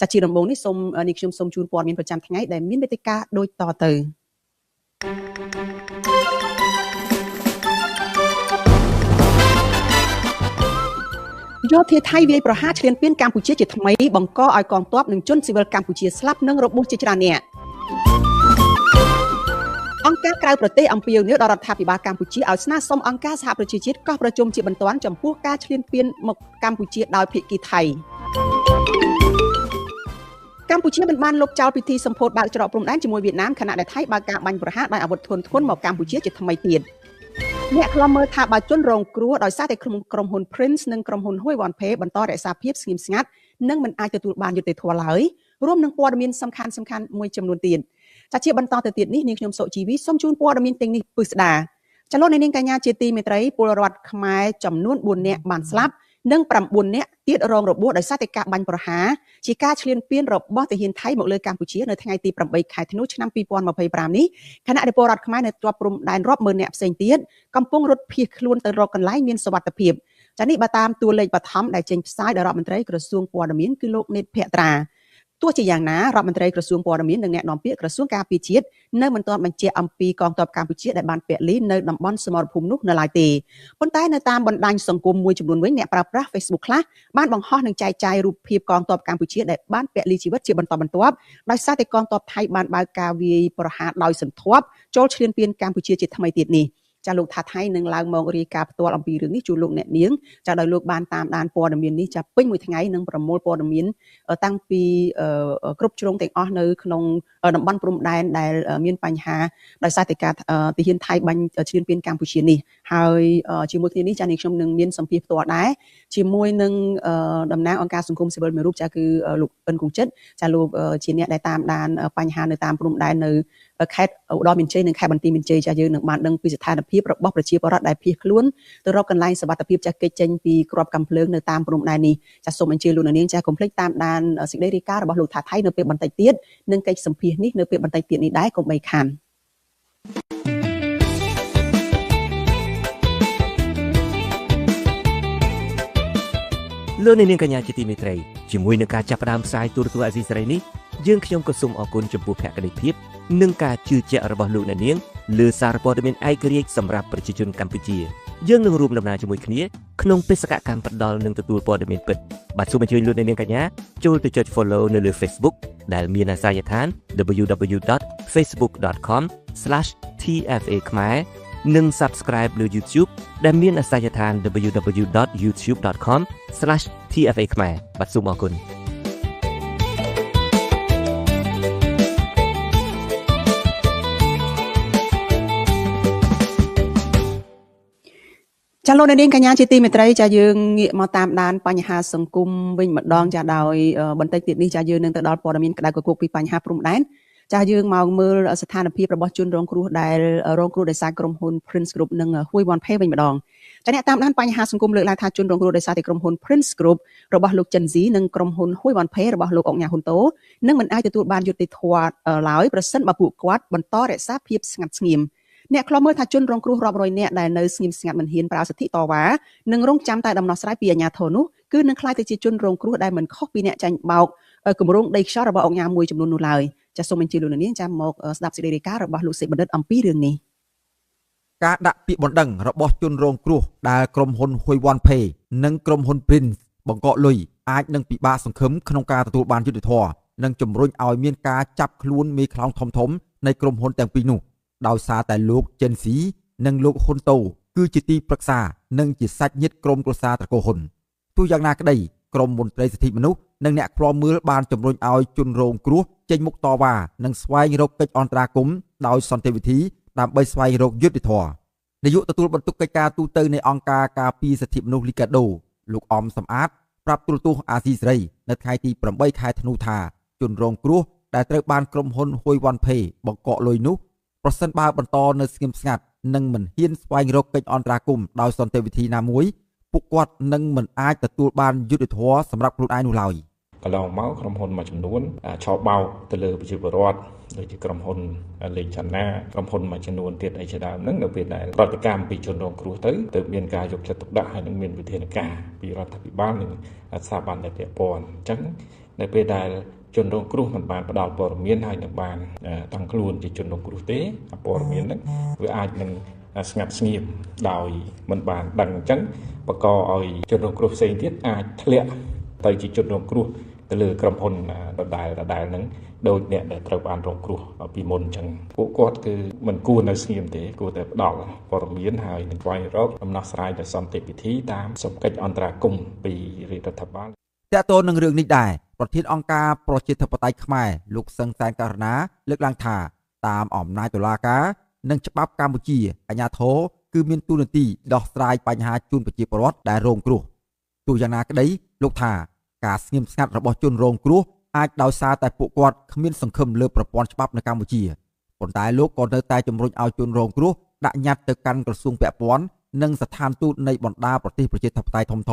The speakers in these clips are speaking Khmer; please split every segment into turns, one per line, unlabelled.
ចាជាដំបូងនេះសូមនេះខ្ញុំសូមជូនព័ត៌មានប្រចាំថ្ងៃដែលមានវេទិកាដូចតទៅយោធាថៃវាយប្រហារឈ្លានពានកម្ពុជាជាថ្មីបង្កឲ្យកងទ័ពនិងជនស៊ីវិលកម្ពុជាស្លាប់និងរបួសជាច្រើនអ្នកអង្គការក្រៅប្រទេសអំពាវនាវដល់រដ្ឋាភិបាលកម្ពុជាឲ្យស្នើសុំអង្គការសហប្រជាជាតិកោះប្រជុំជាបន្ទាន់ចំពោះការឈ្លានពានមកកម្ពុជាដោយភាគីថៃកម្ពុជាមិនបានលុបចោលពិធីសម្ពោធបើកច្រកព្រំដែនជាមួយវៀតណាមខណៈដែលថៃបើកការបាញ់ប្រហារដោយអាវុធធុនធ្ងន់មកកម្ពុជាជាថ្មីទៀតអ្នកខ្លំមើលថាបើជនរងគ្រោះដោយសារតែក្រុមហ៊ុន Prince និងក្រុមហ៊ុន Hoi Wan Pay បន្តរក្សាភាពស្ងៀមស្ងាត់និងមិនអាចទទួលបានយុត្តិធម៌ឡើយរួមនឹងព័ត៌មានសំខាន់ៗមួយចំនួនទៀតចាជាបន្តទៅទៀតនេះនាងខ្ញុំសុជីវីសូមជូនព័ត៌មានទាំងនេះពិស្ដាចលនានាងកញ្ញាជាទីមេត្រីពលរដ្ឋខ្មែរចំនួន4នាក់បានស្លាប់និង9នាក់ទៀតរងរបួសដោយសារតែការបាញ់ប្រហារជាការឈ្លានពានរបស់ទាហានថៃមកលើកម្ពុជានៅថ្ងៃទី8ខែធ្នូឆ្នាំ2025នេះខណៈដែលពលរដ្ឋខ្មែរនៅជាប់ព្រំដែនរាប់ម៉ឺននាក់ផ្សេងទៀតកំពុងរត់ភៀសខ្លួនទៅរកកន្លែងមានសុវត្ថិភាពចានេះបើតាមតួលេខបឋមដែលចេញផ្សាយដោយរដ្ឋមន្ត្រីក្រសួងព័ត៌មានគឺលោកនេតភក្ត្រាទោះជាយ៉ាងណារដ្ឋមន្ត្រីក្រសួងព័ត៌មាននិងអ្នកនាំពាក្យក្រសួងការពារជាតិនៅមិនទាន់បញ្ជាក់អំពីកងទ័ពកម្ពុជាដែលបានពលីនៅតំបន់សមរភូមិនោះនៅឡើយទេប៉ុន្តែនៅតាមបណ្ដាញសង្គមមួយចំនួនវិញអ្នកប្រើប្រាស់ Facebook ខ្លះបានបង្ហោះនិងចែកចាយរូបភាពកងទ័ពកម្ពុជាដែលបានពលីជីវិតជាបន្តបន្ទាប់ដោយសារតែកងទ័ពថៃបានបើកការវាយប្រហារដោយសន្ធាប់ចូលឈ្លានពានកម្ពុជាជាថ្មីទៀតនេះចាលោកថាថៃនឹងឡើងមករាយការណ៍ផ្ទាល់អំពីរឿងនេះជូនលោកអ្នកនាងចាដោយលោកបានតាមដានព័ត៌មាននេះចាពេញមួយថ្ងៃនិងប្រមូលព័ត៌មានតាំងពីគ្រប់ជ្រុងទាំងអស់នៅក្នុងតំបន់ព្រំដែនដែលមានបញ្ហាដោយសារតែការទាហានថៃបាញ់ឈ្លានពានកម្ពុជានេះហើយជាមួយគ្នានេះចានេះខ្ញុំនឹងមានសម្ភារផ្ទាល់ដែរជាមួយនឹងតំណាងអង្គការសង្គមស៊ីវិលមួយរូបចាគឺលោកអិនគង្ជិតចាលោកជាអ្នកដែលតាមដានបញ្ហានៅតាមព្រំដែននៅខេត្តឧត្តរមានជ័យនិងខេត្តបន្ទាយមានជ័យចាយើងនឹងបានដឹងពីស្ថានភាពរបស់ប្រជាពលរដ្ឋដែលភៀសខ្លួនទៅរកកន្លែងសុវត្ថិភាពចាគេចចេញពីគ្រាប់កាំភ្លើងនៅតាមព្រំដែននេះចាសូមអញ្ជើញលោកនាងចាកុំភ្លេចតាមដានសេចក្តីរាយការណ៍របស់លោកថាថៃនៅពេលបន្តិចទៀតនិងកិច្ចសម្ភាសន៍នេះនៅពេលបន្តិចទៀតនេះដែរកុំបីខាន
លោកនាងកញ្ញាជាទីមេត្រីជាមួយនឹងការចាប់ផ្ដើមផ្សាយទូរទស្សន៍អាស៊ីសេរីនេះយើងខ្ញុំក៏សូមអរគុណចំពោះភក្ដីភាពនិងការជឿជាក់របស់លោកអ្នកនាងលើសារព័ត៌មានឯករាជ្យសម្រាប់ប្រជាជនកម្ពុជាយើងនឹងរួមដំណើរជាមួយគ្នាក្នុងបេសកកម្មផ្ដល់និងទទួលព័ត៌មានពិតបាទសូមអញ្ជើញលោកអ្នកនាងកញ្ញាចូលទៅចុច Follow នៅលើ Facebook ដែលមានអាសយដ្ឋាន www.facebook.com/tfa ខ្មែរនិង Subscribe លើ YouTube ដែលមានអាសយដ្ឋាន www.youtube.com/tfa ខ្មែរបាទសូមអរគុណ
ចាលោកនាងកញ្ញាជាទីមេត្រីចាយើងងាកមកតាមដានបញ្ហាសង្គមវិញម្ដងចាដោយបន្តិចទៀតនេះចាយើងនឹងទៅដល់ព័ត៌មានក្តៅគគុកពីបញ្ហាព្រំដែនចាយើងមកមើលស្ថានភាពរបស់ជនរងគ្រោះដែលរងគ្រោះដោយសារក្រុមហ៊ុន Prince Group និង Hoi Wan Pay វិញម្ដងចាអ្នកតាមដានបញ្ហាសង្គមលើកឡើងថាជនរងគ្រោះដោយសារតែក្រុមហ៊ុន Prince Group របស់លោកចិនស៊ីនិងក្រុមហ៊ុន Hoi Wan Pay របស់លោកអុកញ៉ាហ៊ុនតូនឹងមិនអាចទទួលបានយុត្តិធម៌ឡើយប្រសិនបើពួកគាត់បន្តរក្សាភាពស្ងាត់ស្ងៀមអ្នកខ្លំមើលថាជនរងគ្រោះរាប់រយនាក់ដែលនៅស្ងៀមស្ងាត់មិនហ៊ានប្រើសិទ្ធិតវ៉ានិងរងចាំតែដំណោះស្រាយពីអាជ្ញាធរនោះគឺនឹងក្លាយទៅជាជនរងគ្រោះដែលមិនខុសពីអ្នកចាញ់បោកគម្រោងដីខ្យល់របស់អង្គការមួយចំនួននោះឡើយចាសសូមអញ្ជើញលោកនាងចាំមកស្ដាប់សេចក្តីរាយការណ៍របស់លោកសេបណ្ឌិតអំពីរឿងនេះ
ការដាក់ពាក្យបណ្ដឹងរបស់ជនរងគ្រោះដែលក្រុមហ៊ុន Hoi Wan Pay និងក្រុមហ៊ុន Prince បង្កកលុយអាចនឹងពិបាកសង្ឃឹមក្នុងការទទួលបានយុត្តិធម៌និងជំរុញឲ្យមានការចាប់ខ្លួនមេខ្លោងធំៗនៃក្រុមហ៊ុនទាំងពីរនោះដោយសារតែលោកចិនស៊ីនិងលោកហ៊ុនតូគឺជាទីប្រឹក្សានិងជាសាច់ញាតិក្រុមគ្រួសារត្រកូលហ៊ុនទោះយ៉ាងណាក្តីក្រុមមន្ត្រីសិទ្ធិមនុស្សនិងអ្នកឃ្លាំមើលបានជំរុញឲ្យជនរងគ្រោះចេញមុខតវ៉ានិងស្វែងរកកិច្ចអន្តរាគមន៍ដោយសន្តិវិធីដើម្បីស្វែងរកយុត្តិធម៌នាយកទទួលបន្ទុកកិច្ចការទូទៅនៃអង្គការការពារសិទ្ធិមនុស្សលីកាដូលោកអំសំអាតប្រាប់ទូរទស្សន៍អាស៊ីសេរីនៅថ្ងៃទី8ខែធ្នូថាជនរងគ្រោះដែលត្រូវបានក្រុមហ៊ុន Hoi Wan Pay បង្កកលុយនោះប្រសិនបើបន្តនៅស្ងៀមស្ងាត់និងមិនហ៊ានស្វែងរកកិច្ចអន្តរាគមន៍ដោយសន្តិវិធីណាមួយពួកគាត់នឹងមិនអាចទទួលបានយុត្តិធម៌សម្រាប់ខ្លួនឯងនោះឡើយក
ន្លងមកក្រុមហ៊ុនមួយចំនួនឆបោកទៅលើប្រជាពលរដ្ឋដូចជាក្រុមហ៊ុនលេងចន្ទាក្រុមហ៊ុនមួយចំនួនទៀតអីជាដើមហ្នឹងនៅពេលដែលប្រតិកម្មពីជនរងគ្រោះទៅទើបមានការយកចិត្តទុកដាក់ហើយនឹងមានវិធានការពីរដ្ឋាភិបាលនិងស្ថាប័នដែលពាក់ព័ន្ធអញ្ចឹង នៅពេលដែលជនរងគ្រោះមិនបានផ្ដល់ព័ត៌មានហើយនឹងបានតាំងខ្លួនជាជនរងគ្រោះទេព័ត៌មានហ្នឹងវាអាចនឹងស្ងាត់ស្ងៀមដោយមិនបានដឹងអញ្ចឹងបង្កឲ្យជនរងគ្រោះផ្សេងទៀតអាចធ្លាក់ទៅជាជនរងគ្រោះទៅលើក្រុមហ៊ុនដដែលហ្នឹងដោយអ្នកដែលត្រូវបានរងគ្រោះពីមុនអញ្ចឹងពួកគាត់គឺមិនគួរនៅស្ងៀមទេគួរតែផ្ដល់ព័ត៌មានហើយនឹងស្វែងរកដំណោះស្រាយដោយសន្តិវិធីតាមសម្កិច្ចអន្តរាគមន៍ពីរាជរដ្ឋាភិបាល
តើតើនឹងរឿងនេះដែរប្រធានអង្គការប្រជាធិបតេយ្យខ្មែរលោកសឹងសែនករណាលើកឡើងថាតាមអំណាចតុលាការនិងច្បាប់កម្ពុជាអាជ្ញាធរគឺមានតួនាទីដោះស្រាយបញ្ហាជូនប្រជាពលរដ្ឋដែលរងគ្រោះទោះយ៉ាងណាក្តីលោកថាការស្ងៀមស្ងាត់របស់ជនរងគ្រោះអាចដោយសារតែពួកគាត់គ្មានសង្ឃឹមលើប្រព័ន្ធច្បាប់នៅកម្ពុជាប៉ុន្តែលោកក៏នៅតែជំរុញឲ្យជនរងគ្រោះដាក់ញត្តិទៅកាន់ក្រសួងពាក់ព័ន្ធនិងស្ថានទូតនៃបណ្ដាប្រទេសប្រជាធិបតេយ្យធំៗ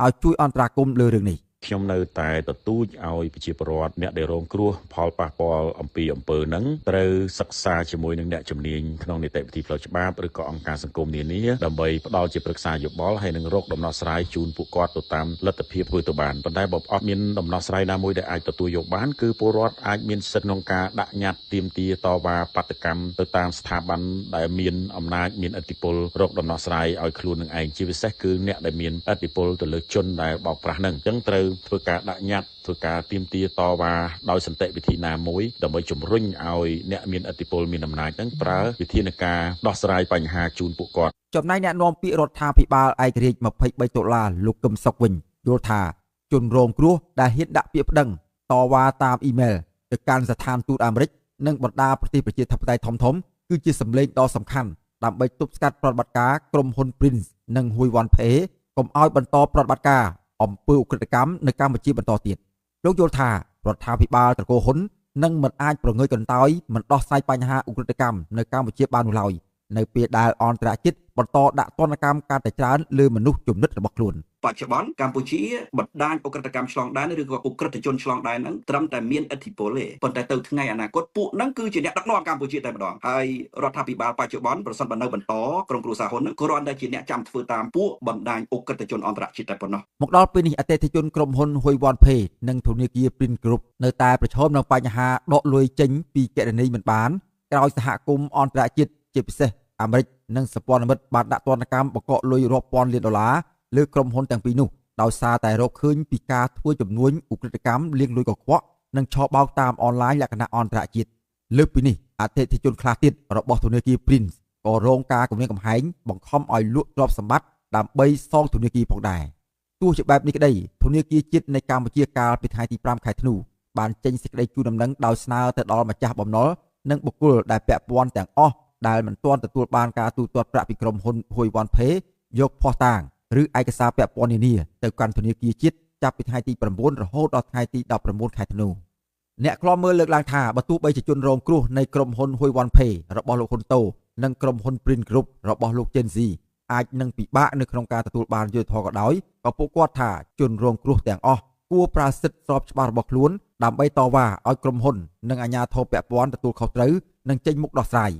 ឲ្យជួយអន្តរាគមន៍លើរឿងនេះ
ខ្ញុំនៅតែទទូចឲ្យប្រជាពលរដ្ឋអ្នកដែលរងគ្រោះផលប៉ះពាល់អំពីអំពើហ្នឹងត្រូវសិក្សាជាមួយនឹងអ្នកជំនាញក្នុងនីតិវិធីផ្លូវច្បាប់ឬក៏អង្គការសង្គមនានាដើម្បីផ្ដល់ជាប្រឹក្សាយោបល់ហើយនឹងរកដំណោះស្រាយជូនពួកគាត់ទៅតាមលទ្ធភាពធ្វើទៅបានប៉ុន្តែបើអត់មានដំណោះស្រាយណាមួយដែលអាចទទួលយកបានគឺពលរដ្ឋអាចមានសិទ្ធិក្នុងការដាក់ញត្តិទាមទារតវ៉ាបាតុកម្មទៅតាមស្ថាប័នដែលមានអំណាចមានឥទ្ធិពលរកដំណោះស្រាយឲ្យខ្លួននឹងឯងជាពិសេសគឺអ្នកដែលមានឥទ្ធិពលទៅលើជនដែលបោកប្រាស់ហ្នឹងអញ្ចឹងត្រូវធ្វើការដាក់ញត្តិធ្វើការទាមទារតវ៉ាដោយសន្តិវិធីណាមួយដើម្បីជំរុញឲ្យអ្នកមានឥទ្ធិពលមានអំណាចហ្នឹងប្រើវិធានការដោះស្រាយបញ្ហាជូនពួកគាត់
ចំណែកអ្នកនាំពាក្យរដ្ឋាភិបាលឯករាជ្យ23ដុល្លារលោកកឹមសុខវិញយល់ថាជនរងគ្រោះដែលហ៊ានដាក់ពាក្យប្តឹងតវ៉ាតាមអ៊ីមែលទៅកាន់ស្ថានទូតអាមេរិកនិងបណ្ដាប្រទេសប្រជាធិបតេយ្យធំៗគឺជាសម្លេងដ៏សំខាន់ដើម្បីទប់ស្កាត់ប្រតិបត្តិការក្រុមហ៊ុន Prince និង Hui Wan Pay កុំឲ្យបន្តប្រតិបត្តិការអំពើឧក្រិដ្ឋកម្មនៅកម្ពុជាបន្តទៀតលោកយល់ថារដ្ឋាភិបាលត្រកូលហ៊ុននឹងមិនអាចប្រងើយកន្តើយមិនដោះស្រាយបញ្ហាឧក្រិដ្ឋកម្មនៅកម្ពុជាបាននោះឡើយនៅពេលដែលអន្តរជាតិបន្តដាក់ទណ្ឌកម្មកាន់តែច្រើនលើមនុស្សជំនិតរបស់ខ្លួន
បច្ចុប្បន្នកម្ពុជាបណ្ដាញឧក្រិដ្ឋកម្មឆ្លងដែនឬក៏ឧក្រិដ្ឋជនឆ្លងដែនហ្នឹងត្រឹមតែមានឥទ្ធិពលទេប៉ុន្តែទៅថ្ងៃអនាគតពួកហ្នឹងគឺជាអ្នកដឹកនាំកម្ពុជាតែម្ដងហើយរដ្ឋាភិបាលបច្ចុប្បន្នប្រសិនបើនៅបន្តក្រុមគ្រួសារហ៊ុនហ្នឹងគ្រាន់តែជាអ្នកចាំធ្វើតាមពួកបណ្ដាញឧក្រិដ្ឋជនអន្តរជាតិតែប៉ុណ្ណោះ
មកដល់ពេលនេះអតិថិជនក្រុមហ៊ុន Hui Wan Pay និងធនាគារ Print Group នៅតែប្រឈមនឹងបញ្ហាដកលុយចេញពីគណនីមិនបានក្រោយសហគមន៍អន្តរជាតិជាពិសេសអាមេរិកនិងសម្ព័ន្ធមិត្តបានដាក់ទណ្ឌកម្មបង្កកលុយរាប់ពាន់លានដុល្លារលើក្រុមហ៊ុនទាំងពីរនោះដោយសារតែរកឃើញពីការធ្វើជំនួញឧក្រិដ្ឋកម្មលាងលុយកខ្វក់និងឆបោកតាមអនឡាញលក្ខណៈអន្តរជាតិលើសពីនេះអតិថិជនខ្លះទៀតរបស់ធនាគារ Prince ក៏រងការគំរាមកំហែងបង្ខំឲ្យលក់ទ្រព្យសម្បត្តិដើម្បីសងធនាគារផងដែរទោះជាបែបនេះក្តីធនាគារជាតិនៃកម្ពុជាកាលពីថ្ងៃទី5ខែធ្នូបានចេញសេចក្តីជូនដំណឹងដោយស្នើទៅដល់ម្ចាស់បំណុលនិងបុគ្គលដែលពាក់ព័ន្ធទាំងអស់ដែលមិនទាន់ទទួលបានការទូទាត់ប្រាក់ពីក្រុមហ៊ុន Hui Wan Pay យកភស្តុតាងឬឯកសារពាក់ព័ន្ធនានាទៅកាន់ធនាគារជាតិចាប់ពីថ្ងៃទី9រហូតដល់ថ្ងៃទី19ខែធ្នូអ្នកឃ្លាំមើលលើកឡើងថាបើទោះបីជាជនរងគ្រោះនៃក្រុមហ៊ុន Hui Wan Pay របស់លោកហ៊ុនតូនិងក្រុមហ៊ុន Print Group របស់លោក Chen Zhi អាចនឹងពិបាកនៅក្នុងការទទួលបានយុត្តិធម៌ក៏ដោយក៏ពួកគាត់ថាជនរងគ្រោះទាំងអស់គួរប្រើសិទ្ធិស្របច្បាប់របស់ខ្លួនដើម្បីតវ៉ាឲ្យក្រុមហ៊ុននិងអាជ្ញាធរពាក់ព័ន្ធទទួលខុសត្រូវនិងចេញមុខដោះស្រាយ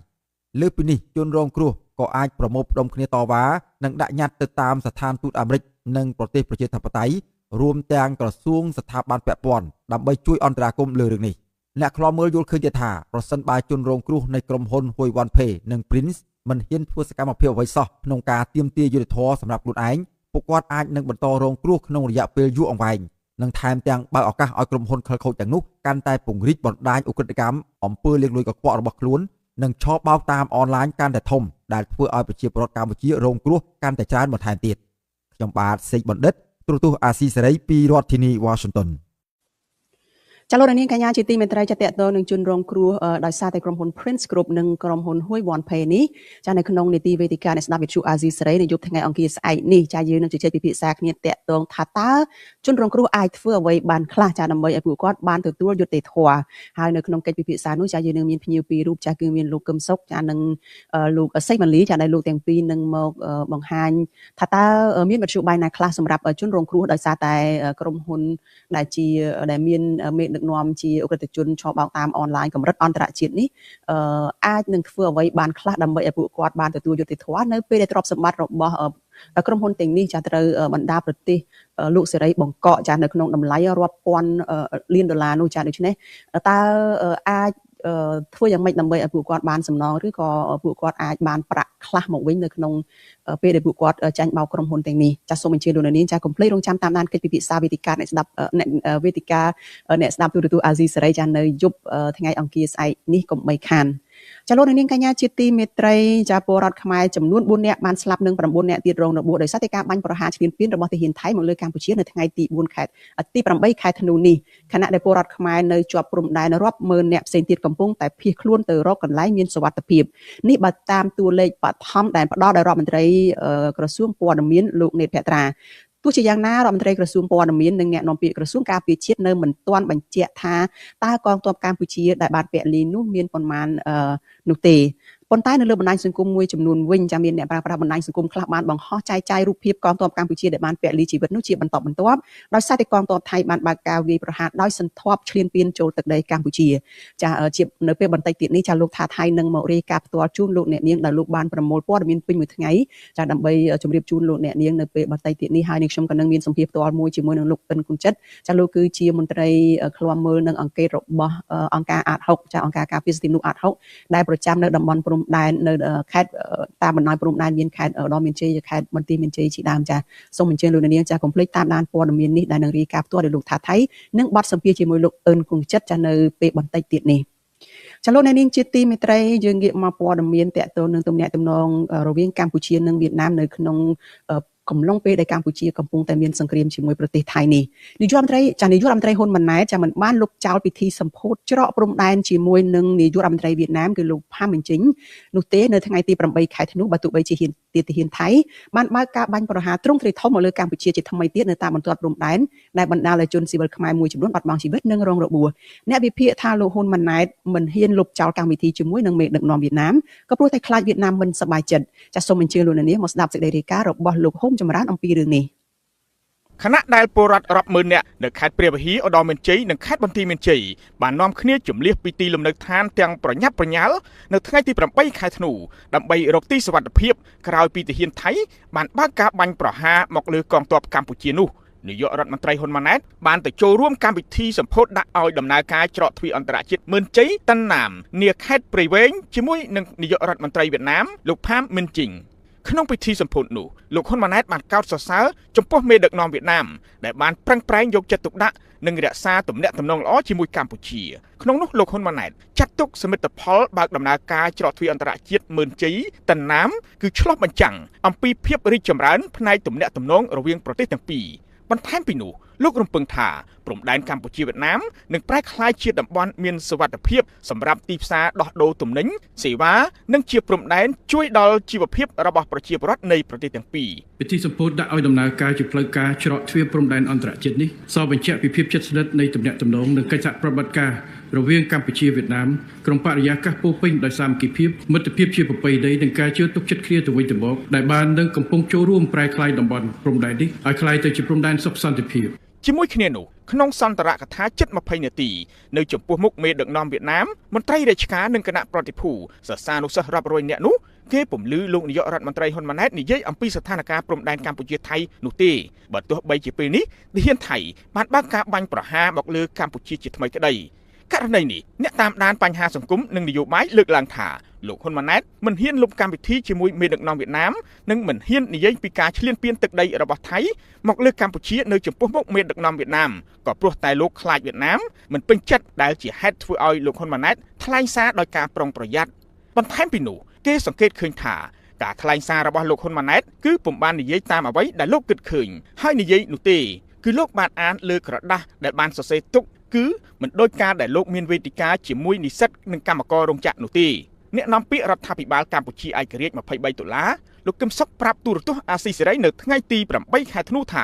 លើពីនេះជនរងគ្រោះក៏អាចប្រមូលផ្ដុំគ្នាតវ៉ានិងដាក់ញត្តិទៅតាមស្ថានទូតអាមេរិកនិងប្រទេសប្រជាធិបតេយ្យរួមទាំងក្រសួងស្ថាប័នពាក់ព័ន្ធដើម្បីជួយអន្តរាគមន៍លើរឿងនេះអ្នកឃ្លាំមើលយល់ឃើញទៀតថាប្រសិនបើជនរងគ្រោះនៃក្រុមហ៊ុន Hui Wan Pay និង Prince មិនហ៊ានធ្វើសកម្មភាពអ្វីសោះក្នុងការទាមទារយុត្តិធម៌សម្រាប់ខ្លួនឯងពួកគាត់អាចនឹងបន្តរងគ្រោះក្នុងរយៈពេលយូរអង្វែងនិងថែមទាំងបើកឱកាសឲ្យក្រុមហ៊ុនខិលខូចទាំងនោះកាន់តែពង្រីកបណ្ដាញឧក្រិដ្ឋកម្មអំពើលាងលុយកខ្វក់របស់ខ្លួននិងឆបោកតាមអនឡាញកាន់តែធំដែលធ្វើឲ្យប្រជាពលរដ្ឋកម្ពុជារងគ្រោះកាន់តែច្រើនបន្ថែមទៀតខ្ញុំបាទសេកបណ្ឌិតទូរទស្សន៍អាស៊ីសេរីពីរដ្ឋធានី Washington
ចាលោកនាងកញ្ញាជាទីមេត្រីចាតកតងនឹងជនរងគ្រោះដោយសារតែក្រុមហ៊ុន Prince Group និងក្រុមហ៊ុន Hui Wan Pay នេះចានៅក្នុងនីតិវេទិកានៃស្ដាប់វិទ្យុអាស៊ីសេរីនៅយប់ថ្ងៃអង្គារស្អែកនេះចាយើងនឹងជជែកពិភាក្សាគ្នាតកតងថាតើជនរងគ្រោះអាចធ្វើអ្វីបានខ្លះចាដើម្បីឲ្យពួកគាត់បានទទួលយុត្តិធម៌ហើយនៅក្នុងកិច្ចពិភាក្សានោះចាយើងនឹងមានភ្ញៀវពីររូបចាគឺមានលោកកឹមសុខចានិងលោកសេកម៉ាលីចាដែលលោកទាំងពីរនឹងមកបង្ហាញថាតើមានមធ្យោបាយណាខ្លះសម្រាប់ជនរងគ្រោះដោយសារតែក្រុមហ៊ុនដែលជាដែលមានមេដឹកនាំជាឧក្រិដ្ឋជនឆបោកតាមអនឡាញកម្រិតអន្តរជាតិនេះអាចនឹងធ្វើអ្វីបានខ្លះដើម្បីឲ្យពួកគាត់បានទទួលយុត្តិធម៌នៅពេលដែលទ្រព្យសម្បត្តិរបស់ ក្រុមហ៊ុនទាំងនេះចាត្រូវបណ្ដាប្រទេសលោកសេរីបង្កកចានៅក្នុងតម្លៃរាប់ពាន់លានដុល្លារនោះចាដូច្នេះតើអាចធ្វើយ៉ាងម៉េចដើម្បីឲ្យពួកគាត់បានសំណងឬក៏ពួកគាត់អាចបានប្រាក់ខ្លះមកវិញនៅក្នុងពេលដែលពួកគាត់ចាញ់បោកក្រុមហ៊ុនទាំងនេះចាសូមអញ្ជើញលោកនាងចាកុំភ្លេចរងចាំតាមដានកិច្ចពិភាក្សាវេទិកាអ្នកស្ដាប់វេទិកាអ្នកស្ដាប់ទូរទស្សន៍អាស៊ីសេរីចានៅយប់ថ្ងៃអង្គារស្អែកនេះកុំបីខានចាលោកនាងកញ្ញាជាទីមេត្រីចាពលរដ្ឋខ្មែរចំនួន4នាក់បានស្លាប់និង9នាក់ទៀតរងរបួសដោយសារតែការបាញ់ប្រហារឈ្លានពានរបស់ទាហានថៃមកលើកម្ពុជានៅថ្ងៃទី4ខែទី8ខែធ្នូនេះខណៈដែលពលរដ្ឋខ្មែរនៅជាប់ព្រំដែនរាប់ម៉ឺននាក់ផ្សេងទៀតកំពុងតែភៀសខ្លួនទៅរកកន្លែងមានសុវត្ថិភាពនេះបើតាមតួលេខបឋមដែលផ្ដល់ដោយរដ្ឋមន្ត្រីក្រសួងព័ត៌មានលោកនេតភក្ត្រាទោះជាយ៉ាងណារដ្ឋមន្ត្រីក្រសួងព័ត៌មាននិងអ្នកនាំពាក្យក្រសួងការពារជាតិនៅមិនទាន់បញ្ជាក់ថាតើកងទ័ពកម្ពុជាដែលបានពលីនោះមានប៉ុន្មាននោះទេប៉ុន្តែនៅលើបណ្ដាញសង្គមមួយចំនួនវិញចាមានអ្នកប្រើប្រាស់បណ្ដាញសង្គមខ្លះបានបង្ហោះចែកចាយរូបភាពកងទ័ពកម្ពុជាដែលបានពលីជីវិតនោះជាបន្តបន្ទាប់ដោយសារតែកងទ័ពថៃបានបើកការវាយប្រហារដោយសន្ធាប់ឈ្លានពានចូលទឹកដីកម្ពុជាចាជានៅពេលបន្តិចទៀតនេះចាលោកថាថៃនឹងមករាយការណ៍ផ្ទាល់ជូនលោកអ្នកនាងដែលលោកបានប្រមូលព័ត៌មានពេញមួយថ្ងៃចាដើម្បីជម្រាបជូនលោកអ្នកនាងនៅពេលបន្តិចទៀតនេះហើយនឹងខ្ញុំក៏នឹងមានសម្ភារផ្ទាល់មួយជាមួយនឹងលោកអិនគុណចិត្តចាលោកគឺជាមន្ត្រីឃ្លាំមើលនិងអង្កេតរបស់អង្គការអាត6ចាអង្គការការពារសិទ្ធិមនុស្សអាត6ដែលប្រចាំនៅតំបន់ព្រំដែននៅខេត្តតាមបណ្ដោយព្រំដែនមានខេត្តឧត្តរមានជ័យខេត្តបន្ទាយមានជ័យជាដើមចាសូមអញ្ជើញលោកនាងចាកុំភ្លេចតាមដានព័ត៌មាននេះដែលនឹងរាយការណ៍ផ្ទាល់ដោយលោកថាថៃនិងបទសម្ភាសន៍ជាមួយលោកអិនគង្ជិតចានៅពេលបន្តិចទៀតនេះចាលោកនាងជាទីមេត្រីយើងងាកមកព័ត៌មានទាក់ទងនឹងទំនាក់ទំនងរវាងកម្ពុជានិងវៀតណាមនៅក្នុងកំឡុងពេលដែលកម្ពុជាកំពុងតែមានសង្គ្រាមជាមួយប្រទេសថៃនេះនាយករដ្ឋមន្ត្រីហ៊ុនម៉ាណែតចាមិនបានលុបចោលពិធីសម្ពោធច្រកព្រំដែនជាមួយនឹងនាយករដ្ឋមន្ត្រីវៀតណាមគឺលោកផាំមិញជីងនោះទេនៅថ្ងៃទី8ខែធ្នូបើទោះបីជាទាហានថៃបានបើកការបាញ់ប្រហារទ្រង់ទ្រាយធំមកលើកម្ពុជាជាថ្មីទៀតនៅតាមបន្ទាត់ព្រំដែនដែលបណ្ដាលឲ្យជនស៊ីវិលខ្មែរមួយចំនួនបាត់បង់ជីវិតនិងរងរបួសអ្នកវិភាគថាលោកហ៊ុនម៉ាណែតមិនហ៊ានលុបចោលកម្មវិធីជាមួយនឹងមេដឹកនាំវៀតណាមក៏ព្រោះតែខ្លាចវៀតណាមមិនសប្បាយចិត្តចាសសូមអញ្ជើញលោកនាងមកស្ដាប់សេចក្តីរាយការណ៍របស់លោកហ៊ុំចម្រើនអំពីរឿងនេះខ
ណៈដែលពលរដ្ឋរាប់ម៉ឺននាក់នៅខេត្តព្រះវិហារឧត្តរមានជ័យនិងខេត្តបន្ទាយមានជ័យបាននាំគ្នាជម្លៀសពីទីលំនៅឋានទាំងប្រញាប់ប្រញាល់នៅថ្ងៃទី8ខែធ្នូដើម្បីរកទីសុវត្ថិភាពក្រោយពីទាហានថៃបានបើកការបាញ់ប្រហារមកលើកងទ័ពកម្ពុជានោះនាយករដ្ឋមន្ត្រីហ៊ុនម៉ាណែតបានទៅចូលរួមកម្មវិធីសម្ពោធដាក់ឲ្យដំណើរការច្រកទ្វារអន្តរជាតិម៉ឺនជ័យតាន់ណាមនាខេត្តព្រៃវែងជាមួយនឹងនាយករដ្ឋមន្ត្រីវៀតណាមលោកផាមមិញជីងក្នុងពិធីសម្ពោធនោះលោកហ៊ុនម៉ាណែតបានកោតសរសើរចំពោះមេដឹកនាំវៀតណាមដែលបានប្រឹងប្រែងយកចិត្តទុកដាក់និងរក្សាទំនាក់ទំនងល្អជាមួយកម្ពុជាក្នុងនោះលោកហ៊ុនម៉ាណែតចាត់ទុកសមិទ្ធផលបើកដំណើរការច្រកទ្វារអន្តរជាតិម៉ឺនជ័យតាន់ណាមគឺឆ្លុះបញ្ចាំងអំពីភាពរីកចម្រើនផ្នែកទំនាក់ទំនងរវាងប្រទេសទាំងពីរបន្ថែមពីនោះលោករំពឹងថាព្រំដែនកម្ពុជាវៀតណាមនឹងប្រែក្លាយជាតំបន់មានសុវត្ថិភាពសម្រាប់ទីផ្សារដោះដូរទំនិញសេវានិងជាព្រំដែនជួយដល់ជីវភាពរបស់ប្រជាពលរដ្ឋនៃប្រទេសទាំងពីរព
ិធីសម្ពោធដាក់ឲ្យដំណើរការជាផ្លូវការច្រកទ្វារព្រំដែនអន្តរជាតិនេះសបញ្ជាក់ពីភាពជិតស្និទ្ធនៃទំនាក់ទំនងនិងកិច្ចសហប្រតិបត្តិការរវាងកម្ពុជាវៀតណាមក្នុងបរិយាកាសពោពេញដោយសាមគ្គីភាពមិត្តភាពជាប្រពៃណីនិងការជឿទុកចិត្តគ្នាទៅវិញទៅមកដែលបាននឹងកំពុងចូលរួមប្រែក្លាយតំបន់ព្រំដែននេះឲ្យក្លាយទៅជាព្រំដែនសុខសន្តិភាព
ជាមួយគ្នានោះក្នុងសន្ទរកថាជិត20នាទីនៅចំពោះមុខមេដឹកនាំវៀតណាមមន្ត្រីរាជការនិងគណៈប្រតិភូសិស្សានុសិស្សរាប់រយនាក់នោះគេពំលឺលោកនាយករដ្ឋមន្ត្រីហ៊ុនម៉ាណែតនិយាយអំពីស្ថានភាពព្រំដែនកម្ពុជាថៃនោះទេបើទោះបីជាពេលនេះទាហានថៃបានបើកការបាញ់ប្រហារមកលើកម្ពុជាជាថ្មីក្តីករណីនេះអ្នកតាមដានបញ្ហាសង្គមនិងនយោបាយលើកឡើងថាលោកហ៊ុនម៉ាណែតមិនហ៊ានលុបកម្មវិធីជាមួយមេដឹកនាំវៀតណាមនិងមិនហ៊ាននិយាយពីការឈ្លានពានទឹកដីរបស់ថៃមកលើកម្ពុជានៅចំពោះមុខមេដឹកនាំវៀតណាមក៏ព្រោះតែលោកខ្លាចវៀតណាមមិនពេញចិត្តដែលជាហេតុធ្វើឲ្យលោកហ៊ុនម៉ាណែតថ្លែងសារដោយការប្រុងប្រយ័ត្នបន្ថែមពីនោះគេសង្កេតឃើញថាការថ្លែងសាររបស់លោកហ៊ុនម៉ាណែតគឺពុំបាននិយាយតាមអ្វីដែលលោកគិតឃើញហើយនិយាយនោះទេគឺលោកបានអានលើក្រដាសដែលបានសរសេរទុកគឺមិនដូចការដែលលោកមានវេទិកាជាមួយនិស្សិតនិងកម្មកររោងចក្រនោះទេអ្នកនាំពាក្យរដ្ឋាភិបាលកម្ពុជាឯករាជ្យ23ដុល្លារលោកកឹមសុខប្រាប់ទូរទស្សន៍អាស៊ីសេរីនៅថ្ងៃទី8ខែធ្នូថា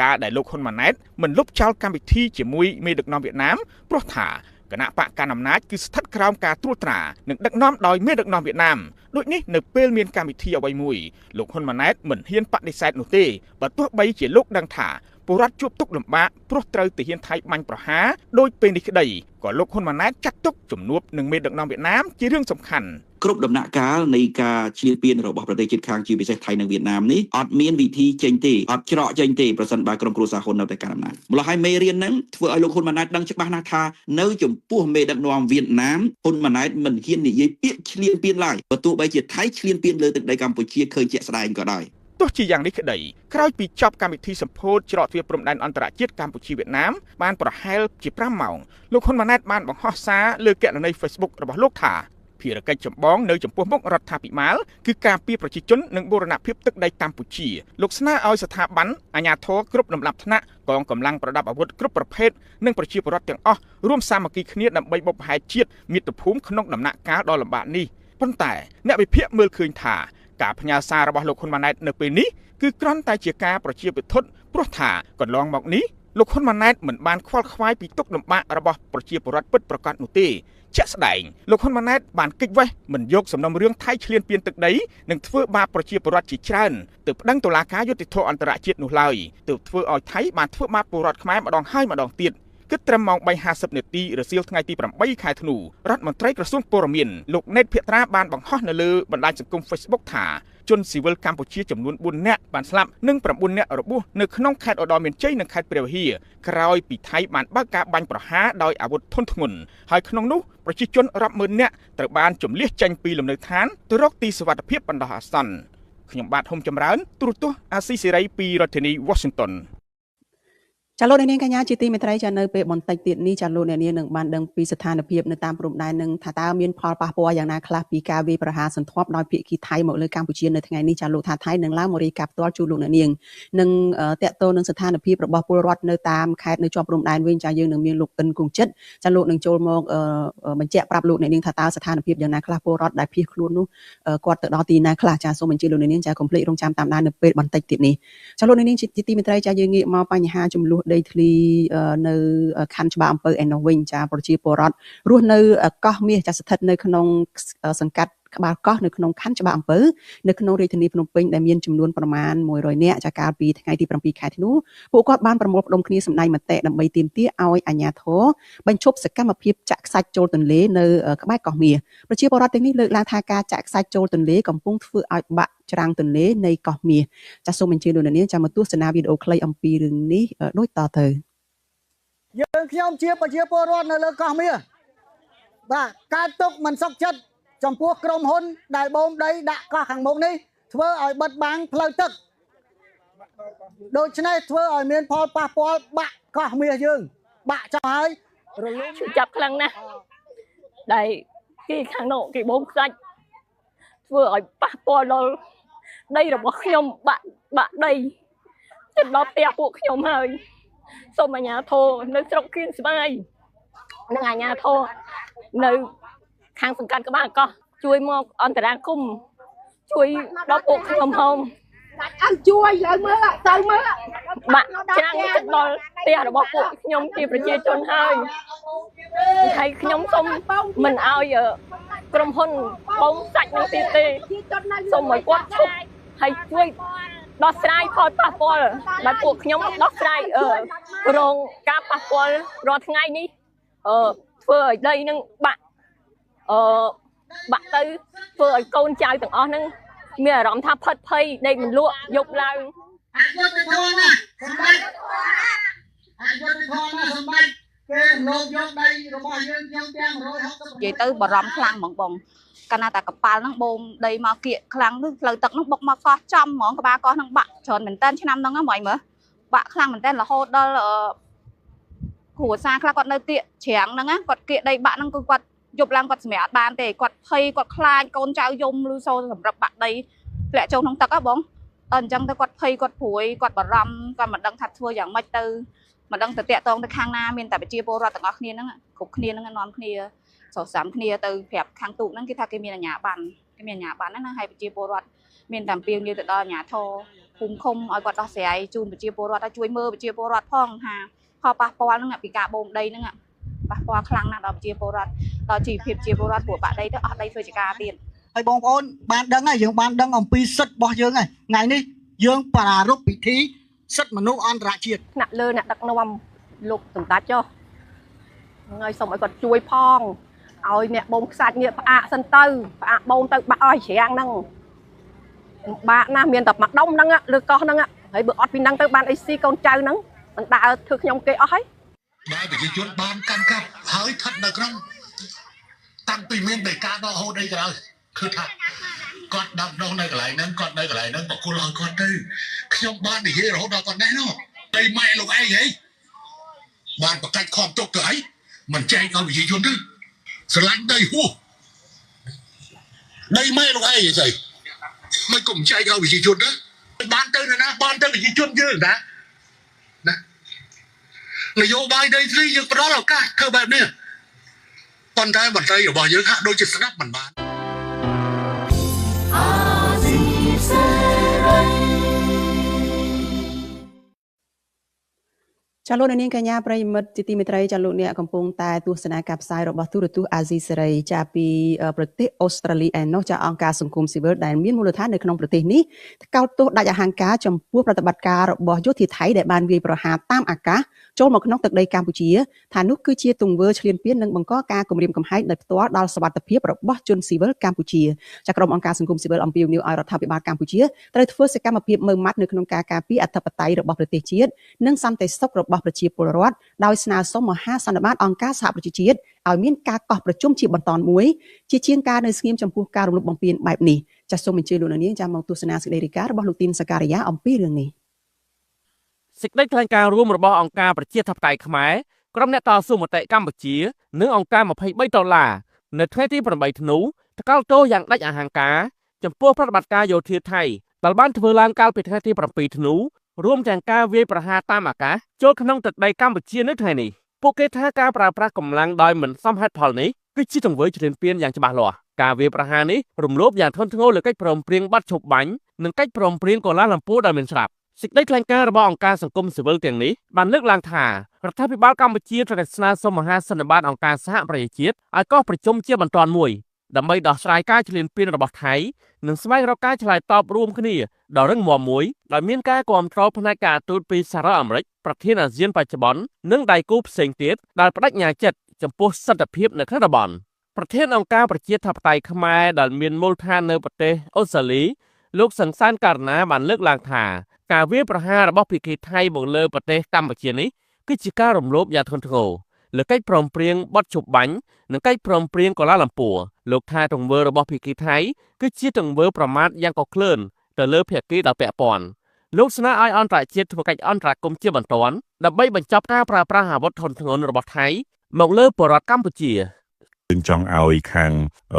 ការដែលលោកហ៊ុនម៉ាណែតមិនលុបចោលកម្មវិធីជាមួយមេដឹកនាំវៀតណាមព្រោះថាគណៈបកកណ្ដាលអំណាចគឺស្ថិតក្រោមការត្រួតត្រានិងដឹកនាំដោយមេដឹកនាំវៀតណាមដូចនេះនៅពេលមានកម្មវិធីអ្វីមួយលោកហ៊ុនម៉ាណែតមិនហ៊ានបដិសេធនោះទេបើទោះបីជាលោកដឹងថាពលរដ្ឋជួបទុក្ខលំបាកព្រោះត្រូវទាហានថៃបាញ់ប្រហារដោយពេលនេះក្តីក៏លោកហ៊ុនម៉ាណែតចាត់ទុកជំនួបនឹងមេដឹកនាំវៀតណាមជារឿងសំខាន់
គ្រប់ដំណាក់កាលនៃការឈ្លានពានរបស់ប្រទេសជិតខាងជាពិសេសថៃនិងវៀតណាមនេះអត់មានវិធីចេញទេអត់ច្រកចេញទេប្រសិនបើក្រុមគ្រួសារហ៊ុននៅតែកាន់អំណាចម្លោះហើយមេរៀនហ្នឹងធ្វើឲ្យលោកហ៊ុនម៉ាណែតដឹងច្បាស់ណាស់ថានៅចំពោះមេដឹកនាំវៀតណាមហ៊ុនម៉ាណែតមិនហ៊ាននិយាយពាក្យឈ្លានពានឡើយបើទោះបីជាថៃឈ្លានពានលើទឹកដីកម្ពុជាឃើញជាក់ស្ដែងក៏ដោយ
ទោះជាយ៉ាងនេះក្តីក្រោយពីចប់កម្មវិធីសម្ពោធច្រកទ្វារព្រំដែនអន្តរជាតិកម្ពុជាវៀតណាមបានប្រហែលជា5ម៉ោងលោកហ៊ុនម៉ាណែតបានបង្ហោះសារលើគណនី Facebook របស់លោកថាភារកិច្ចចម្បងនៅចំពោះមុខរដ្ឋាភិបាលគឺការពារប្រជាជននិងបូរណភាពទឹកដីកម្ពុជាលោកស្នើឲ្យស្ថាប័នអាជ្ញាធរគ្រប់លំដាប់ថ្នាក់កងកម្លាំងប្រដាប់អាវុធគ្រប់ប្រភេទនិងប្រជាពលរដ្ឋទាំងអស់រួមសាមគ្គីគ្នាដើម្បីបុព្វហេតុជាតិមាតុភូមិក្នុងដំណាក់កាលដ៏លំបាកនេះប៉ុន្តែអ្នកវិភាគមើលឃើញថាការផ្ញើសាររបស់លោកហ៊ុនម៉ាណែតនៅពេលនេះគឺគ្រាន់តែជាការប្រជាពិធព្រោះថាកន្លងមកនេះលោកហ៊ុនម៉ាណែតមិនបានខ្វល់ខ្វាយពីទុក្ខលំបាករបស់ប្រជាពលរដ្ឋពិតប្រាកដនោះទេជាក់ស្ដែងលោកហ៊ុនម៉ាណែតបានគេចវេះមិនយកសំណុំរឿងថៃឈ្លានពានទឹកដីនិងធ្វើបាបប្រជាពលរដ្ឋជាច្រើនទើបប្តឹងតុលាការយុត្តិធម៌អន្តរជាតិនោះឡើយទើបធ្វើឲ្យថៃបានធ្វើបាបពលរដ្ឋខ្មែរម្ដងហើយម្ដងទៀតគិតត្រឹមម៉ោង 3:50 នាទីរសៀលថ្ងៃទី8ខែធ្នូរដ្ឋមន្ត្រីក្រសួងព័ត៌មានលោកណេតភក្ត្រាបានបង្ហោះនៅលើបណ្ដាញសង្គម Facebook ថាជនស៊ីវិលកម្ពុជាចំនួន4នាក់បានស្លាប់និង9នាក់របួសនៅក្នុងខេត្តឧត្តរមានជ័យនិងខេត្តព្រះវិហារក្រោយពីថៃបានបើកការបាញ់ប្រហារដោយអាវុធធុនធ្ងន់ហើយក្នុងនោះប្រជាជនរាប់ម៉ឺននាក់ត្រូវបានជម្លៀសចេញពីលំនៅឋានទៅរកទីសុវត្ថិភាពបណ្ដោះអាសន្នខ្ញុំបាទហ៊ុំចម្រើនទូរទស្សន៍អាស៊ីសេរីពីរដ្ឋធានី Washington
ចាលោកអ្នកនាងកញ្ញាជាទីមេត្រីចានៅពេលបន្តិចទៀតនេះចាលោកអ្នកនាងនឹងបានដឹងពីស្ថានភាពនៅតាមព្រំដែននឹងថាតើមានផលប៉ះពាល់យ៉ាងណាខ្លះពីការវាយប្រហារសន្ធាប់ដោយភាគីថៃមកលើកម្ពុជានៅថ្ងៃនេះចាលោកថាថៃនឹងឡើងមករាយការណ៍ផ្ទាល់ជូនលោកអ្នកនាងនឹងតាក់ទងនឹងស្ថានភាពរបស់ពលរដ្ឋនៅតាមខេត្តនៅជាប់ព្រំដែនវិញចាយើងនឹងមានលោកអិនគង្ជិតចាលោកនឹងចូលមកបញ្ជាក់ប្រាប់លោកអ្នកនាងថាតើស្ថានភាពយ៉ាងណាខ្លះពលរដ្ឋដែលភៀសខ្លួននោះគាត់ទៅដល់ទីណាខ្លះចាសូមអញ្ជើញលោកអ្នកនាងចាកុំភ្លេចរងចាំតាមដាននៅពេលបន្តិចទៀតនេះចាលោកអ្នកនាងជាទីមេត្រីចាយើងងាកមកបញ្ហាចំនួនដីធ្លីនៅខណ្ឌច្បារអំពៅឯនោះវិញចាប្រជាពលរដ្ឋរស់នៅកោះមាសចាស្ថិតនៅក្នុងសង្កាត់ក្បាលកោះនៅក្នុងខណ្ឌច្បារអំពៅនៅក្នុងរាជធានីភ្នំពេញដែលមានចំនួនប្រមាណ100នាក់ចាកាលពីថ្ងៃទី7ខែធ្នូពួកគាត់បានប្រមូលផ្ដុំគ្នាសម្ដែងមតិដើម្បីទាមទារឲ្យអាជ្ញាធរបញ្ឈប់សកម្មភាពចាក់ខ្សាច់ចូលទន្លេនៅក្បែរកោះមាសប្រជាពលរដ្ឋទាំងនេះលើកឡើងថាការចាក់ខ្សាច់ចូលទន្លេកំពុងធ្វើឲ្យបាក់ច្រាំងទន្លេនៃកោះមាសចាសសូមអញ្ជើញលោកអ្នកនាងចាំមកទស្សនាវីដេអូខ្លីអំពីរឿងនេះដូចតទៅ
យើងខ្ញុំជាប្រជាពលរដ្ឋនៅលើកោះមាសបាទការទុកមិនសុខចិត្តចំពោះក្រុមហ៊ុនដែលបូមដីដាក់កោះខាងមុខនេះធ្វើឲ្យបិទបាំងផ្លូវទឹកដូច្នេះធ្វើឲ្យមានផលប៉ះពាល់បាក់កោះមាសយើងបាក់ចោលហើយរលំ
ចាប់ខ្លាំងណាស់ដែលគេខាងនោះគេបូមខ្សាច់ធ្វើឲ្យប៉ះពាល់ដល់ដីរបស់ខ្ញុំបាក់ដីទៅដល់ផ្ទះពួកខ្ញុំហើយសូមអាជ្ញាធរនៅស្រុកគៀនស្វាយនិងអាជ្ញាធរនៅខាងសង្កាត់ក្បាលកោះជួយមកអន្តរាគមន៍ជួយដល់ពួកខ្ញុំហម
ដាច់អត់ជួយលើមើលទៅមើល
បាក់ច្រាំងទៅដល់ផ្ទះរបស់ពួកខ្ញុំជាប្រជាជនហើយហើយខ្ញុំសូមមិនឲ្យក្រុមហ៊ុនបូមសាច់នឹងទៀតទេសូមឲ្យគាត់ឈប់ហើយជួយដោះស្រាយផលប៉ះពាល់ដែលពួកខ្ញុំដោះស្រាយរងការប៉ះពាល់រាល់ថ្ងៃនេះធ្វើឲ្យដីនឹងបាក់បាក់ទៅធ្វើឲ្យកូនចៅទាំងអស់ហ្នឹងមានអារម្មណ៍ថាផិតភ័យដេកមិនលក់យប់ឡើង
អយុត្តិធម៌ណាសម្បត្តិអយុត្តិធម៌ណាសម្បត្តិគេរំលោភយកដីរបស់យើងខ្ញុំទាំង160
និយាយទៅបារម្ភខ្លាំងហ្មងបងកាលណាតែកប៉ាល់ហ្នឹងបូមដីមកគៀកខ្លាំងនោះផ្លូវទឹកហ្នឹងបុកមកកោះចំហ្មងក្បាលកោះហ្នឹងបាក់ច្រើនមែនតើឆ្នាំហ្នឹងហ្មងមើលបាក់ខ្លាំងមែនតើរហូតដល់គ្រួសារខ្លះគាត់នៅគៀកច្រាំងហ្នឹងណាគាត់គៀកដីបាក់ហ្នឹងគឺគាត់យប់ឡើងគាត់សម្រាប់អត់បានទេគាត់ភ័យគាត់ខ្លាចកូនចៅយំឬសូសម្រាប់បាក់ដីធ្លាក់ចូលក្នុងទឹកហ៎បងដល់អញ្ចឹងទៅគាត់ភ័យគាត់ព្រួយគាត់បារម្ភគាត់មិនដឹងថាធ្វើយ៉ាងម៉េចទៅមិនដឹងទៅតាក់ទងទៅខាងណាមានតែប្រជាពលរដ្ឋទាំងអស់គ្នាហ្នឹងគ្រប់គ្នាហ្នឹងនាំគ្នាស្រសាំគ្នាទៅប្រាប់ខាងទូកហ្នឹងគេថាគេមានអាជ្ញាប័ណ្ណគេមានអាជ្ញាប័ណ្ណណាហើយប្រជាពលរដ្ឋមានតែអំពាវនាវទៅដល់អាជ្ញាធរភូមិឃុំឲ្យគាត់ដោះស្រាយជូនប្រជាពលរដ្ឋឲ្យជួយមើលប្រជាពលរដ្ឋផងថាផលប៉ះពាល់ហ្នឹងពីការបូមដីហ្នឹងប៉ះពាល់ខ្លាំងណាស់ដល់ប្រជាពលរដ្ឋដល់ជីវភាពប្រជាពលរដ្ឋព្រោះបាក់ដីទៅអស់ដីធ្វើចម្ការទៀត
ហើយបងប្អូនបានដឹងហើយយើងបានដឹងអំពីសិទ្ធិរបស់យើងហើយថ្ងៃនេះយើងប្រារព្ធពិធីសិទ្ធិមនុស្សអន្តរជាតិ
ថ្នាក់លើអ្នកដឹកនាំលោកសម្ដេចចុះហើយសូមឲ្យគាត់ជួយផង
ឲ្យអ្នកបូមខ្សាច់នេះផ្អាកសិនទៅផ្អាកបូមទៅបាក់អស់ច្រាំងហ្នឹងបាក់ណាស់មានតែមួយដុំហ្នឹងលើកោះហ្នឹងហើយបើអត់ពីហ្នឹងទៅបានអីស៊ីកូនចៅហ្នឹងមិនដើរធ្វើខ្ញុំគេអស់ហើយ
ដែលប្រជាជនបានកាន់កាប់ហើយស្ថិតនៅក្នុងតាំងពីមានដីកាដកហូតអីក៏ដោយគឺថាគាត់ដាំដុះនៅកន្លែងហ្នឹងគាត់នៅកន្លែងហ្នឹងបកគលឲ្យគាត់ទៅខ្ញុំបាននិយាយរហូតដល់ប៉ុណ្ណេះនោះដីម៉ែលោកឯងហីបានប្រកាច់ខំទុកទៅអីមិនចែកឲ្យប្រជាជនទេស្រឡាញ់ដីហួសដីម៉ែលោកឯងស្អីមិនកុំចែកឲ្យប្រជាជនទេបានទៅណាបានទៅប្រជាជនយើងណាណានយោបាយដីធ្លីយើងផ្ដល់ឱកាសធ្វើបែបនេះប៉ុន្តែមន្ត្រីរបស់យើងហាក់ដូចជាស្ដាប់មិនបាន
ចាលោកនាងកញ្ញាប្រិយមិត្តជាទីមេត្រីចាលោកអ្នកកំពុងតែទស្សនាការផ្សាយរបស់ទូរទស្សន៍អាស៊ីសេរីចាពីប្រទេសអូស្ត្រាលីឯណោះចាអង្គការសង្គមស៊ីវិលដែលមានមូលដ្ឋាននៅក្នុងប្រទេសនេះថ្កោលទោសដាច់អហង្ការចំពោះប្រតិបត្តិការរបស់យោធាថៃដែលបានវាយប្រហារតាមអាកាសចូលមកក្នុងទឹកដីកម្ពុជាថានោះគឺជាទង្វើឈ្លានពាននិងបង្កការគំរាមកំហែងដោយផ្ទាល់ដល់សុវត្ថិភាពរបស់ជនស៊ីវិលកម្ពុជាចាក្រុមអង្គការសង្គមស៊ីវិលអំពាវនាវឲ្យរដ្ឋាភិបាលកម្ពុជាត្រូវធ្វើសកម្មភាពម៉ឺងម៉ាត់នៅក្នុងការការពារអធិបតេយ្យរបស់ប្រទេសជាតិនិងសន្តិសុខរបស់ប្រជាពលរដ្ឋដោយស្នើសុំមហាសន្និបាតអង្គការសហប្រជាជាតិឲ្យមានការកោះប្រជុំជាបន្តមួយជាជាងការនៅស្ងៀមចំពោះការរំលោភបំពានបែបនេះចាសសូមអញ្ជើញលោកនាងចាំមកទស្សនាសេចក្តីរាយការណ៍របស់លោកទីនសការីយ៉ាអំពីរឿងនេះ
សេចក្តីថ្លែងការណ៍រួមរបស់អង្គការប្រជាធិបតេយ្យខ្មែរក្រុមអ្នកតស៊ូមតិកម្ពុជានិងអង្គការ23ដុល្លារនៅថ្ងៃទី8ធ្នូថ្កោលទោសយ៉ាងដាច់អហង្ការចំពោះប្រតិបត្តិការយោធាថៃដែលបានធ្វើឡើងកាលពីថ្ងៃទី7ធ្នូរួមទាំងការវាយប្រហារតាមអាកាសចូលក្នុងទឹកដីកម្ពុជានៅថ្ងៃនេះពួកគេថាការប្រើប្រាស់កម្លាំងដោយមិនសមហេតុផលនេះគឺជាទង្វើឈ្លានពានយ៉ាងច្បាស់លាស់ការវាយប្រហារនេះរំលោភយ៉ាងធ្ងន់ធ្ងរលើកិច្ចព្រមព្រៀងបាត់ឈប់បាញ់និងកិច្ចព្រមព្រៀងកូឡាឡាំពួរដែលមានស្រាប់សេចក្តីថ្លែងការណ៍របស់អង្គការសង្គមស៊ីវិលទាំងនេះបានលើកឡើងថារដ្ឋាភិបាលកម្ពុជាត្រូវតែស្នើសុំមហាសន្និបាតអង្គការសហប្រជាជាតិឲ្យកោះប្រជុំជាបន្ទាន់មួយដើម្បីដោះស្រាយការឈ្លានពានរបស់ថៃនិងស្វែងរកការឆ្លើយតបរួមគ្នាដ៏រឹងមាំមួយដោយមានការគាំទ្រផ្នែកការទូតពីសហរដ្ឋអាមេរិកប្រធានអាស៊ានបច្ចុប្បន្ននិងដៃគូផ្សេងទៀតដែលបដិញ្ញាចិត្តចំពោះសន្តិភាពនៅក្នុងតំបន់ប្រធានអង្គការប្រជាធិបតេយ្យខ្មែរដែលមានមូលដ្ឋាននៅប្រទេសអូស្ត្រាលីលោកសង្សានករណាបានលើកឡើងថាការវាយប្រហាររបស់ភាគីថៃមកលើប្រទេសកម្ពុជានេះគឺជាការរំលោភយ៉ាងធ្ងន់ធ្ងរលើកិច្ចព្រមព្រៀងបទឈប់បាញ់និងកិច្ចព្រមព្រៀងកូឡាឡាំពួរលោកថាទង្វើរបស់ភាគីថៃគឺជាទង្វើប្រមាថយ៉ាងកក្លឿនទៅលើភាគីដែលពាក់ព័ន្ធលោកស្នើឲ្យអន្តរជាតិធ្វើកិច្ចអន្តរាគមន៍ជាបន្ទាន់ដើម្បីបញ្ចប់ការប្រើប្រាស់អាវុធធនធ្ងន់របស់ថៃមកលើពលរដ្ឋកម្ពុជា
យើងចង់ឲ្យខាង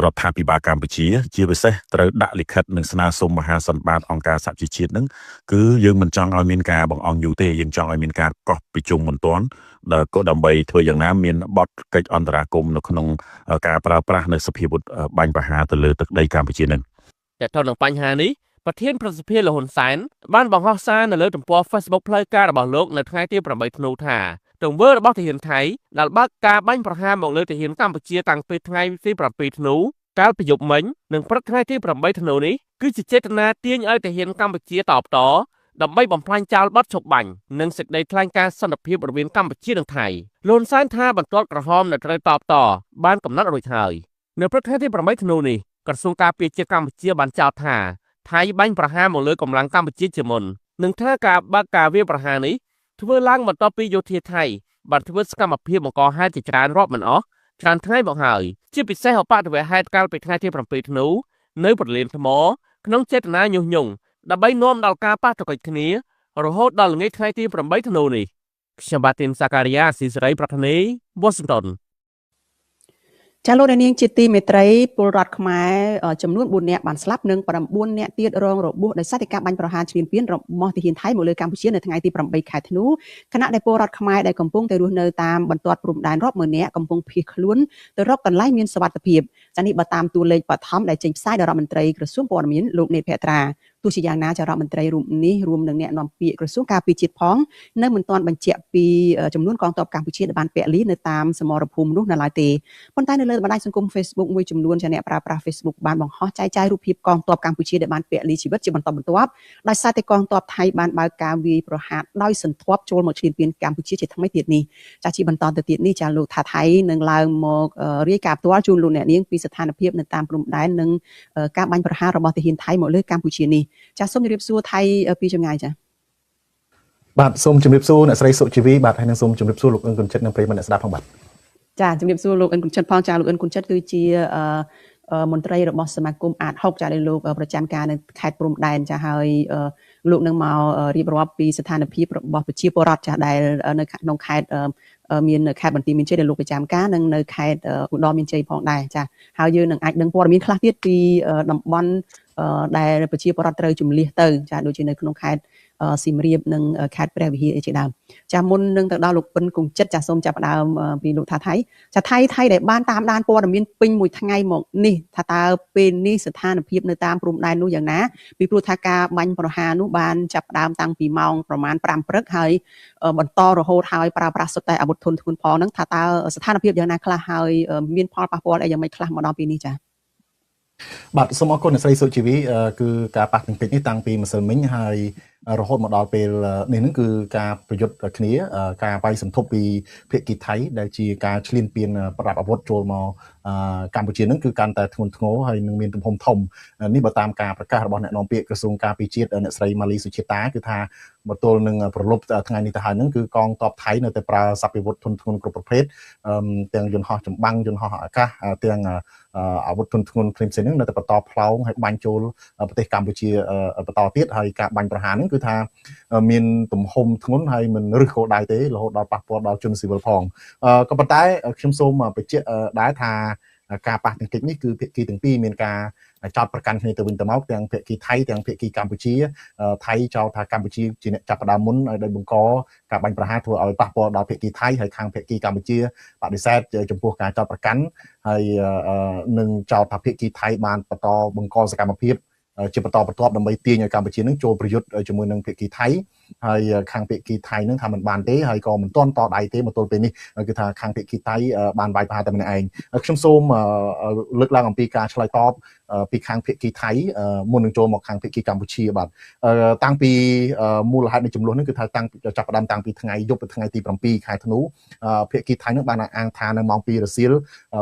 រដ្ឋាភិបាលកម្ពុជាជាពិសេសត្រូវដាក់លិខិតនិងស្នើសុំមហាសន្និបាតអង្គការសហប្រជាជាតិហ្នឹងគឺយើងមិនចង់ឲ្យមានការបង្អង់យូរទេយើងចង់ឲ្យមានការកោះប្រជុំបន្ទាន់ដែលក៏ដើម្បីធ្វើយ៉ាងណាមានបទកិច្ចអន្តរាគមន៍នៅក្នុងការប្រើប្រាស់នៅសភាវុធបាញ់ប្រហារទៅលើទឹកដីកម្ពុជានឹង
តែទៅនឹងបញ្ហានេះប្រធានប្រសិទ្ធភាពលហ៊ុនសែនបានបង្ហោះសារនៅលើទំព័រ Facebook ផ្លូវការរបស់លោកនៅថ្ងៃទី8ធ្នូថាទង្វើរបស់ទាហានថៃដែលបើកការបាញ់ប្រហារមកលើទាហានកម្ពុជាតាំងពីថ្ងៃទី7ធ្នូកាលពីយប់មិញនិងព្រឹកថ្ងៃទី8ធ្នូនេះគឺជាចេតនាទាញឲ្យទាហានកម្ពុជាតបតដើម្បីបំផ្លាញចោលបទឈប់បាញ់និងសេចក្តីថ្លែងការណ៍សន្តិភាពរវាងកម្ពុជានិងថៃលោកហ៊ុនសែនថាបន្ទាត់ក្រហមនៅត្រូវតបតបានកំណត់រួចហើយនៅព្រឹកថ្ងៃទី8ធ្នូនេះក្រសួងការពារជាតិកម្ពុជាបានចោទថាថៃបាញ់ប្រហារមកលើកម្លាំងកម្ពុជាជាមុននិងថាការបើកការវាយប្រហារនេះធ្វើឡើងបន្ទាប់ពីយោធាថៃបានធ្វើសកម្មភាពបង្កហេតុជាច្រើនរាប់មិនអស់ច្រើនថ្ងៃមកហើយជាពិសេសឧបទ្ទវហេតុកាលពីថ្ងៃទី7ធ្នូនៅព្រលានថ្មក្នុងចេតនាញុះញង់ដើម្បីនាំដល់ការប៉ះទង្គិចគ្នារហូតដល់ល្ងាចថ្ងៃទី8ធ្នូនេះខ្ញុំបាទទីនសាការីយ៉ាស៊ីសេរីប្រធានាធិបតីវ៉ាស៊ីនតោន
ចាលោកនាងជាទីមេត្រីពលរដ្ឋខ្មែរចំនួន4នាក់បានស្លាប់និង9នាក់ទៀតរងរបួសដោយសារតែការបាញ់ប្រហារឈ្លានពានរបស់ទាហានថៃមកលើកម្ពុជានៅថ្ងៃទី8ខែធ្នូខណៈដែលពលរដ្ឋខ្មែរដែលកំពុងតែរស់នៅតាមបន្ទាត់ព្រំដែនរាប់ម៉ឺននាក់កំពុងភៀសខ្លួនទៅរកកន្លែងមានសុវត្ថិភាពចានេះបើតាមតួលេខបឋមដែលចេញផ្សាយដោយរដ្ឋមន្ត្រីក្រសួងព័ត៌មានលោកនេតភក្ត្រា ទោះជាយ៉ាងណាចារដ្ឋមន្ត្រីរូបនេះរួមនឹងអ្នកនាំពាក្យក្រសួងការពារជាតិផងនៅមិនទាន់បញ្ជាក់ពីចំនួនកងទ័ពកម្ពុជាដែលបានពលីនៅតាមសមរភូមិនោះនៅឡើយទេប៉ុន្តែនៅលើបណ្ដាញសង្គម Facebook មួយចំនួនចាអ្នកប្រើប្រាស់ Facebook បានបង្ហោះចែកចាយរូបភាពកងទ័ពកម្ពុជាដែលបានពលីជីវិតជាបន្តបន្ទាប់ដោយសារតែកងទ័ពថៃបានបើកការវាយប្រហារដោយសន្ធាប់ចូលមកឈ្លានពានកម្ពុជាជាថ្មីទៀតនេះចាជាបន្តទៅទៀតនេះចាលោកថាថៃនឹងឡើងមករាយការណ៍ផ្ទាល់ជូនលោកអ្នកនាងពីស្ថានភាពនៅតាមព្រំដែននិងការបាញ់ប្រហាររបស់ទាហានថៃមកលើកម្ពុជានេះចាសូមជម្រាបសួរថៃពីចម្ងាយចា
បាទសូមជម្រាបសួរអ្នកស្រីសុជីវីបាទហើយនឹងសូមជម្រាបសួរលោកអ៊ឹងគុណចិត្តនិងប្រិយមិត្តអ្នកស្ដាប់ផងបាទ
ចាជម្រាបសួរលោកអ៊ឹងគុណចិត្តផងចាលោកអ៊ឹងគុណចិត្តគឺជាមន្ត្រីរបស់សមាគមអាត6ចាដែលលោកប្រចាំការនៅខេត្តព្រំដែនចាហើយលោកនឹងមករៀបរាប់ពីស្ថានភាពរបស់ប្រជាពលរដ្ឋចាដែលនៅក្នុងខេត្តមានខេត្តបន្ទាយមានជ័យដែលលោកប្រចាំការនិងនៅខេត្តឧត្តរមានជ័យផងដែរចាហើយយើងនឹងអាចដឹងព័ត៌មានខ្លះទៀតពីតំបន់ដែលប្រជាពលរដ្ឋត្រូវជំលះទៅចាដូចជានៅក្នុងខេត្តសៀមរាបនិងខេត្តព្រះវិហារជាដើមចាមុននឹងទៅដល់លោកពិនគង្ជិតចាសូមចាប់ផ្ដើមពីលោកថាថៃចាថៃដែលបានតាមដានព័ត៌មានពេញមួយថ្ងៃមកនេះថាតើពេលនេះស្ថានភាពនៅតាមព្រំដែននោះយ៉ាងណាពីព្រោះថាការបាញ់ប្រហារនោះបានចាប់ផ្ដើមតាំងពីម៉ោងប្រមាណ5ព្រឹកហើយបន្តរហូតហើយប្រើប្រាស់សុទ្ធតែអាវុធធុនធ្ងន់ផងហ្នឹងថាតើស្ថានភាពយ៉ាងណាខ្លះហើយមានផលប៉ះពាល់អីយ៉ាងម៉េចខ្លះមកដល់ពេលនេះចា
បាទសូមអរគុណអ្នកស្រីសុជីវីគឺការប៉ះទង្គិចនេះតាំងពីម្សិលមិញហើយរហូតមកដល់ពេលនេះនឹងគឺការប្រយុទ្ធគ្នាការវាយសន្ធប់ពីភាគីថៃដែលជាការឈ្លានពានប្រដាប់អាវុធចូលមកកម្ពុជានឹងគឺកាន់តែធ្ងន់ធ្ងរហើយនឹងមានទំហំធំនេះបើតាមការប្រកាសរបស់អ្នកនាំពាក្យក្រសួងការពារជាតិអ្នកស្រីម៉ាលីសុជាតាគឺថាមកទល់នឹងប្រលប់ថ្ងៃនេះទៅហើយនឹងគឺកងទ័ពថៃនៅតែប្រើសព្វាវុធធុនធ្ងន់គ្រប់ប្រភេទទាំងយន្តហោះចម្បាំងយន្តហោះអាកាសទាំងអាវុធធុនធ្ងន់ផ្សេងៗហ្នឹងនៅតែបន្តផ្លោងហើយបាញ់ចូលប្រទេសកម្ពុជាបន្តទៀតហើយការបាញ់ប្រហារហ្នឹងគឺថាមានទំហំធ្ងន់ហើយមិនរឹសគោលដៅទេរហូតដល់ប៉ះពាល់ដល់ជនស៊ីវិលផងក៏ប៉ុន្តែខ្ញុំសូមបញ្ជាក់ដែរថាការប៉ះទង្គិចនេះគឺភាគីទាំងពីរមានការចោទប្រកាន់គ្នាទៅវិញទៅមកទាំងភាគីថៃទាំងភាគីកម្ពុជាថៃចោទថាកម្ពុជាជាអ្នកចាប់ផ្ដើមមុនឲ្យដោយបង្កការបាញ់ប្រហារធ្វើឲ្យប៉ះពាល់ដល់ភាគីថៃហើយខាងភាគីកម្ពុជាបដិសេធចំពោះការចោទប្រកាន់ហើយនឹងចោទថាភាគីថៃបានបន្តបង្កសកម្មភាពជាបន្តបន្ទាប់ដើម្បីទាញឲ្យកម្ពុជានឹងចូលប្រយុទ្ធជាមួយនឹងភាគីថៃហើយខាងភាគីថៃនឹងថាមិនបានទេហើយក៏មិនទាន់តដៃទេមកទល់ពេលនេះគឺថាខាងភាគីថៃបានវាយប្រហារតែម្នាក់ឯងខ្ញុំសូមលើកឡើងអំពីការឆ្លើយតបពីខាងភាគីថៃមុននឹងចូលមកខាងភាគីកម្ពុជាបាទតាំងពីមូលហេតុនៃចំនួននេះគឺថាតាំងចាប់ផ្ដើមតាំងពីថ្ងៃយប់ទៅថ្ងៃទី7ខែធ្នូភាគីថៃនឹងបានអាងថានៅម៉ោង2រសៀល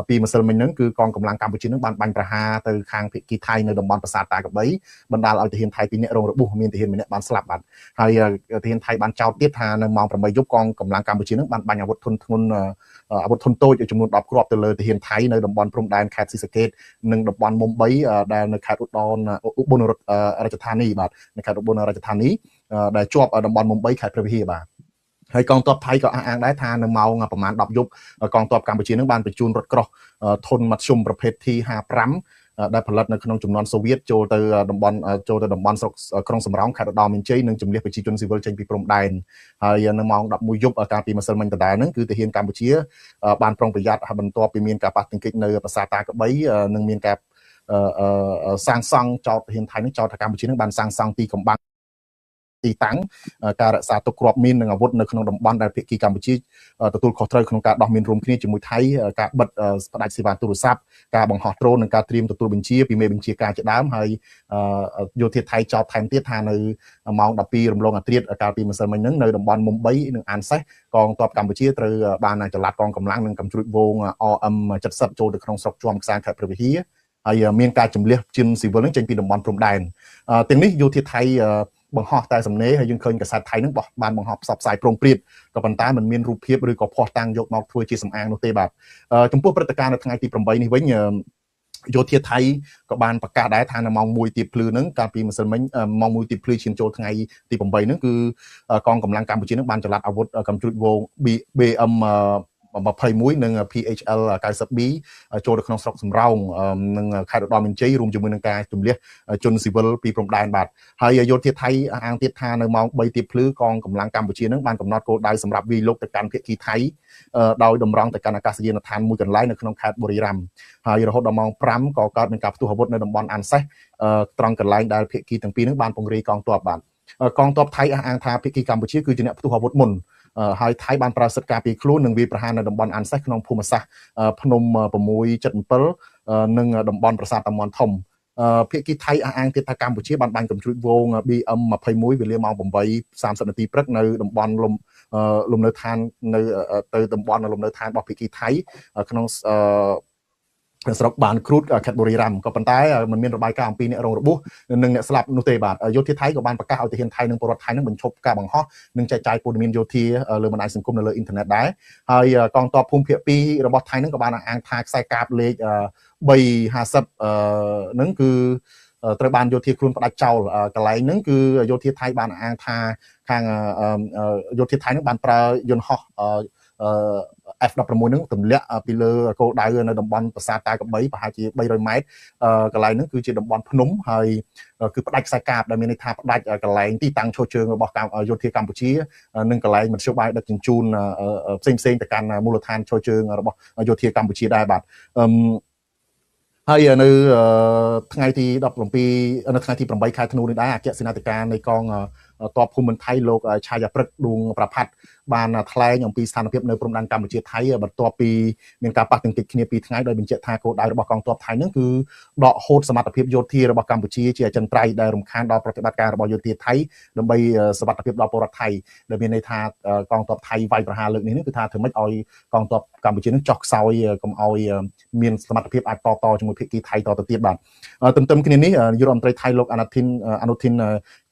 ពីម្សិលមិញហ្នឹងគឺកងកម្លាំងកម្ពុជានឹងបានបាញ់ប្រហារទៅខាងភាគីថៃនៅតំបន់ប្រាសាទតាក្របីបណ្ដាលឲ្យទាហានថៃ2នាក់រងរបួសមានទាហានម្នាក់បានស្លាប់បាទហើយទាហានថៃបានចោទទៀតថានៅម៉ោង8យប់កងកម្លាំងកម្ពុជានឹងបានបាញ់អាវុធធុនធ្ងន់អាវុធធុនតូចចំនួន10គ្រាប់ទៅលើទាហានថៃនៅតំបន់ព្រំដែនខេត្តស៊ីសាកេតនិងតំបន់មុំ3ដែលនៅខេត្តឧត្តរឧបលរាជធានីបាទនៅខេត្តឧបលរាជធានីដែលជាប់តំបន់មុំ3ខេត្តព្រះវិហារបាទហើយកងទ័ពថៃក៏អះអាងដែរថានៅម៉ោងប្រមាណ10យប់កងទ័ពកម្ពុជានឹងបានបញ្ជូនរថក្រោះធុនមធ្យមប្រភេទ T55 ដែលផលិតនៅក្នុងជំនាន់សូវៀតចូលទៅតំបន់ស្រុកក្រុងសំរោងខេត្តឧត្តរមានជ័យនិងជំនះប្រជាជនស៊ីវិលចេញពីព្រំដែនហើយនៅម៉ោង11យប់កាលពីម្សិលមិញដដែលហ្នឹងគឺទាហានកម្ពុជាបានប្រុងប្រយ័ត្នហើយបន្ទាប់ពីមានការប៉ះទង្គិចនៅប្រាសាទតាក្របីនិងមានការសាងសង់ចោទទាហានថៃនឹងចោទថាកម្ពុជានឹងបានសាងសង់ទីកំបាំងទីតាំងការរក្សាទុកគ្រាប់មីននិងអាវុធនៅក្នុងតំបន់ដែលភាគីកម្ពុជាទទួលខុសត្រូវក្នុងការដោះមីនរួមគ្នាជាមួយថៃការបិទផ្ដាច់សេវាទូរស័ព្ទការបង្ហោះដ្រូននិងការត្រៀមទទួលបញ្ជាពីមេបញ្ជាការជាដើមហើយយោធាថៃចោទថែមទៀតថានៅម៉ោង12រំលងអាត្រាតកាលពីម្សិលមិញហ្នឹងនៅតំបន់មុំ3និងអានសេះកងទ័ពកម្ពុជាត្រូវបានចល័តកងកម្លាំងនិងកំជ្រួចវង RM70 ចូលទៅក្នុងស្រុកជាំខ្សានខេត្តព្រះវិហារហើយមានការជំលះជនស៊ីវិលនឹងចេញពីតំបន់ព្រំដែនទាំងនេះយោធាថៃបង្ហោះតែសំណេរហើយយើងឃើញកាសែតថៃនឹងបានបង្ហោះផ្សព្វផ្សាយព្រោងព្រាតក៏ប៉ុន្តែมันមានរូបភាពឬក៏ភស្តុតាងយកមកធ្វើជាសម្អាងនោះទេបាទចំពោះព្រឹត្តិការណ៍នៅថ្ងៃទី8នេះវិញយោធាថៃក៏បានប្រកាសដែរថានៅម៉ោង1ទៀបភ្លឺហ្នឹងកាលពីម្សិលមិញម៉ោង1ទៀបភ្លឺឈានចូលថ្ងៃទី8ហ្នឹងគឺកងកម្លាំងកម្ពុជានឹងបានចល័តអាវុធកំជ្រួចវង BM 21និង PHL 90B ចូលទៅក្នុងស្រុកសំរោងនិងខេត្តឧត្តរមានជ័យរួមជាមួយនឹងការជំលះជនស៊ីវិលពីព្រំដែនបាទហើយយោធាថៃអះអាងទៀតថានៅម៉ោង3ទៀបភ្លឺកងកម្លាំងកម្ពុជានឹងបានកំណត់គោលដៅសម្រាប់វាយលុកទៅកាន់ភាគីថៃដោយតម្រង់ទៅកាន់អាកាសយានដ្ឋានមួយកន្លែងនៅក្នុងខេត្តបុរីរ៉ាំហើយរហូតដល់ម៉ោង5ក៏កើតមានការផ្ទុះអាវុធនៅតំបន់អាន់សេះត្រង់កន្លែងដែលភាគីទាំងពីរនឹងបានពង្រាយកងទ័ពបាទកងទ័ពថៃអះអាងថាភាគីកម្ពុជាគឺជាអ្នកផ្ទុះអាវុធមុនហើយថៃបានប្រើសិទ្ធិការពារខ្លួននិងវាយប្រហារនៅតំបន់អាន់សេះក្នុងភូមិសាស្ត្រភ្នំ677និងតំបន់ប្រាសាទតាមាន់ធំភាគីថៃអះអាងទៀតថាកម្ពុជាបានបាញ់កំជ្រួចវង BM 21វេលាម៉ោង8:30នាទីព្រឹកនៅតំបន់លំនៅឋាននៅទៅតំបន់លំនៅឋានរបស់ភាគីថៃក្នុងស្រុកបានគ្រូតខេត្តបុរីរ៉ាំក៏ប៉ុន្តែมันមានរបាយការណ៍អំពីអ្នករងរបួសនិងអ្នកស្លាប់នោះទេបាទយោធាថៃក៏បានប្រកាសឲ្យទាហានថៃនិងពលរដ្ឋថៃនឹងបញ្ឈប់ការបង្ហោះនិងចែកចាយព័ត៌មានយោធាលើបណ្ដាញសង្គមនៅលើអ៊ីនធឺណិតដែរហើយកងទ័ពភូមិភាគ2របស់ថៃនឹងក៏បានអះអាងថាខ្សែកាបលេខ350នឹងគឺត្រូវបានយោធាខ្លួនផ្ដាច់ចោលកន្លែងហ្នឹងគឺយោធាថៃបានអះអាងថាខាងយោធាថៃនឹងបានប្រើយន្តហោះF16 ហ្នឹងទម្លាក់ពីលើគោលដៅនៅតំបន់ប្រាសាទតាក្របីប្រហែលជា300ម៉ែត្រកន្លែងហ្នឹងគឺជាតំបន់ភ្នំហើយគឺផ្ដាច់ខ្សែកាបដែលមានន័យថាផ្ដាច់កន្លែងទីតាំងឈរជើងរបស់យោធាកម្ពុជានិងកន្លែងមធ្យោបាយដឹកជញ្ជូនផ្សេងៗទៅកាន់មូលដ្ឋានឈរជើងរបស់យោធាកម្ពុជាដែរបាទហើយនៅថ្ងៃទី17នៅថ្ងៃទី8ខែធ្នូនេះដែរអគ្គសេនាធិការនៃកងទ័ពភូមិន្ទថៃលោកឆាយាព្រឹកឌួងប្រផាត់បានថ្លែងអំពីស្ថានភាពនៅព្រំដែនកម្ពុជាថៃបន្ទាប់ពីមានការប៉ះទង្គិចគ្នា2ថ្ងៃដោយបញ្ជាក់ថាគោលដៅរបស់កងទ័ពថៃនឹងគឺដកហូតសមត្ថភាពយោធារបស់កម្ពុជាជាអចិន្ត្រៃយ៍ដែលរំខានដល់ប្រតិបត្តិការរបស់យោធាថៃដើម្បីសុវត្ថិភាពដល់ពលរដ្ឋថៃដែលមានន័យថាកងទ័ពថៃវាយប្រហារលើកនេះគឺថាធ្វើម៉េចឲ្យកងទ័ពកម្ពុជានឹងចោះខ្សោយកុំឲ្យមានសមត្ថភាពអាចតតជាមួយភាគីថៃតទៅទៀតបាទទន្ទឹមគ្នានេះនាយករដ្ឋមន្ត្រីថៃលោកអានុធីន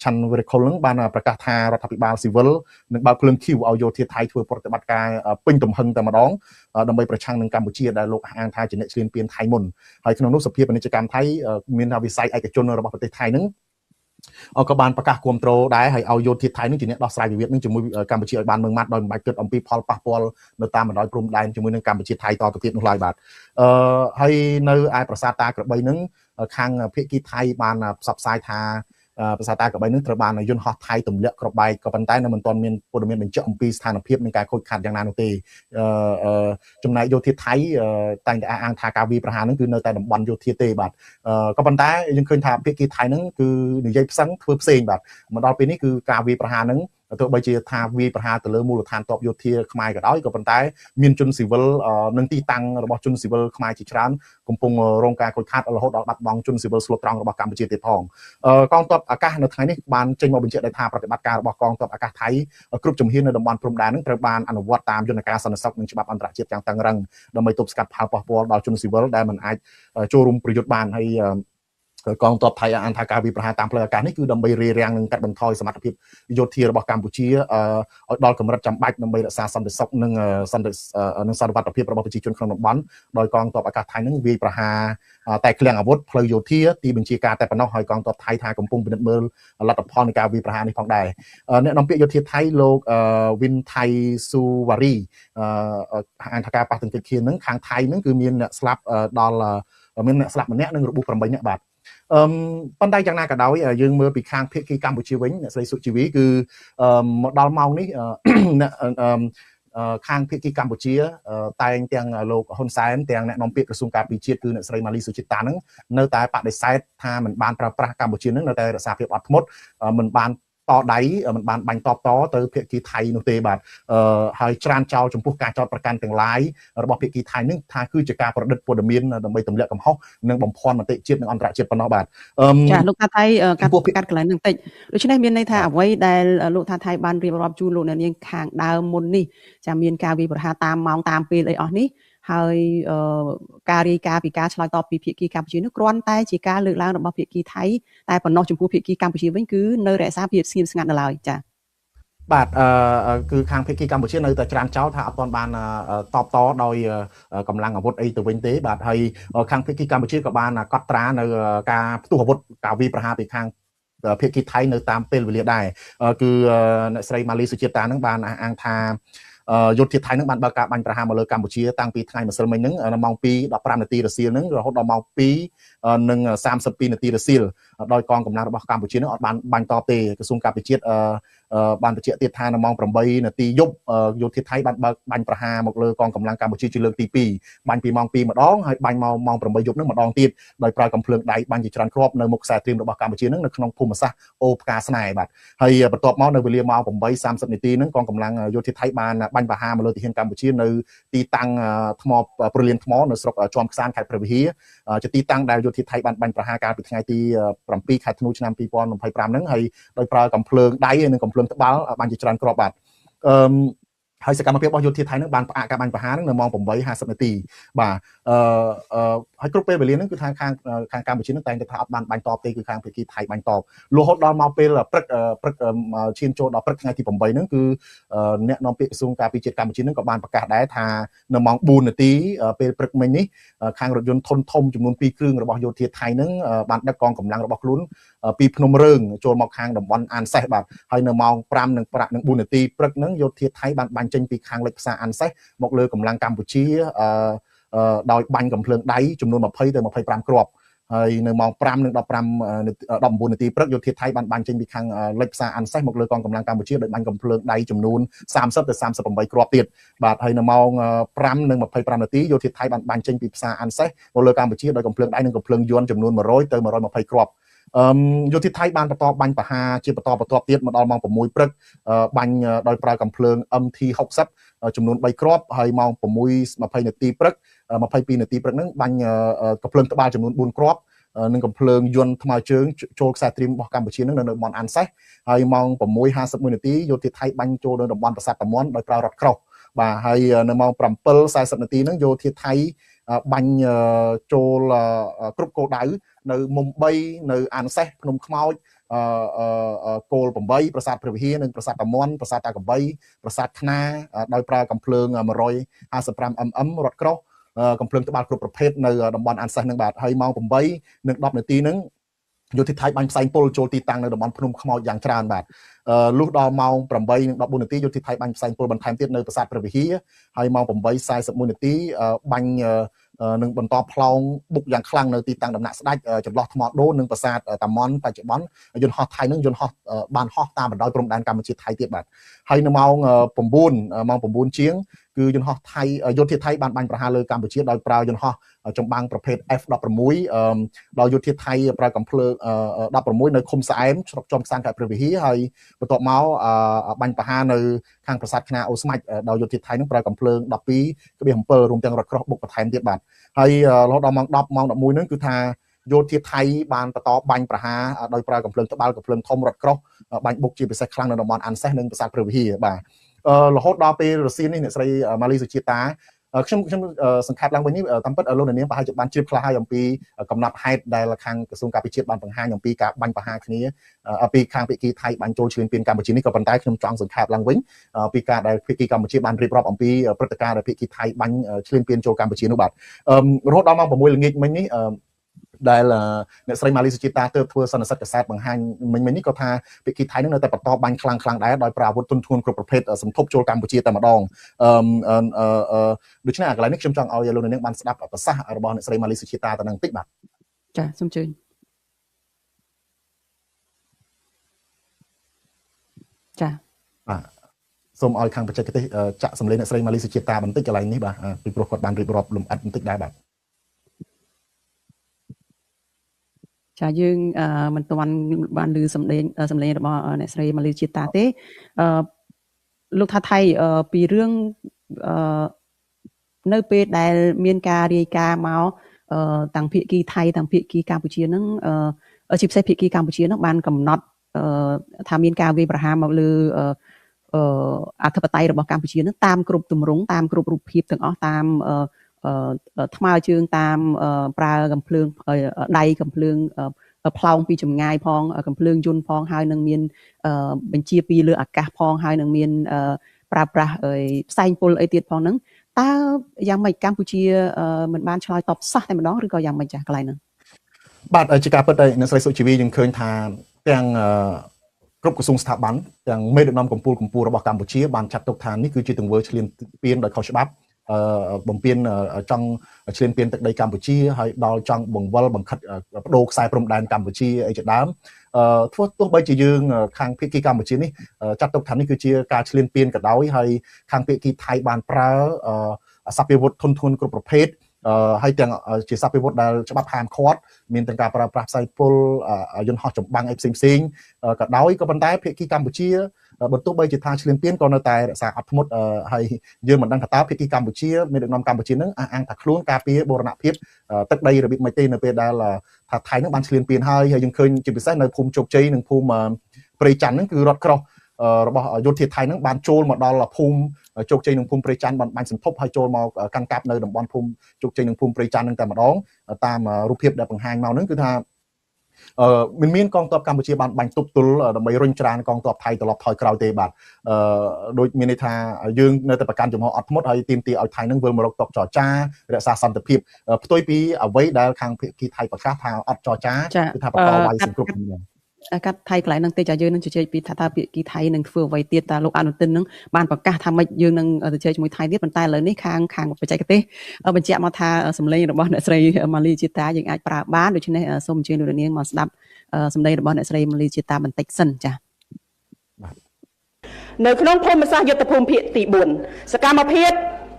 ឆាន់វិរខុលនឹងបានប្រកាសថារដ្ឋាភិបាលស៊ីវិលនឹងបើកភ្លើងខៀវឲ្យយោធាថៃធ្វើប្រតិបត្តិការពេញទំហឹងតែម្ដងដើម្បីប្រឆាំងនឹងកម្ពុជាដែលលោកអះអាងថាជាអ្នកឈ្លានពានថៃមុនហើយក្នុងនោះសភាពាណិជ្ជកម្មថៃមានថាវិស័យឯកជនរបស់ប្រទេសថៃនឹងក៏បានប្រកាសគាំទ្រដែរហើយឲ្យយោធាថៃនឹងជាអ្នកដោះស្រាយវិវាទនឹងជាមួយកម្ពុជាឲ្យបានម៉ឺងម៉ាត់ដោយមិនបាច់គិតអំពីផលប៉ះពាល់នៅតាមបណ្ដោយព្រំដែនជាមួយនឹងកម្ពុជាថៃតទៅទៀតនោះឡើយបាទហើយនៅឯប្រាសាទតាក្របីនឹងខាងភាគីថៃបានផ្សព្វផ្សាយថាប្រាសាទតាក្របីនឹងត្រូវបានយន្តហោះថៃទម្លាក់គ្រាប់បែកក៏ប៉ុន្តែនៅមិនទាន់មានព័ត៌មានបញ្ជាក់អំពីស្ថានភាពនិងការខូចខាតយ៉ាងណានោះទេចំណែកយោធាថៃតែងតែអះអាងថាការវាយប្រហារនឹងគឺនៅតែតំបន់យោធាទេបាទក៏ប៉ុន្តែយើងឃើញថាភាគីថៃនឹងគឺនិយាយផ្សឹងធ្វើផ្សេងបាទមកដល់ពេលនេះគឺការវាយប្រហារនឹងទោះបីជាថាវាយប្រហារទៅលើមូលដ្ឋានទ័ពយោធាខ្មែរក៏ដោយក៏ប៉ុន្តែមានជនស៊ីវិលនិងទីតាំងរបស់ជនស៊ីវិលខ្មែរជាច្រើនកំពុងរងការខូចខាតរហូតដល់បាត់បង់ជនស៊ីវិលស្លូតត្រង់របស់កម្ពុជាទៀតផងកងទ័ពអាកាសនៅថ្ងៃនេះបានចេញមកបញ្ជាក់ដោយថាប្រតិបត្តិការរបស់កងទ័ពអាកាសថៃគ្រប់ជំហាននៅតំបន់ព្រំដែននឹងត្រូវបានអនុវត្តតាមយន្តការសន្តិសុខនិងច្បាប់អន្តរជាតិយ៉ាងតឹងរ៉ឹងដើម្បីទប់ស្កាត់ផលប៉ះពាល់ដល់ជនស៊ីវិលដែលមិនអាចចូលរួមប្រយុទ្ធបានហើយកងទ័ពថៃអះអាងថាការវាយប្រហារតាមផ្លូវអាកាសនេះគឺដើម្បីរារាំងនិងកាត់បន្ថយសមត្ថភាពយោធារបស់កម្ពុជាឲ្យដល់កម្រិតចាំបាច់ដើម្បីរក្សាសន្តិសុខនិងសន្តិនិងសន្តិសុខភាពរបស់ប្រជាជនក្នុងតំបន់ដោយកងទ័ពអាកាសថៃនឹងវាយប្រហារតែឃ្លាំងអាវុធផ្លូវយោធាទីបញ្ជាការតែប៉ុណ្ណោះហើយកងទ័ពថៃថាកំពុងពិនិត្យមើលលទ្ធផលនៃការវាយប្រហារនេះផងដែរអ្នកនាំពាក្យយោធាថៃលោកវិនថៃស៊ូវ៉ារីអានថាការប៉ះទង្គិចគ្នានឹងខាងថៃនឹងគឺមានអ្នកស្លាប់ដល់មានអ្នកស្លាប់ម្នាក់និងរបួស8នាក់បាទប៉ុន្តែយ៉ាងណាក៏ដោយយើងមើលពីខាងភាគីកម្ពុជាវិញអ្នកស្រីសុជីវីគឺមកដល់ម៉ោងនេះអ្នកខាងភាគីកម្ពុជាតែងទាំងលោកហ៊ុនសែនទាំងអ្នកនាំពាក្យក្រសួងការពារជាតិគឺអ្នកស្រីម៉ាលីសុចិតានឹងនៅតែបដិសេធថាមិនបានប្រើប្រាស់កម្ពុជានឹងនៅតែរក្សាភាពអត់ធ្មត់មិនបានតដៃមិនបានបាញ់តបតទៅភាគីថៃនោះទេបាទហើយច្រានចោលចំពោះការចោទប្រកាន់ទាំងឡាយរបស់ភាគីថៃនឹងថាគឺជាការប្រឌិតព័ត៌មានដើម្បីទម្លាក់កំហុសនិងបំភាន់មតិជាតិនិងអន្តរជាតិប៉ុណ្ណោះបាទ
ចាលោកថាថៃកាត់កន្លែងនឹងតិចដូច្នេះមានន័យថាអ្វីដែលលោកថាថៃបានរៀបរាប់ជូនលោកអ្នកនាងខាងដើមមុននេះចាមានការវាយប្រហារតាមម៉ោងតាមពេលអីអស់នេះហើយការរាយការណ៍ពីការឆ្លើយតបពីភាគីកម្ពុជានោះគ្រាន់តែជាការលើកឡើងរបស់ភាគីថៃតែប៉ុណ្ណោះចំពោះភាគីកម្ពុជាវិញគឺនៅរក្សាភាពស្ងៀមស្ងាត់នៅឡើយចា៎
បាទគឺខាងភាគីកម្ពុជានៅតែច្រានចោលថាអត់ទាន់បានតបតដោយកម្លាំងអាវុធអីទៅវិញទេបាទហើយខាងភាគីកម្ពុជាក៏បានកត់ត្រានៅការផ្ទុះអាវុធការវាយប្រហារពីខាងភាគីថៃនៅតាមពេលវេលាដែរគឺអ្នកស្រីម៉ាលីសុជាតានឹងបានអះអាងថា យោធាថៃនឹងបានបើកការបាញ់ប្រហារមកលើកម្ពុជាតាំងពីថ្ងៃម្សិលមិញហ្នឹងនៅម៉ោង2:15នាទីរសៀលហ្នឹងរហូតដល់ម៉ោង2:32នាទីរសៀលដោយកងកម្លាំងរបស់កម្ពុជានឹងអត់បានបាញ់តបទេក្រសួងការពារជាតិបានបញ្ជាក់ទៀតថានៅម៉ោង8នាទីយប់យោធាថៃបានបើកបាញ់ប្រហារមកលើកងកម្លាំងកម្ពុជាជាលើកទី2បាញ់ពីម៉ោង2ម្ដងហើយបាញ់មកម៉ោង8យប់នឹងម្ដងទៀតដោយប្រើកាំភ្លើងដៃបាញ់ជាច្រើនគ្រាប់នៅមុខខ្សែត្រៀមរបស់កម្ពុជានឹងនៅក្នុងភូមិសាស្ត្រអូផ្កាស្នេហ៍បាទហើយបន្ទាប់មកនៅវេលាម៉ោង8:30នាទីនឹងកងកម្លាំងយោធាថៃបានបាញ់ប្រហារមកលើទាហានកម្ពុជានៅទីតាំងថ្មព្រលានថ្មនៅស្រុកជាំខ្សានខេត្តព្រះវិហារជាទីតាំងដែលយោធាថៃបានបាញ់ប្រហារកាលពីថ្ងៃទី7ខែធ្នូឆ្នាំ2025ហ្នឹងហើយដោយប្រើកាំភ្លើងដៃនិងកាំភ្លើងត្បាល់បានជាច្រើនគ្រាប់បាទហើយសកម្មភាពរបស់យោធាថៃនឹងបានផ្អាកការបាញ់ប្រហារនឹងនៅម៉ោង8:50នាទីបាទហើយគ្រប់ពេលវេលានឹងគឺថាខាងកម្ពុជានឹងតែងតែថាអត់បានបាញ់តបទេគឺខាងភាគីថៃបាញ់តបលុះហូតដល់មកពេលព្រឹកឈានចូលដល់ព្រឹកថ្ងៃទី8ហ្នឹងគឺអ្នកនាំពាក្យក្រសួងការពារជាតិកម្ពុជានឹងក៏បានប្រកាសដែរថានៅម៉ោង4នាទីពេលព្រឹកមិញនេះខាងរថយន្តធុនធំចំនួន2គ្រឿងរបស់យោធាថៃនឹងបានដឹកកងកម្លាំងរបស់ខ្លួនពីភ្នំរើងចូលមកខាងតំបន់អានសេះបាទហើយនៅម៉ោង5:04នាទីព្រឹកហ្នឹងយោធាថៃបានបាញ់ចេញពីខាងលិចផ្សារអានសេះមកលើកម្លាំងកម្ពុជាដោយបាញ់កំភ្លើងដៃចំនួន20ទៅ25គ្រាប់ហើយនៅម៉ោង5:19នាទីព្រឹកយោធាថៃបានបាញ់ចេញពីខាងលិចផ្សារអានសេះមកលើកងកម្លាំងកម្ពុជាដោយបាញ់កំភ្លើងដៃចំនួន30ទៅ38គ្រាប់ទៀតបាទហើយនៅម៉ោង5:25នាទីយោធាថៃបានបាញ់ចេញពីផ្សារអានសេះមកលើកម្ពុជាដោយកំភ្លើងដៃនិងកំភ្លើងយន្តចំនួន100ទៅ120គ្រាប់យោធាថៃបានបន្តបាញ់ប្រហារជាបន្តបន្ទាប់ទៀតមកដល់ម៉ោង6ព្រឹកបាញ់ដោយប្រើកាំភ្លើង MT60 ចំនួន3គ្រាប់ហើយម៉ោង6:20នាទីព្រឹក22នាទីព្រឹកហ្នឹងបាញ់កាំភ្លើងត្បាល់ចំនួន4គ្រាប់និងកាំភ្លើងយន្តថ្មើរជើងចូលខ្សែត្រៀមរបស់កម្ពុជានឹងនៅតំបន់អានសេះហើយម៉ោង6:51នាទីយោធាថៃបាញ់ចូលនៅតំបន់ប្រាសាទតាមាន់ដោយប្រើរថក្រោះបាទហើយនៅម៉ោង7:40នាទីហ្នឹងយោធាថៃបាញ់ចូលគ្រប់គោលដៅនៅមុំ3នៅអានសេះភ្នំខ្មោចគោល8ប្រាសាទព្រះវិហារនិងប្រាសាទតាមាន់ប្រាសាទតាក្របីប្រាសាទខ្នាដោយប្រើកាំភ្លើង155 mm រថក្រោះកាំភ្លើងត្បាល់គ្រប់ប្រភេទនៅតំបន់អានសេះនឹងបាទហើយម៉ោង8:10នាទីនឹងយោធាថៃបាញ់ផ្សែងពុលចូលទីតាំងនៅតំបន់ភ្នំខ្មោចយ៉ាងច្រើនបាទលុះដល់ម៉ោង8:14នាទីយោធាថៃបាញ់ផ្សែងពុលបន្ថែមទៀតនៅប្រាសាទព្រះវិហារហើយម៉ោង8:41នាទីបាញ់នឹងបន្តផ្លោងបុកយ៉ាងខ្លាំងនៅទីតាំងដំណាក់ស្ដេចចន្លោះថ្មដូននិងប្រាសាទតាមាន់បច្ចុប្បន្នយន្តហោះថៃនឹងយន្តហោះបានហោះតាមបណ្ដោយព្រំដែនកម្ពុជាថៃទៀតបាទហើយនៅម៉ោង9ម៉ោង9ជាងគឺយន្តហោះថៃយោធាថៃបានបាញ់ប្រហារលើកម្ពុជាដោយប្រើយន្តហោះចម្បាំងប្រភេទ F16 ដោយយោធាថៃប្រើកាំភ្លើង16នៅឃុំស្អែមស្រុកជាំខ្សានខេត្តព្រះវិហារហើយបន្ទាប់មកបាញ់ប្រហារនៅខាងប្រាសាទខ្នាអូស្មាច់ដោយយោធាថៃនឹងប្រើកាំភ្លើង 12.7 រួមទាំងរថក្រោះបុកបន្ថែមទៀតបាទហើយរហូតដល់ម៉ោង10ម៉ោង11ហ្នឹងគឺថាយោធាថៃបានបន្តបាញ់ប្រហារដោយប្រើកាំភ្លើងត្បាល់កាំភ្លើងធំរថក្រោះបាញ់បុកជាពិសេសខ្លាំងនៅតំបន់អានសេះនិងប្រាសាទព្រះវិហារបាទរហូតដល់ពេលរសៀលនេះអ្នកស្រីម៉ាលីសុជាតាខ្ញុំសង្ខេបឡើងវិញនេះតាមពិតលោកនាងប្រហែលជាបានជ្រាបខ្លះហើយអំពីកំណត់ហេតុដែលខាងក្រសួងការពារជាតិបានបង្ហាញអំពីការបាញ់ប្រហារគ្នាពីខាងភាគីថៃបាញ់ចូលឈ្លានពានកម្ពុជានេះក៏ប៉ុន្តែខ្ញុំចង់សង្ខេបឡើងវិញពីការដែលភាគីកម្ពុជាបានរៀបរាប់អំពីព្រឹត្តិការណ៍ដែលភាគីថៃបាញ់ឈ្លានពានចូលកម្ពុជានោះបាទរហូតដល់ម៉ោង6ល្ងាចមិញនេះដែលអ្នកស្រីម៉ាលីសុជាតាទើបធ្វើសន្និសីទកាសែតបង្ហាញមិញនេះក៏ថាភាគីថៃនឹងនៅតែបន្តបាញ់ខ្លាំងៗដែរដោយប្រើអាវុធទន់ធ្ងន់គ្រប់ប្រភេទសន្ធប់ចូលកម្ពុជាតែម្ដងដូច្នេះអាកន្លែងនេះខ្ញុំចង់ឲ្យលោកនាងបានស្ដាប់ប្រសាសន៍របស់អ្នកស្រីម៉ាលីសុជាតាទៅនឹងតិចបាទ
ចាសូមជើញចា
បាទសូមឲ្យខាងបច្ចេកទេសចាក់សម្លេងអ្នកស្រីម៉ាលីសុជាតាបន្តិចកន្លែងនេះបាទពីព្រោះគាត់បានរៀបរាប់លម្អិតបន្តិចដែរបាទ
ចាយើងមិនទាន់បានឮសម្លេងរបស់អ្នកស្រីម៉ាលីជាតាទេលោកថាថៃពីរឿងនៅពេលដែលមានការរាយការណ៍មកតាំងភាគីថៃតាំងភាគីកម្ពុជាហ្នឹងជាពិសេសភាគីកម្ពុជាហ្នឹងបានកំណត់ថាមានការវាយប្រហារមកលើអធិបតេយ្យរបស់កម្ពុជាហ្នឹងតាមគ្រប់ទម្រង់តាមគ្រប់រូបភាពទាំងអស់តាមថ្មើរជើងតាមប្រើកំភ្លើងដៃកំភ្លើងផ្លោងពីចម្ងាយផងកំភ្លើងយន្តផងហើយនឹងមានបញ្ជាពីលើអាកាសផងហើយនឹងមានប្រើប្រាស់ផ្សែងពុលអីទៀតផងហ្នឹងតើយ៉ាងម៉េចកម្ពុជាមិនបានឆ្លើយតបសោះតែម្ដងឬក៏យ៉ាងម៉េចចាស់កន្លែងហ្នឹង
បាទជាការពិតអ្នកស្រីសុជីវីយើងឃើញថាទាំង គ្រប់ក្រសួងស្ថាប័នទាំងមេដឹកនាំកម្ពុជារបស់កម្ពុជាបានចាត់ទុកថានេះគឺជាទង្វើឈ្លានពានដោយខុសច្បាប់បំពេញចង់ឈ្លានពានទឹកដីកម្ពុជាហើយដល់ចង់បង្វិលបង្ខិតបដូរខ្សែព្រំដែនកម្ពុជាអីជាដើមធ្វើទោះបីជាយើងខាងភាគីកម្ពុជានេះចាត់ទុកថានេះគឺជាការឈ្លានពានក៏ដោយហើយខាងភាគីថៃបានប្រើសព្វាវុធធនធានគ្រប់ប្រភេទហើយទាំងជាសព្វាវុធដែលច្បាប់ហាមឃាត់មានទាំងការប្រើប្រាស់ផ្សែងពុលយន្តហោះចម្បាំងអីផ្សេងៗក៏ដោយក៏ប៉ុន្តែភាគីកម្ពុជាបើទោះបីជាថាឈ្លានពានក៏នៅតែរក្សាអត់ធ្មត់ហើយយើងមិនដឹងថាតើភាគីកម្ពុជាមានដឹកនាំកម្ពុជានឹងអះអាងថាខ្លួនការពារបូរណភាពទឹកដីរបៀបម៉េចទេនៅពេលដែលថាថៃនឹងបានឈ្លានពានហើយហើយយើងឃើញជាពិសេសនៅភូមិជោគជ័យនិងភូមិព្រៃច័ន្ទហ្នឹងគឺរថក្រោះរបស់យោធាថៃហ្នឹងបានចូលមកដល់ភូមិជោគជ័យនិងភូមិព្រៃច័ន្ទបានបាញ់សន្ធប់ហើយចូលមកកាន់កាប់នៅតំបន់ភូមិជោគជ័យនិងភូមិព្រៃច័ន្ទហ្នឹងតែម្ដងតាមរូបភាពដែលបង្ហាញមកហ្នឹងគឺថាមិនមានកងទ័ពកម្ពុជាបានបាញ់ទប់ទល់ដើម្បីរុញច្រានកងទ័ពថៃត្រឡប់ថយក្រោយទេបាទដូចមានន័យថាយើងនៅតែប្រកាន់ជំហរអត់ធ្មត់ហើយទាមទារឲ្យថៃនឹងវិលមករកតុចរចារក្សាសន្តិភាពផ្ទុយពីអ្វីដែលខាងភាគីថៃប្រកាសថាអត់ចរចាគឺថាបន្តវាយសង្គ្រប់គ្នា
កាត់ថៃកន្លែងហ្នឹងទេចាយើងនឹងជជែកពីថាតើភាគីថៃនឹងធ្វើអ្វីទៀតតើលោកអនុទិននឹងបានប្រកាសថាម៉េចយើងនឹងជជែកជាមួយថៃទៀតប៉ុន្តែឥឡូវនេះខាងបច្ចេកទេសបញ្ជាក់មកថាសម្លេងរបស់អ្នកស្រីម៉ាលីជាតាយើងអាចប្រើបានដូច្នេះសូមអញ្ជើញលោកនាងមកស្ដាប់សម្លេងរបស់អ្នកស្រីម៉ាលីជាតាបន្តិចសិនចា
នៅក្នុងភូមិសាស្ត្រយុទ្ធភូមិភាគទី4សកម្មភាព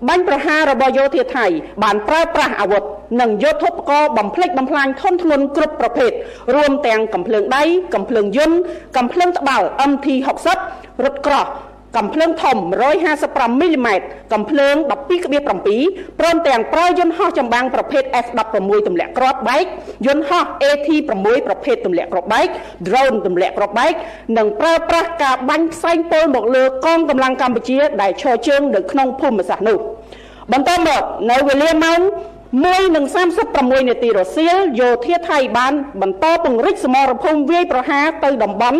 បាញ់ប្រហាររបស់យោធាថៃបានប្រើប្រាស់អាវុធនិងយុទ្ធឧបករណ៍បំផ្លិចបំផ្លាញធនធ្ងន់គ្រប់ប្រភេទរួមទាំងកំភ្លើងដៃកំភ្លើងយន្តកំភ្លើងត្បាល់ MT60 រថក្រោះកំភ្លើងធំ155មីលីម៉ែត្រកំភ្លើង 12.7 ព្រមទាំងប្រើយន្តហោះចម្បាំងប្រភេទ F16 ទម្លាក់គ្រាប់បែកយន្តហោះ AT6 ប្រភេទទម្លាក់គ្រាប់បែក drone ទម្លាក់គ្រាប់បែកនិងប្រើប្រាស់ការបាញ់ផ្សែងពុលមកលើកងកម្លាំងកម្ពុជាដែលឈរជើងនៅក្នុងភូមិសាស្ត្រនោះបន្តមកនៅវេលាម៉ោង 1:36 នាទីរសៀលយោធាថៃបានបន្តពង្រីកសមរភូមិវាយប្រហារទៅតំបន់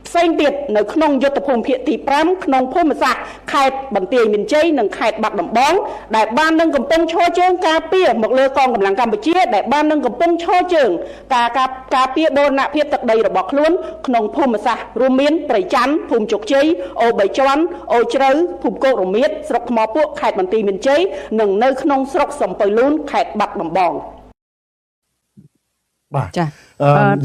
ផ្សេងទៀតនៅក្នុងយុទ្ធភូមិភាគទី5ក្នុងភូមិសាស្ត្រខេត្តបន្ទាយមានជ័យនិងខេត្តបាត់ដំបងដែលបាននឹងកំពុងឈរជើងការពារមកលើកងកម្លាំងកម្ពុជាដែលបាននឹងកំពុងឈរជើងការពារបូរណភាពទឹកដីរបស់ខ្លួនក្នុងភូមិសាស្ត្ររួមមានព្រៃច័ន្ទភូមិជោគជ័យអូបីជាន់អូជ្រៅភូមិគោករមៀតស្រុកថ្មពួកខេត្តបន្ទាយមានជ័យនិងនៅក្នុងស្រុកសំពៅលូនខេត្តបាត់ដំបង
បាទចា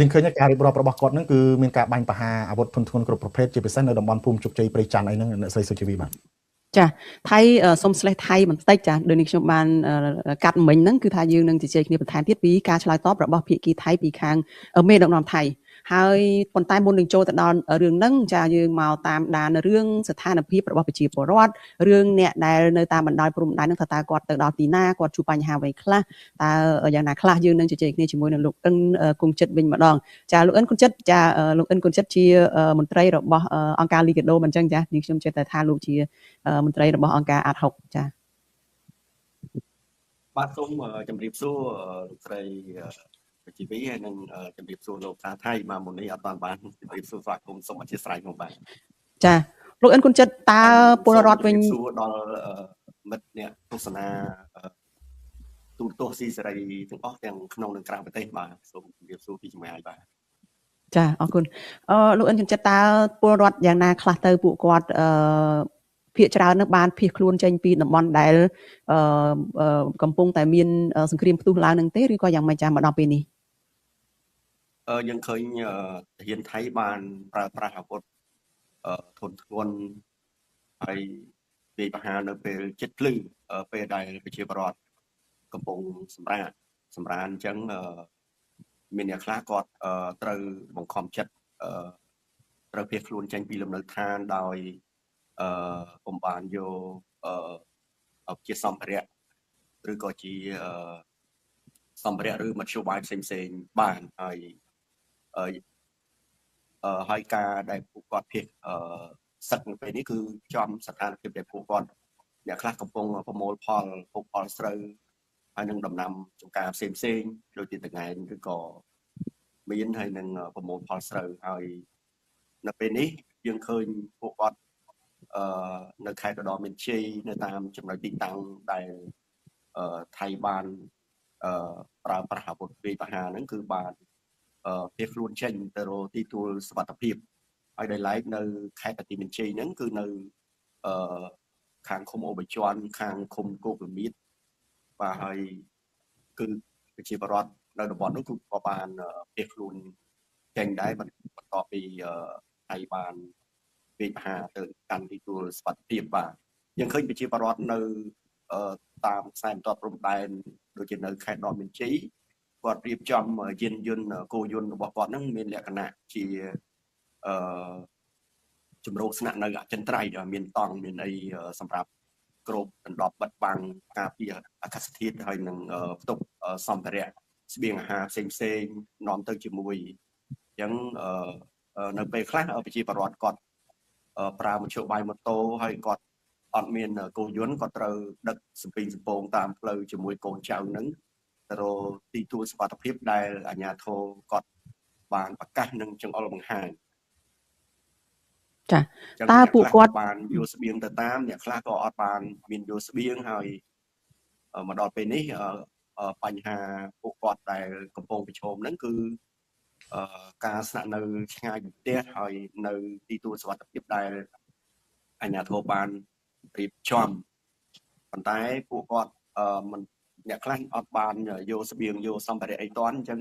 យើងឃើញការរៀបរាប់របស់គាត់ហ្នឹងគឺមានការបាញ់ប្រហារអាវុធធនធ្ងន់គ្រប់ប្រភេទជាពិសេសនៅតំបន់ភូមិជោគជ័យព្រៃច័ន្ទអីហ្នឹងអ្នកស្រីសុជីវីបាទ
ចាថៃសុំស្លេះថៃបន្តិចចាដូចនេះខ្ញុំបានកាត់មិញហ្នឹងគឺថាយើងនឹងជជែកគ្នាបន្ថែមទៀតពីការឆ្លើយតបរបស់ភាគីថៃពីខាងមេដឹកនាំថៃហើយប៉ុន្តែមុននឹងចូលទៅដល់រឿងហ្នឹងចាយើងមកតាមដានរឿងស្ថានភាពរបស់ប្រជាពលរដ្ឋរឿងអ្នកដែលនៅតាមបណ្ដោយព្រំដែនហ្នឹងថាតើគាត់ទៅដល់ទីណាគាត់ជួបបញ្ហាអ្វីខ្លះតើយ៉ាងណាខ្លះយើងនឹងជជែកគ្នាជាមួយនឹងលោកអិនគង់ចិត្តវិញម្ដងចាលោកអិនគង់ចិត្តចាលោកអិនគង់ចិត្តជាមន្ត្រីរបស់អង្គការលីកាដូមិនអញ្ចឹងចានេះខ្ញុំចេះតែថាលោកជាមន្ត្រីរបស់អង្គការអាត6ចា
បាទសូមជម្រាបសួរលោកស្រីជីវីហើយនឹងជម្រាបសួរលោកសាថៃបាទមុននេះអត់បានជម្រាបសួរស្វាគមន៍សូមអធិស្ឋានផងបាទ
ចាលោកអិនគុណចិត្តតើពលរដ្ឋវិញ
សួរដល់មិត្តអ្នកទស្សនាទូរទស្សន៍ស៊ីសេរីទាំងអស់ទាំងក្នុងនិងក្រៅប្រទេសបាទសូមជម្រាបសួរពីចម្ងាយបាទ
ចាអរគុណលោកអិនគុណចិត្តតើពលរដ្ឋយ៉ាងណាខ្លះទៅពួកគាត់ភាគច្រើននឹងបានភៀសខ្លួនចេញពីតំបន់ដែលកំពុងតែមានសង្គ្រាមផ្ទុះឡើងនឹងទេឬក៏យ៉ាងម៉េចចាមកដល់ពេលនេះ
យើងឃើញទាហានថៃបានប្រើប្រាស់អាវុធធនធ្ងន់ហើយវាយប្រហារនៅពេលជិតភ្លឺពេលដែលប្រជាពលរដ្ឋកំពុងសម្រានអញ្ចឹងមានអ្នកខ្លះគាត់ត្រូវបង្ខំចិត្តត្រូវភៀសខ្លួនចេញពីលំនៅឋានដោយពុំបានយកជាសម្ភារៈឬក៏ជាសម្ភារៈឬមធ្យោបាយផ្សេងៗបានហើយហើយការដែលពួកគាត់ភៀសសឹកនៅពេលនេះគឺចំស្ថានភាពដែលពួកគាត់អ្នកខ្លះកំពុងប្រមូលផលពុកផលស្រូវហើយនឹងដំណាំចំការផ្សេងៗដូចជាតង្ហែងឬក៏មានហើយនឹងប្រមូលផលស្រូវហើយនៅពេលនេះយើងឃើញពួកគាត់នៅខេត្តឧត្តរមានជ័យនៅតាមចំណុចទីតាំងដែលថៃបានប្រើប្រាស់អាវុធវាយប្រហារហ្នឹងគឺបានភៀសខ្លួនចេញទៅរកទីទួលសុវត្ថិភាព ហើយដោយឡែកនៅខេត្តបន្ទាយមានជ័យហ្នឹងគឺនៅខាងឃុំអូបជាន់ខាងឃុំគោកលមៀតបាទហើយគឺប្រជាពលរដ្ឋនៅតំបន់នោះគឺក៏បានភៀសខ្លួនចេញដែរបន្ទាប់ពីថៃបានវាយប្រហារទៅកាន់ទីទួលសុវត្ថិភាពបាទយើងឃើញប្រជាពលរដ្ឋនៅតាមខ្សែបន្ទាត់ព្រំដែនដូចជានៅខេត្តឧត្តរមានជ័យគាត់រៀបចំយានយន្តគោយន្តរបស់គាត់ហ្នឹងមានលក្ខណៈជាជំរកស្នាក់នៅអចិន្ត្រៃយ៍ដែលមានតង់មានអីសម្រាប់គ្របដណ្ដប់បិទបាំងការពារអាកាសធាតុហើយនឹងផ្ទុកសម្ភារៈស្បៀងអាហារផ្សេងផ្សេងនាំទៅជាមួយអញ្ចឹងនៅពេលខ្លះប្រជាពលរដ្ឋគាត់ប្រើមធ្យោបាយម៉ូតូហើយគាត់អត់មានគោយន្តគាត់ត្រូវដឹកសំពីងសំពងតាមផ្លូវជាមួយកូនចៅហ្នឹងទៅរកទីទួលសុវត្ថិភាពដែលអាជ្ញាធរគាត់បានប្រកាសនិងចង្អុលបង្ហាញ
ចាតើពួកគាត់
បានយកស្បៀងទៅតាមអ្នកខ្លះក៏អត់បានមានយកស្បៀងហើយមកដល់ពេលនេះបញ្ហាពួកគាត់ដែលកំពុងប្រឈមហ្នឹងគឺការស្នាក់នៅឆ្ងាយពីផ្ទះហើយនៅទីទួលសុវត្ថិភាពដែលអាជ្ញាធរបានរៀបចំប៉ុន្តែពួកគាត់មិនអ្នកខ្លះអត់បានយកស្បៀងយកសម្ភារៈអីតាន់អញ្ចឹង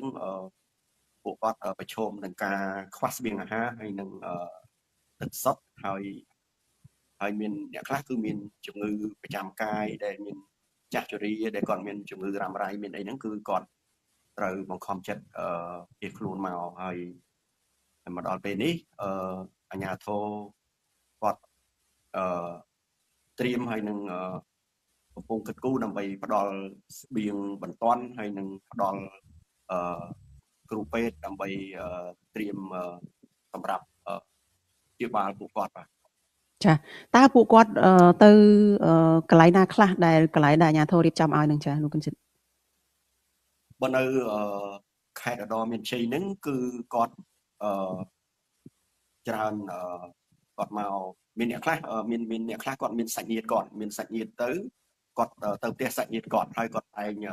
ពួកគាត់ប្រឈមនឹងការខ្វះស្បៀងអាហារហើយនឹងទឹកសុទ្ធហើយមានអ្នកខ្លះគឺមានជំងឺប្រចាំកាយដែលមានចាស់ជរាដែលគាត់មានជំងឺរ៉ាំរ៉ៃមានអីហ្នឹងគឺគាត់ត្រូវបង្ខំចិត្តភៀសខ្លួនមកហើយមកដល់ពេលនេះអាជ្ញាធរគាត់ត្រៀមហើយនឹងកំពុងគិតគូរដើម្បីផ្ដល់ស្បៀងបន្ទាន់ហើយនឹងផ្ដល់គ្រូពេទ្យដើម្បីត្រៀមសម្រាប់ព្យាបាលពួកគាត់បាទ
ចាតើពួកគាត់ទៅកន្លែងណាខ្លះដែលកន្លែងដែលអាជ្ញាធររៀបចំឲ្យនឹងចាលោកគិនចិត្ត
បើនៅខេត្តឧត្តរមានជ័យហ្នឹងគឺគាត់ច្រើនគាត់មកមានអ្នកខ្លះមានអ្នកខ្លះគាត់មានសាច់ញាតិគាត់មានសាច់ញាតិទៅគាត់ទៅផ្ទះសាច់ញាតិគាត់ហើយគាត់ឯង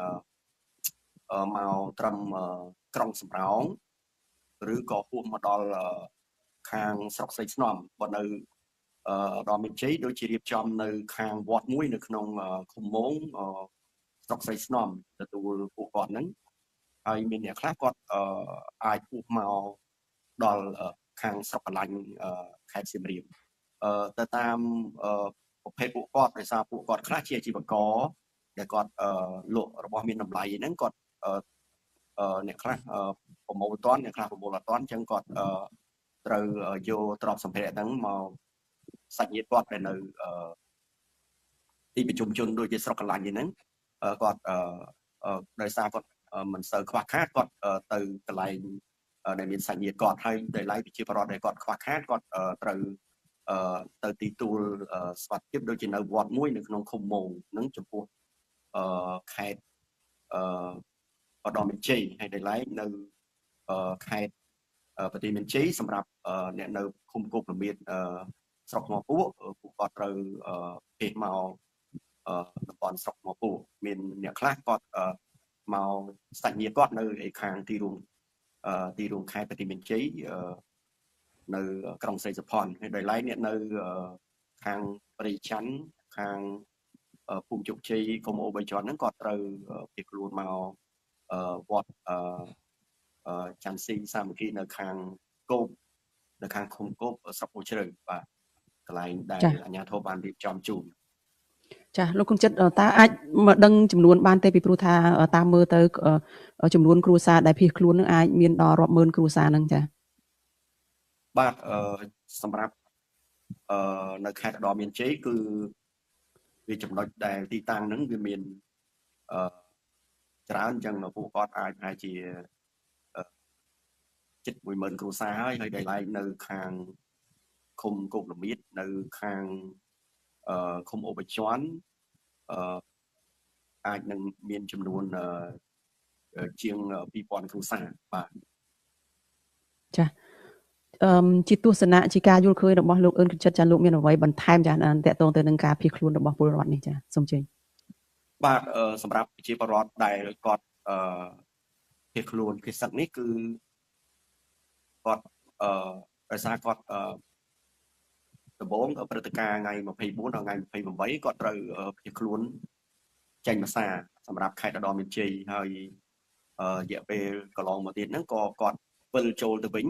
មកត្រឹមក្រុងសំរោងឬក៏ហួសមកដល់ខាងស្រុកស្រីស្នំបើនៅដល់មានជ័យដូចជារៀបចំនៅខាងវត្តមួយនៅក្នុងឃុំមងស្រុកស្រីស្នំទទួលពួកគាត់ហ្នឹងហើយមានអ្នកខ្លះគាត់អាចហួសមកដល់ខាងស្រុកកលាញ់ខេត្តសៀមរាបទៅតាមប្រភេទពួកគាត់ដោយសារពួកគាត់ខ្លះជាអាជីវករដែលគាត់លក់របស់មានតម្លៃហ្នឹងគាត់អ្នកខ្លះប្រមូលតាន់អ្នកខ្លះប្រមូលអត់តាន់អញ្ចឹងគាត់ត្រូវយកទ្រព្យសម្ភារៈហ្នឹងមកសាច់ញាតិគាត់ដែលនៅទីប្រជុំជនដូចជាស្រុកកលាញ់ហ្នឹងគាត់ដោយសារគាត់មិនសូវខ្វះខាតគាត់ទៅកន្លែងដែលមានសាច់ញាតិគាត់ហើយដែលឡៃប្រជាពលរដ្ឋដែលគាត់ខ្វះខាតគាត់ត្រូវទៅទីទួលសុវត្ថិភាពដូចជានៅវត្តមួយនៅក្នុងឃុំមងហ្នឹងចំពោះខេត្តឧត្តរមានជ័យហើយដែលឡែកនៅខេត្តបន្ទាយមានជ័យសម្រាប់អ្នកនៅឃុំគោកលមៀតស្រុកថ្មពួកពួកគាត់ត្រូវភៀសមកតំបន់ស្រុកថ្មពួកមានអ្នកខ្លះគាត់មកសាច់ញាតិគាត់នៅឯខាងទីរួមខេត្តបន្ទាយមានជ័យនៅក្រុងស្រីសុផាន់ហើយដោយឡែកអ្នកនៅខាងព្រៃច័ន្ទខាងភូមិជោគជ័យឃុំអូបីជាន់ហ្នឹងគាត់ត្រូវភៀសខ្លួនមកវត្តច័ន្ទស៊ីសាមគ្គីនៅខាងគោកនៅខាងឃុំគោកស្រុកអូជ្រៅបាទកន្លែងដែលអាជ្ញាធរបានរៀបចំជូន
ចាលោកគុណចិត្តតើអាចមកដឹងចំនួនបានទេពីព្រោះថាតាមមើលទៅចំនួនគ្រួសារដែលភៀសខ្លួននឹងអាចមានដល់រាប់ម៉ឺនគ្រួសារហ្នឹងចា
បាទសម្រាប់នៅខេត្តឧត្តរមានជ័យគឺវាចំណុចដែលទីតាំងហ្នឹងវាមានច្រើនអញ្ចឹងពួកគាត់អាចប្រហែលជាជិត 10000 គ្រួសារហើយហើយដែលឡែកនៅខាងឃុំគោកលមៀតនៅខាងឃុំអូបជាន់អាចនឹងមានចំនួនជាង 2000 គ្រួសារបាទ
ចាជាទស្សនៈជាការយល់ឃើញរបស់លោកអឿនគិតចាលោកមានអ្វីបន្ថែមចាតកតងទៅនឹងការភៀសខ្លួនរបស់ពលរដ្ឋនេះចាសូមជើញ
បាទសម្រាប់ប្រជាពលរដ្ឋដែលគាត់ភៀសខ្លួនភៀសសឹកនេះគឺគាត់ ដោយសារគាត់ដំបូងព្រឹត្តិការណ៍ថ្ងៃ24ដល់ថ្ងៃ28គាត់ត្រូវភៀសខ្លួនចេញភាសាសម្រាប់ខេត្តឧត្តរមានជ័យហើយរយៈពេលកន្លងមកទៀតហ្នឹងក៏គាត់វិលចូលទៅវិញ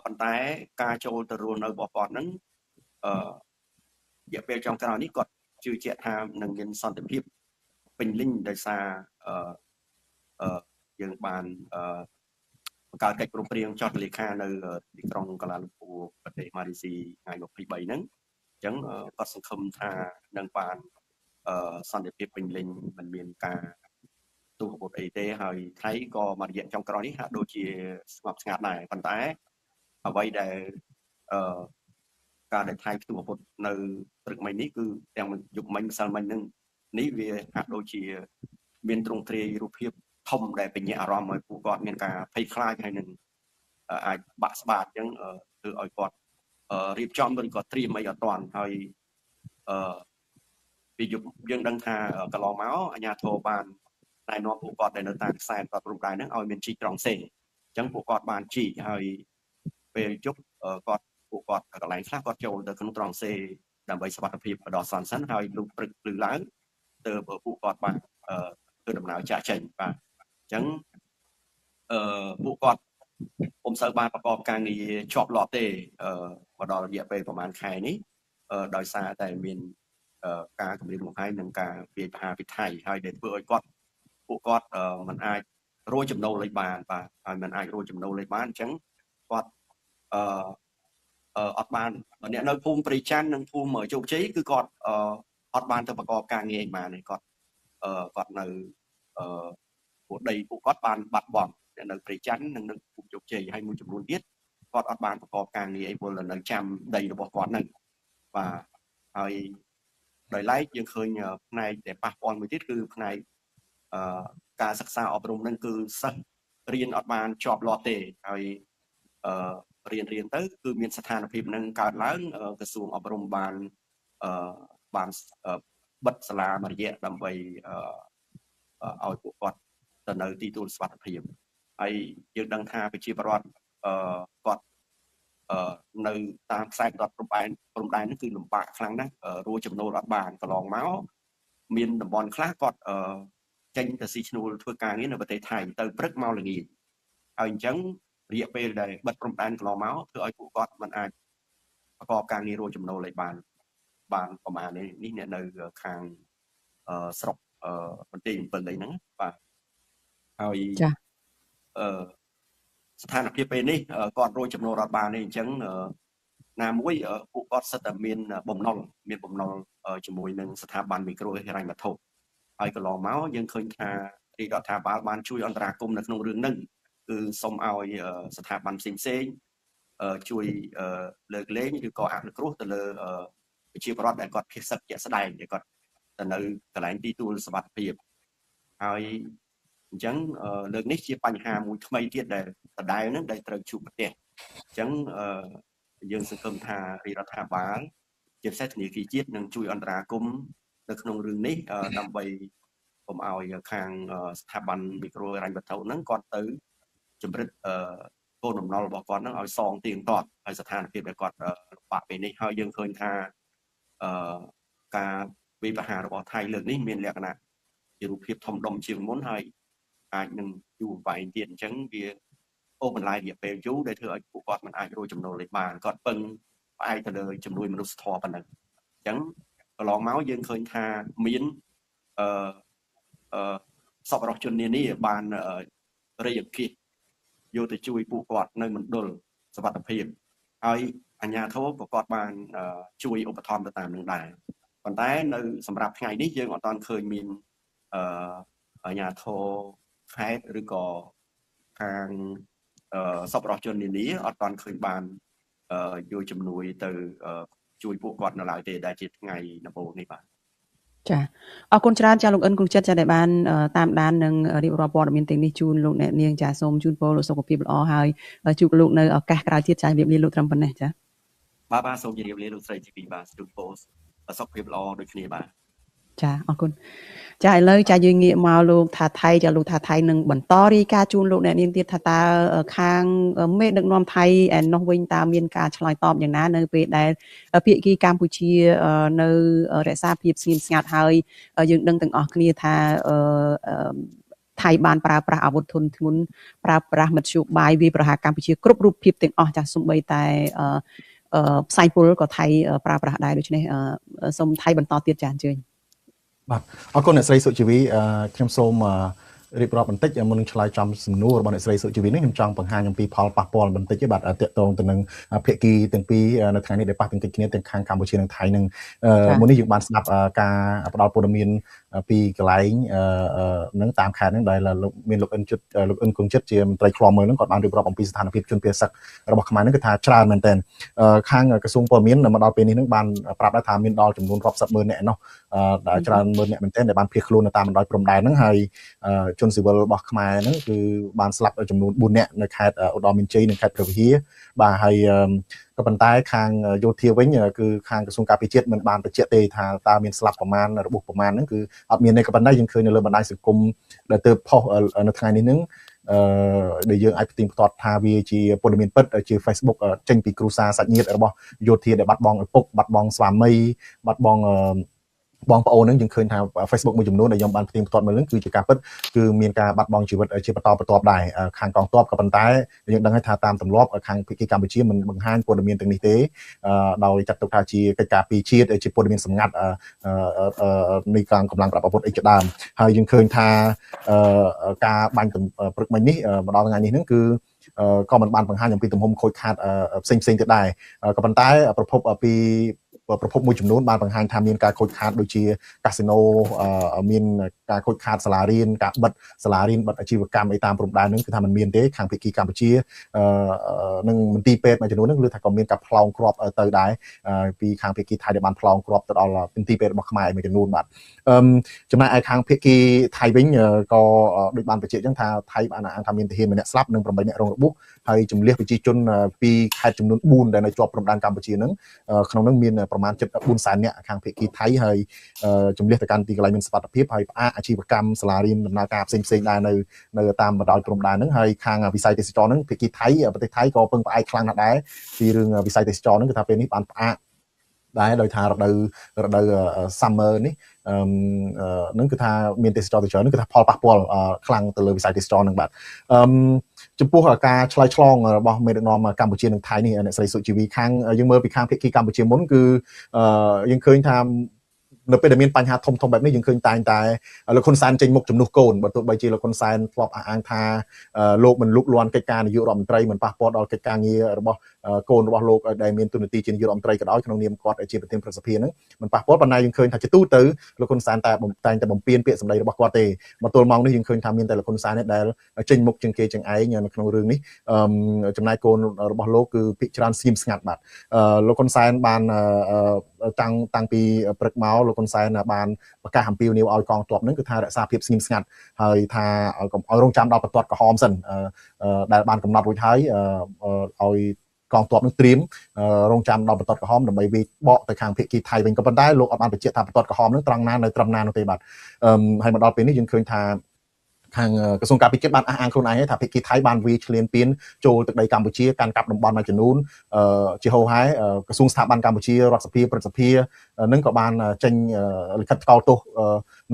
ប៉ុន្តែការចូលទៅរស់នៅរបស់គាត់ហ្នឹងរយៈពេលចុងក្រោយនេះគាត់ជឿជាក់ថានឹងមានសន្តិភាពពេញលេញដោយសារយើងបានបង្កើតកិច្ចព្រមព្រៀងចុះលេខានៅទីក្រុងកាឡាលំពួរប្រទេសម៉ាឡេស៊ីថ្ងៃ23ហ្នឹងអញ្ចឹងគាត់សង្ឃឹមថានឹងបានសន្តិភាពពេញលេញមិនមានការទូអាវុធអីទេហើយថៃក៏មួយរយៈចុងក្រោយនេះហាក់ដូចជាស្ងប់ស្ងាត់ដែរប៉ុន្តែអ្វីដែលការដែលថៃផ្ទុះអាវុធនៅព្រឹកមិញនេះគឺទាំងយប់មិញម្សិលមិញហ្នឹងនេះវាហាក់ដូចជាមានទ្រង់ទ្រាយរូបភាពធំដែលបញ្ញាអារម្មណ៍ឲ្យពួកគាត់មានការភ័យខ្លាចហើយនឹងអាចបាក់ស្បាតអញ្ចឹងធ្វើឲ្យគាត់រៀបចំឬក៏ត្រៀមអីអត់ទាន់ហើយពីយប់យើងដឹងថាកន្លងមកអាជ្ញាធរបានណែនាំពួកគាត់ដែលនៅតាមខ្សែគាត់ព្រំដែនហ្នឹងឲ្យមានជីកត្រង់សេអញ្ចឹងពួកគាត់បានជីកហើយពេលយប់គាត់ពួកគាត់កន្លែងខ្លះគាត់ចូលទៅក្នុងត្រង់សេដើម្បីសុវត្ថិភាពដល់សន្តិសិនហើយលុះព្រឹកភ្លឺឡើងទៅពួកគាត់បានធ្វើដំណើរចាក់ចេញបាទអញ្ចឹងពួកគាត់ពុំសូវបានប្រកបការងារជាប់លាប់ទេមកដល់រយៈពេលប្រហែលខែនេះដោយសារតែមានការគំរាមកំហែងនិងការវាយប្រហារពីថៃហើយដែលធ្វើឲ្យគាត់ពួកគាត់មិនអាចរកចំណូលលេខបានបាទហើយមិនអាចរកចំណូលលេខបានអញ្ចឹងគាត់អត់បានអ្នកនៅភូមិព្រៃច័ន្ទនិងភូមិជោគជ័យគឺគាត់អត់បានទៅប្រកបការងារឯបានទេគាត់គាត់នៅពួកដីពួកគាត់បានបាត់បង់អ្នកនៅព្រៃច័ន្ទនិងនៅភូមិជោគជ័យហើយមួយចំនួនទៀតគាត់អត់បានប្រកបការងារអីពលនៅចាំដីរបស់គាត់ហ្នឹងបាទហើយដោយឡែកយើងឃើញផ្នែកដែលប៉ះពាល់មួយទៀតគឺផ្នែកការសិក្សាអប់រំហ្នឹងគឺសិស្សរៀនអត់បានជាប់លាប់ទេហើយរៀនទៅគឺមានស្ថានភាពនឹងកើតឡើងក្រសួងអប់រំបានបានបិទសាលាមួយរយៈដើម្បីឲ្យពួកគាត់ទៅនៅទីទួលសុវត្ថិភាពហើយយើងដឹងថាប្រជាពលរដ្ឋគាត់នៅតាមខ្សែបន្ទាត់ព្រំដែនហ្នឹងគឺលំបាកខ្លាំងណាស់រកចំណូលអត់បានកន្លងមកមានតំបន់ខ្លះគាត់ចេញទៅស៊ីឈ្នួលធ្វើការងារនៅប្រទេសថៃទៅព្រឹកមកល្ងាចហើយអញ្ចឹងរយៈពេលដែលបិទព្រំដែនកន្លងមកធ្វើឲ្យពួកគាត់មិនអាចប្រកបការងាររកចំណូលឲ្យបានប្រហែលនេះអ្នកនៅខាងស្រុកបន្ទាយ7អីហ្នឹងបាទហើយ
ចា
ស្ថានភាពពេលនេះគាត់រកចំណូលអត់បានទេអញ្ចឹងណាមួយពួកគាត់សិតតែមានបំណុលជាមួយនឹងស្ថាប័នមីក្រូហិរញ្ញវត្ថុហើយកន្លងមកយើងឃើញថារាជរដ្ឋាភិបាលបានជួយអន្តរាគមន៍នៅក្នុងរឿងហ្នឹងគឺសូមឲ្យស្ថាប័នផ្សេងៗជួយលើកលែងឬក៏អនុគ្រោះទៅលើប្រជាពលរដ្ឋដែលគាត់ភៀសសឹកជាក់ស្ដែងដែលគាត់ទៅនៅកន្លែងទីទួលសុវត្ថិភាពហើយអញ្ចឹងលើកនេះជាបញ្ហាមួយថ្មីទៀតដែលដដែលហ្នឹងដែលត្រូវជួបប្រទះអញ្ចឹងយើងសង្ឃឹមថារាជរដ្ឋាភិបាលជាពិសេសធនាគារជាតិនឹងជួយអន្តរាគមន៍នៅក្នុងរឿងនេះដើម្បីកុំឲ្យខាងស្ថាប័នមីក្រូហិរញ្ញវត្ថុហ្នឹងគាត់ទៅជំរិតកូនបំណុលរបស់គាត់ហ្នឹងឲ្យសងទៀងទាត់ហើយស្ថានភាពដែលគាត់លំបាកពេលនេះហើយយើងឃើញថាការវាយប្រហាររបស់ថៃលើកនេះមានលក្ខណៈជារូបភាពធំដុំជាងមុនហើយអាចនឹងយូរអង្វែងទៀតអញ្ចឹងវាអូសបន្លាយរយៈពេលយូរដែលធ្វើឲ្យពួកគាត់មិនអាចរកចំណូលបានគាត់ពឹងផ្អែកទៅលើជំនួយមនុស្សធម៌ប៉ុណ្ណឹងអញ្ចឹងកន្លងមកយើងឃើញថាមានសប្បុរសជននានាបានរៃអង្គាសយកទៅជួយពួកគាត់នៅមណ្ឌលសុវត្ថិភាពហើយអាជ្ញាធរក៏គាត់បានជួយឧបត្ថម្ភទៅតាមនឹងដែរប៉ុន្តែនៅសម្រាប់ថ្ងៃនេះយើងអត់ទាន់ឃើញមានអាជ្ញាធរខេត្តឬក៏ខាងសប្បុរសជននានាអត់ទាន់ឃើញបានយកជំនួយទៅជួយពួកគាត់នៅឡើយទេដែលជាថ្ងៃដំបូងនេះបាទ
ចាអរគុណច្រើនចាលោកអិនគង់ចិត្តចាដែលបានតាមដាននិងរៀបរាប់ព័ត៌មានទាំងនេះជូនលោកអ្នកនាងចាសូមជូនពរលោកសុខភាពល្អហើយជួបលោកនៅឱកាសក្រោយទៀតចាជម្រាបលាលោកត្រឹមប៉ុណ្ណេះចា
បាទសូមជម្រាបលាលោកស្រីជីវីបាទជូនពរសុខភាពល្អដូចគ្នាបាទ
ចាអរគុណចាឥឡូវចាយើងងាកមកលោកថាថៃចាលោកថាថៃនឹងបន្តរាយការណ៍ជូនលោកអ្នកនាងទៀតថាតើខាងមេដឹកនាំថៃឯនោះវិញតើមានការឆ្លើយតបយ៉ាងណានៅពេលដែលភាគីកម្ពុជានៅរក្សាភាពស្ងៀមស្ងាត់ហើយយើងដឹងទាំងអស់គ្នាថាថៃបានប្រើប្រាស់អាវុធធនធ្ងន់ប្រើប្រាស់មធ្យោបាយវាយប្រហារកម្ពុជាគ្រប់រូបភាពទាំងអស់ចាសសូម្បីតែផ្សាយពលក៏ថៃប្រើប្រាស់ដែរដូច្នេះសូមថៃបន្តទៀតចាអញ្ជើញ
បាទអរគុណអ្នកស្រីសុជីវីខ្ញុំសូមរៀបរាប់បន្តិចមុននឹងឆ្លើយចំសំណួររបស់អ្នកស្រីសុជីវីនេះខ្ញុំចង់បង្ហាញអំពីផលប៉ះពាល់បន្តិចទេបាទទាក់ទងទៅនឹងភាគីទាំងពីរនៅថ្ងៃនេះដែលប៉ះទង្គិចគ្នាទាំងខាងកម្ពុជានិងថៃនឹងមុននេះយើងបានស្ដាប់ការផ្ដល់ព័ត៌មានពីកន្លែងនឹងតាមខេត្តនឹងដែលលោកមានលោកអិនជិតលោកអិនគង្ជិតជាមន្ត្រីឃ្លាំមើលនឹងគាត់បានរៀបរាប់អំពីស្ថានភាពជនភៀសសឹករបស់ខ្មែរនឹងគឺថាច្រើនមែនទែនខាងក្រសួងព័ត៌មានមកដល់ពេលនេះនឹងបានប្រាប់ដែរថាមានដល់ចំនួនរាប់សិបម៉ឺននាក់នោះច្រើនម៉ឺននាក់មែនទែនដែលបានភៀសខ្លួននៅតាមបណ្ដោយព្រំដែនហ្នឹងហើយជនស៊ីវិលរបស់ខ្មែរហ្នឹងគឺបានស្លាប់ចំនួន4នាក់នៅខេត្តឧត្តរមានជ័យនិងខេត្តព្រះវិហារបាទហើយក៏ប៉ុន្តែខាងយោធាវិញគឺខាងក្រសួងការពារជាតិមិនបានបញ្ជាក់ទេថាតើមានស្លាប់ប្រមាណរបួសប្រមាណហ្នឹងគឺអត់មានទេក៏ប៉ុន្តែយើងឃើញនៅលើបណ្ដាញសង្គមដែលទើបផុសនៅថ្ងៃនេះហ្នឹងដែលយើងអាចផ្ទៀងផ្ទាត់ថាវាជាព័ត៌មានពិតជា Facebook ចេញពីគ្រួសារសាច់ញាតិរបស់យោធាដែលបាត់បង់ឪពុកបាត់បង់ស្វាមីបាត់បង់បងប្អូនហ្នឹងយើងឃើញថា Facebook មួយចំនួនដែលខ្ញុំបានផ្ទៀងផ្ទាត់មើលហ្នឹងគឺជាការពិតគឺមានការបាត់បង់ជីវិតជាបន្តបន្ទាប់ដែរខាងកងទ័ពក៏ប៉ុន្តែយើងដឹងហើយថាតាមទម្លាប់ខាងភាគីកម្ពុជាមិនបង្ហាញព័ត៌មានទាំងនេះទេដោយចាត់ទុកថាជាកិច្ចការពីជាតិជាព័ត៌មានសម្ងាត់នៃការកម្លាំងប្រដាប់អាវុធអីជាដើមហើយយើងឃើញថាការបាញ់ព្រឹកមិញនេះមកដល់ថ្ងៃនេះហ្នឹងគឺក៏មិនបានបង្ហាញអំពីទំហំខូចខាតផ្សេងៗទៀតដែរក៏ប៉ុន្តែប្រភពពីប្រភពមួយចំនួនបានបង្ហាញថាមានការខូចខាតដូចជាកាស៊ីណូមានការខូចខាតសាលារៀនការបិទសាលារៀនបិទអាជីវកម្មអីតាមព្រំដែនហ្នឹងគឺថាมันមានទេខាងភាគីកម្ពុជានិងមន្ទីរពេទ្យមួយចំនួនហ្នឹងគឺថាក៏មានការផ្លោងគ្រាប់ទៅដែរពីខាងភាគីថៃដែលបានផ្លោងគ្រាប់ទៅដល់មន្ទីរពេទ្យរបស់ខ្មែរមួយចំនួនបាទចំណែកឯខាងភាគីថៃវិញក៏ដូចបានបញ្ជាក់អញ្ចឹងថាថៃបានអាងថាមានទាហានម្នាក់ស្លាប់និង8នាក់រងរបួសហើយជំលះប្រជាជនពីខេត្តចំនួន4ដែលនៅជាប់ព្រំដែនកម្ពុជាហ្នឹងក្នុងហ្នឹងមានប្រមាណជិត400,000នាក់ខាងភាគីថៃហើយជំលះទៅកាន់ទីកន្លែងមានសុវត្ថិភាពហើយផ្អាកអាជីវកម្មសាលារៀនដំណើរការផ្សេងៗដែរនៅតាមបណ្ដោយព្រំដែនហ្នឹងហើយខាងវិស័យទេសចរហ្នឹងភាគីថៃប្រទេសថៃក៏ពឹងផ្អែកខ្លាំងណាស់ដែរពីរឿងវិស័យទេសចរហ្នឹងគឺថាពេលនេះបានផ្អាកដែរដោយថារដូវ summer នេះនឹងគឺថាមានទេសចរទៅច្រើននឹងគឺថាផលប៉ះពាល់ខ្លាំងទៅលើវិស័យទេសចរនឹងបាទចំពោះការឆ្លើយឆ្លងរបស់មេដឹកនាំកម្ពុជានិងថៃនេះអ្នកស្រីសុជីវីខាងយើងមើលពីខាងភាគីកម្ពុជាមុនគឺយើងឃើញថានៅពេលដែលមានបញ្ហាធំៗបែបនេះយើងឃើញតែងតែលោកហ៊ុនសែនចេញមុខជំនួសកូនបើទោះបីជាលោកហ៊ុនសែនធ្លាប់អះអាងថាលោកមិនលូកលាន់កិច្ចការនាយករដ្ឋមន្ត្រីមិនប៉ះពាល់ដល់កិច្ចការងាររបស់កូនរបស់លោកដែលមានតួនាទីជានាយករដ្ឋមន្ត្រីក៏ដោយក្នុងនាមគាត់ជាប្រធានព្រឹទ្ធសភាហ្នឹងមិនប៉ះពាល់ប៉ុន្តែយើងឃើញថាជាទូទៅលោកហ៊ុនសែនតែតែបំពេញពាក្យសម្ដីរបស់គាត់ទេមកទល់ម៉ោងនេះយើងឃើញថាមានតែលោកហ៊ុនសែនទេដែលចេញមុខជាងគេជាងឯងនៅក្នុងរឿងនេះចំណែកកូនរបស់លោកគឺភាគច្រើនស្ងៀមស្ងាត់បាទលោកហ៊ុនសែនបានតាំងពីព្រឹកមកលោកហ៊ុនសែនបានប្រកាសអំពាវនាវឲ្យកងទ័ពនឹងគឺថារក្សាភាពស្ងៀមស្ងាត់ហើយថាកុំឲ្យរងចាំដល់បន្ទាត់ក្រហមសិនដែលបានកំណត់រួចហើយឲ្យកងទ័ពនឹងត្រៀមរងចាំដល់បន្ទាត់ក្រហមដើម្បីវាយបកទៅខាងភាគីថៃវិញក៏ប៉ុន្តែលោកអត់បានបញ្ជាក់ថាបន្ទាត់ក្រហមនឹងត្រង់ណានៅត្រឹមណានោះទេបាទហើយមកដល់ពេលនេះយើងឃើញថាខាងក្រសួងការពារជាតិបានអះអាងខ្លួនឯងថាភាគីថៃបានវាយឈ្លានពានចូលទឹកដីកម្ពុជាកាន់កាប់តំបន់មួយចំនួនជាហូរហែក្រសួងស្ថាប័នកម្ពុជារដ្ឋសភាព្រឹទ្ធសភានឹងក៏បានចេញលិខិតថ្កោលទោស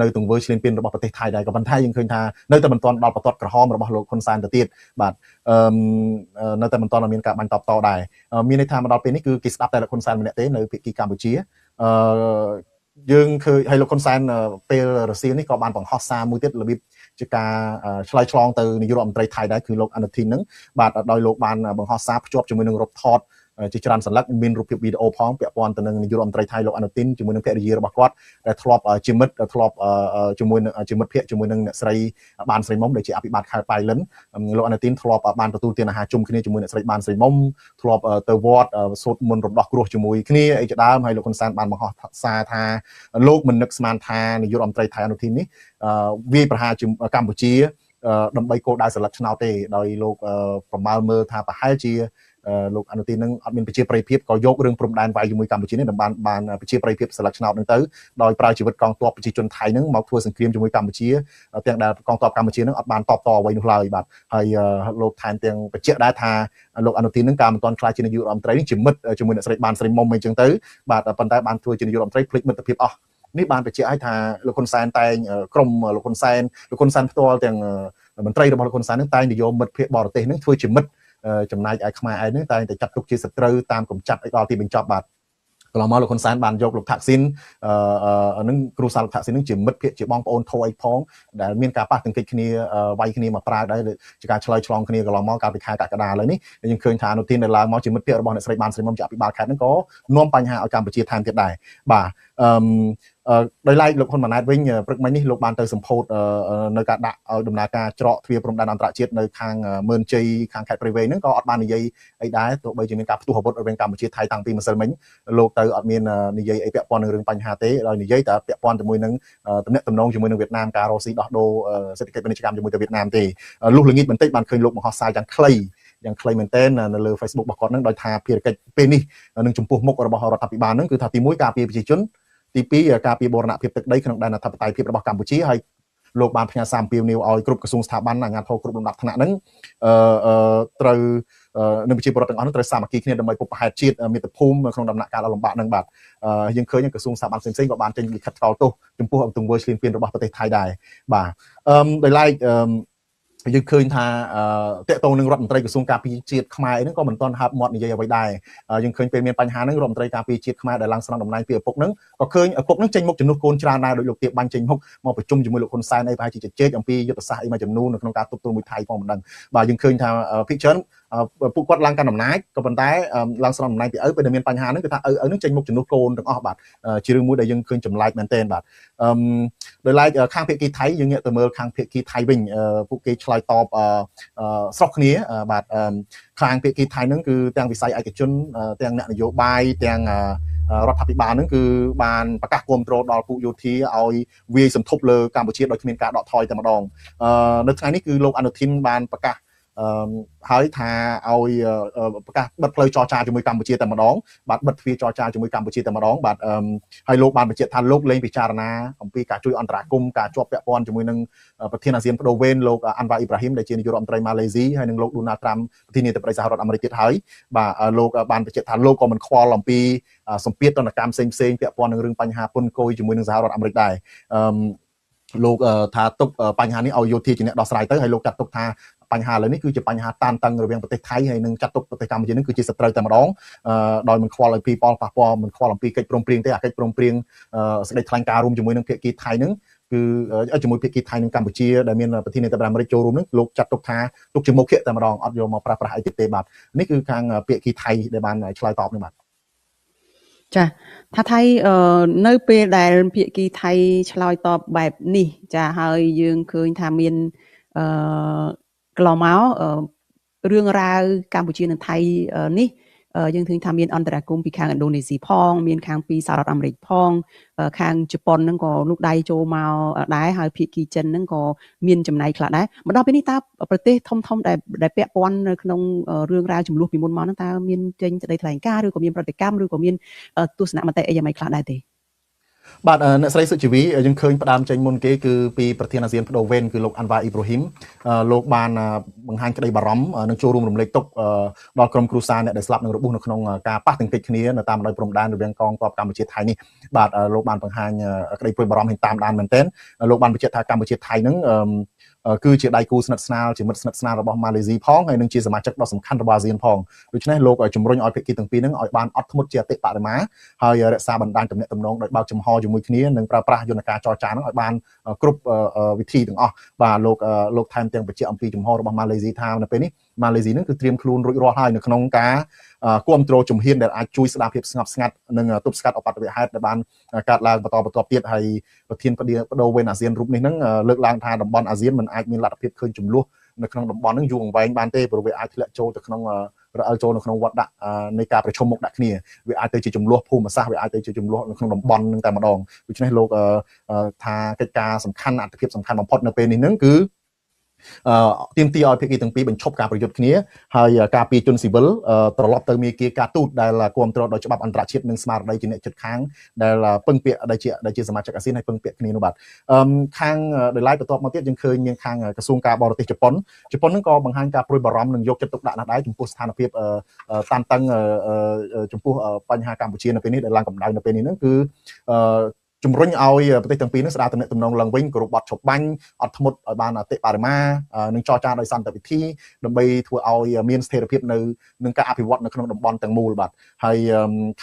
នៅទង្វើឈ្លានពានរបស់ប្រទេសថៃដែរក៏ប៉ុន្តែយើងឃើញថានៅតែមិនទាន់ដល់បន្ទាត់ក្រហមរបស់លោកហ៊ុនសែនទៅទៀតបាទនៅតែមិនទាន់មានការបាញ់តបតដែរមានន័យថាមកដល់ពេលនេះគឺគេស្ដាប់តែលោកហ៊ុនសែនម្នាក់ទេនៅភាគីកម្ពុជាយើងឃើញហើយលោកហ៊ុនសែនពេលរសៀលនេះក៏បានបង្ហោះសារមួយទៀតរបៀបជាការឆ្លើយឆ្លងទៅនាយករដ្ឋមន្ត្រីថៃដែរគឺលោកអនុធីនហ្នឹងបាទដោយលោកបានបង្ហោះសារភ្ជាប់ជាមួយនឹងរូបថតជាច្រើនសន្លឹកមានរូបភាពវីដេអូផងពាក់ព័ន្ធទៅនឹងនាយករដ្ឋមន្ត្រីថៃលោកអនុទីនជាមួយនឹងភរិយារបស់គាត់ដែលធ្លាប់ជាមិត្តធ្លាប់ជាមួយនឹងជាមិត្តភក្តិជាមួយនឹងអ្នកស្រីបានស្រីមុំដែលជាអភិបាលខេត្តប៉ៃលិនលោកអនុទីនធ្លាប់បានទទួលទានអាហារជុំគ្នាជាមួយអ្នកស្រីបានស្រីមុំធ្លាប់ទៅវត្តសូត្រមន្តរំដោះគ្រោះជាមួយគ្នាអីជាដើមហើយលោកហ៊ុនសែនបានបង្ហោះសារថាលោកមិននឹកស្មានថានាយករដ្ឋមន្ត្រីថៃអនុទីននេះវាយប្រហារកម្ពុជាដើម្បីគោលដៅសន្លឹកឆ្នោតទេដោយលោកប្រមាលមើលថាប្រហែលជា លោកអនុទីននឹងអត់មានប្រជាប្រិយភាពក៏យករឿងព្រំដែនវាយជាមួយកម្ពុជានេះដើម្បីបានប្រជាប្រិយភាពស្លឹកឆ្នោតនឹងទៅដោយប្រើជីវិតកងទ័ពប្រជាជនថៃនឹងមកធ្វើសង្គ្រាមជាមួយកម្ពុជាទាំងដែលកងទ័ពកម្ពុជានឹងអត់បានតបតអ្វីនោះឡើយបាទហើយលោកថែមទាំងបញ្ជាក់ដែរថាលោកអនុទីននឹងការមិនទាន់ក្លាយជានាយករដ្ឋមន្ត្រីនេះជាមិត្តជាមួយអ្នកស្រីបានស្រីមុំអីចឹងទៅបាទប៉ុន្តែបានធ្វើជានាយករដ្ឋមន្ត្រីភ្លេចមិត្តភាពអស់នេះបានបញ្ជាក់ឲ្យថាលោកហ៊ុនសែនតែងក្រុមលោកហ៊ុនសែនលោកហ៊ុនសែនផ្ទាល់ទាំងមន្ត្រីរបស់លោកហ៊ុនសែននឹងតែងនិយមមិត្តភ័ក្តិបរទេសនឹងធ្វើជាមិត្តចំណែកឯខ្មែរឯងនឹងតែងតែចាត់ទុកជាសត្រូវតាមកំចាត់ឲ្យដល់ទីបញ្ចប់បាទកន្លងមកលោកហ៊ុនសែនបានយកលោកថាក់ស៊ីននឹងគ្រូសាលោកថាក់ស៊ីននឹងជាមិត្តភ័ក្តិជាបងប្អូនធូរអីផងដែលមានការប៉ះទង្គិចគ្នាវាយគ្នាមកប្រើដែរជាការឆ្លើយឆ្លងគ្នាកន្លងមកកាលពីខែកក្កដាឥឡូវនេះយើងឃើញថាអនុទីនដែលឡើងមកជាមិត្តភ័ក្តិរបស់អ្នកស្រីបានស្រីមុំជាអភិបាលខេត្តនឹងក៏នាំបញ្ហាឲ្យកម្ពុជាថែមទៀតដែរបាទដោយឡែកលោកហ៊ុនម៉ាណែតវិញព្រឹកមិញនេះលោកបានទៅសម្ពោធនៅការដាក់ឲ្យដំណើរការច្រកទ្វារព្រំដែនអន្តរជាតិនៅខាងមឿនជ័យខាងខេត្តព្រៃវែងហ្នឹងក៏អត់បាននិយាយអីដែរទោះបីជាមានការផ្ទុះអាវុធរវាងកម្ពុជាថៃតាំងពីម្សិលមិញលោកទៅអត់មាននិយាយអីពាក់ព័ន្ធនឹងរឿងបញ្ហាទេដោយនិយាយតែពាក់ព័ន្ធជាមួយនឹងទំនាក់ទំនងជាមួយនឹងវៀតណាមការរកស៊ីដោះដូរសេដ្ឋកិច្ចពាណិជ្ជកម្មជាមួយទៅវៀតណាមទេលុះល្ងាចបន្តិចបានឃើញលោកបង្ហោះសារយ៉ាងខ្លីមែនទែននៅលើ Facebook របស់គាត់ហ្នឹងដោយថាភារកិច្ចពេលនេះនឹងចំពោះមុខរបស់រដ្ឋាភិបាលហ្នឹងគឺថាទី1ការពារប្រជាជនទី2ការពារបូរណភាពទឹកដីក្នុងដែនអធិបតេយ្យភាពរបស់កម្ពុជាហើយលោកបានផ្ញើសារអំពាវនាវឲ្យគ្រប់ក្រសួងស្ថាប័នអាជ្ញាធរគ្រប់លំដាប់ថ្នាក់ហ្នឹងត្រូវនឹងប្រជាពលរដ្ឋទាំងអស់នោះត្រូវសាមគ្គីគ្នាដើម្បីពុបហេតុជាតិមាតុភូមិក្នុងដំណាក់កាលដ៏លំបាកហ្នឹងបាទយើងឃើញក្រសួងស្ថាប័នផ្សេងៗក៏បានចេញលិខិតថ្កោលទោសចំពោះទង្វើឈ្លានពានរបស់ប្រទេសថៃដែរបាទដោយឡែកយើងឃើញថាតកតងនឹងរដ្ឋមន្ត្រីក្រសួងការពារជាតិខ្មែរហ្នឹងក៏មិនទាន់ហើបមាត់និយាយអ្វីដែរយើងឃើញពេលមានបញ្ហាហ្នឹងរដ្ឋមន្ត្រីការពារជាតិខ្មែរដែលឡើងស្នងតំណែងពីឪពុកហ្នឹងក៏ឃើញឪពុកហ្នឹងចេញមុខជំនួសកូនច្រើនដែរដោយលោកទៀបបាញ់ចេញមុខមកប្រជុំជាមួយលោកហ៊ុនសែនអីប្រហែលជាជជែកអំពីយុទ្ធសាស្ត្រអីមួយចំនួននៅក្នុងការទប់ទល់មួយថៃផងមិនដឹងបាទយើងឃើញថាភាគច្រើនពួកគាត់ឡើងកាន់អំណាចក៏ប៉ុន្តែឡើងស្នងតំណែងពីឪពេលដែលមានបញ្ហាហ្នឹងគឺថាឪហ្នឹងចេញមុខជំនួសកូនទាំងអស់បាទជារឿងមួយដែលយើងឃើញចម្លែកមែនទែនបាទដោយឡែកខាងភាគីថៃយើងងាកទៅមើលខាងភាគីថៃវិញពួកគេឆ្លើយតបស្រុះគ្នាបាទខាងភាគីថៃហ្នឹងគឺទាំងវិស័យឯកជនទាំងអ្នកនយោបាយទាំងរដ្ឋាភិបាលហ្នឹងគឺបានប្រកាសគាំទ្រដល់ពួកយោធាឲ្យវាយសន្ធប់លើកម្ពុជាដោយគ្មានការដកថយតែម្ដងនៅថ្ងៃនេះគឺលោកអនុធីនបានប្រកាសហើយថាឲ្យប្រកាសបិទផ្លូវចរចាជាមួយកម្ពុជាតែម្ដងបាទបិទទ្វារចរចាជាមួយកម្ពុជាតែម្ដងបាទហើយលោកបានបញ្ជាក់ថាលោកលែងពិចារណាអំពីការជួយអន្តរាគមន៍ការជាប់ពាក់ព័ន្ធជាមួយនឹងប្រធានអាស៊ានប្ដូរវេនលោកអាន់វ៉ាអ៊ីប្រាហ៊ីមដែលជានាយករដ្ឋមន្ត្រីម៉ាឡេស៊ីហើយនិងលោកដូណាល់ត្រាំប្រធានាធិបតីសហរដ្ឋអាមេរិកទៀតហើយបាទលោកបានបញ្ជាក់ថាលោកក៏មិនខ្វល់អំពីសម្ពាធទណ្ឌកម្មផ្សេងៗពាក់ព័ន្ធនឹងរឿងបញ្ហាពន្ធគយជាមួយនឹងសហរដ្ឋអាមេរិកដែរលោកថាទុកបញ្ហានេះឲ្យយោធាជាអ្នកដោះស្រាយទៅហើយលោកចាត់ទុកថាបញ្ហាឥឡូវនេះគឺជាបញ្ហាតានតឹងរវាងប្រទេសថៃហើយនិងចាត់ទុកប្រទេសកម្ពុជានេះគឺជាសត្រូវតែម្ដងដោយមិនខ្វល់ឲ្យពីផលប៉ះពាល់មិនខ្វល់អំពីកិច្ចព្រមព្រៀងទេអាកិច្ចព្រមព្រៀងសេចក្តីថ្លែងការណ៍រួមជាមួយនឹងភាគីថៃនឹងគឺជាមួយភាគីថៃនិងកម្ពុជាដែលមានប្រធានាធិបតីអាមេរិកចូលរួមនឹងលោកចាត់ទុកថាទុកជាមុខតែម្ដងអត់យកមកប្រាស្រ័យអីទៀតទេបាទនេះគឺខាងភាគីថៃដែលបានឆ្លើយតបនេះបាទច
ាថាថៃនៅពេលដែលភាគីថៃឆ្លើយតបបែបនេះចាហើយយើងឃើញថាមានកន្លងមករឿងរ៉ាវកម្ពុជានិងថៃនេះយើងឃើញថាមានអន្តរាគមន៍ពីខាងឥណ្ឌូនេស៊ីផងមានខាងពីសហរដ្ឋអាមេរិកផងខាងជប៉ុនហ្នឹងក៏លូកដៃចូលមកដែរហើយភាគីចិនហ្នឹងក៏មានចំណែកខ្លះដែរមកដល់ពេលនេះតើប្រទេសធំធំដែលពាក់ព័ន្ធនៅក្នុងរឿងរ៉ាវចំនួនពីមុនមកហ្នឹងតើមានចេញសេចក្តីថ្លែងការណ៍ឬក៏មានប្រតិកម្មឬក៏មានទស្សនមតិអីយ៉ាងម៉េចខ្លះដែរទេប
ាទអ្នកស្រីសុជីវីយើងឃើញផ្ដើមចេញមុនគេគឺពីប្រធានអាស៊ានប្ដូរវេនគឺលោកអាន់វ៉ាអ៊ីប្រាហ៊ីមលោកបានបង្ហាញក្តីបារម្ភនិងចូលរួមរំលែកទុក្ខដល់ក្រុមគ្រួសារអ្នកដែលស្លាប់និងរបួសនៅក្នុងការប៉ះទង្គិចគ្នានៅតាមបណ្ដោយព្រំដែនរវាងកងទ័ពកម្ពុជាថៃនេះបាទលោកបានបង្ហាញក្តីព្រួយបារម្ភហើយតាមដានមែនទែនលោកបានបញ្ជាក់ថាកម្ពុជាថៃនឹងគឺជាដៃគូស្និទ្ធស្នាលជាមិត្តស្និទ្ធស្នាលរបស់ម៉ាឡេស៊ីផងហើយនិងជាសមាជិកដ៏សំខាន់របស់អាស៊ានផងដូច្នេះលោកជំរុញឲ្យភាគីទាំងពីរនឹងឲ្យបានអត់ធ្មត់ជាអតិបរមាហើយរក្សាបណ្ដាញទំនាក់ទំនងដោយបើកចំហជាមួយគ្នានិងប្រើប្រាស់យន្តការចរចានឹងឲ្យបានគ្រប់វិធីទាំងអស់បាទលោកថែមទាំងបញ្ជាក់អំពីចំហរបស់ម៉ាឡេស៊ីថានៅពេលនេះម៉ាឡេស៊ីនឹងគឺត្រៀមខ្លួនរួចរាល់ហើយនៅក្នុងការគាំទ្រជំហានដែលអាចជួយស្ដារភាពស្ងប់ស្ងាត់និងទប់ស្កាត់ឧបទ្ទវហេតុដែលបានកើតឡើងបន្តបន្ទាប់ទៀតហើយប្រធានបដូវវេនអាស៊ានរូបនេះនឹងលើកឡើងថាតំបន់អាស៊ានមិនអាចមានលទ្ធភាពឃើញចំនួននៅក្នុងតំបន់នឹងយូរអង្វែងបានទេព្រោះវាអាចធ្លាក់ចូលទៅក្នុងរអិលចូលនៅក្នុងវត្តដាក់នៃការប្រជុំមុខដាក់គ្នាវាអាចទៅជាចំនួនភូមិសាស្ត្រវាអាចទៅជាចំនួននៅក្នុងតំបន់នឹងតែម្ដងដូច្នេះលោកថាកិច្ចការសំខាន់អត្ថិភាពសំខាន់បំផុតនៅពេលនេះនឹងគឺ ទាមទារឲ្យភាគីទាំងពីរបញ្ឈប់ការប្រយុទ្ធគ្នាហើយការពារជនស៊ីវិលត្រឡប់ទៅមាគ៌ាការទូតដែលគាំទ្រដោយច្បាប់អន្តរជាតិនិងស្មារតីជាអ្នកជិតខាងដែលពឹងពាក់ដែលជាសមាជិកអាស៊ានហើយពឹងពាក់គ្នានោះបាទខាងដោយឡែកបន្ទាប់មកទៀតយើងឃើញមានខាងក្រសួងការបរទេសជប៉ុននឹងក៏បង្ហាញការព្រួយបារម្ភនិងយកចិត្តទុកដាក់ណាស់ដែរចំពោះស្ថានភាពតានតឹងចំពោះបញ្ហាកម្ពុជានៅពេលនេះដែលឡើងកម្ដៅនៅពេលនេះហ្នឹងគឺជំរុញឲ្យប្រទេសទាំងពីរនឹងស្ដារទំនាក់ទំនងឡើងវិញគោរពបទឈប់បាញ់អត់ធ្មត់ឲ្យបានអតិបរមានិងចរចាដោយសន្តិវិធីដើម្បីធ្វើឲ្យមានស្ថិរភាពនៅនឹងការអភិវឌ្ឍនៅក្នុងតំបន់ទាំងមូលបាទហើយ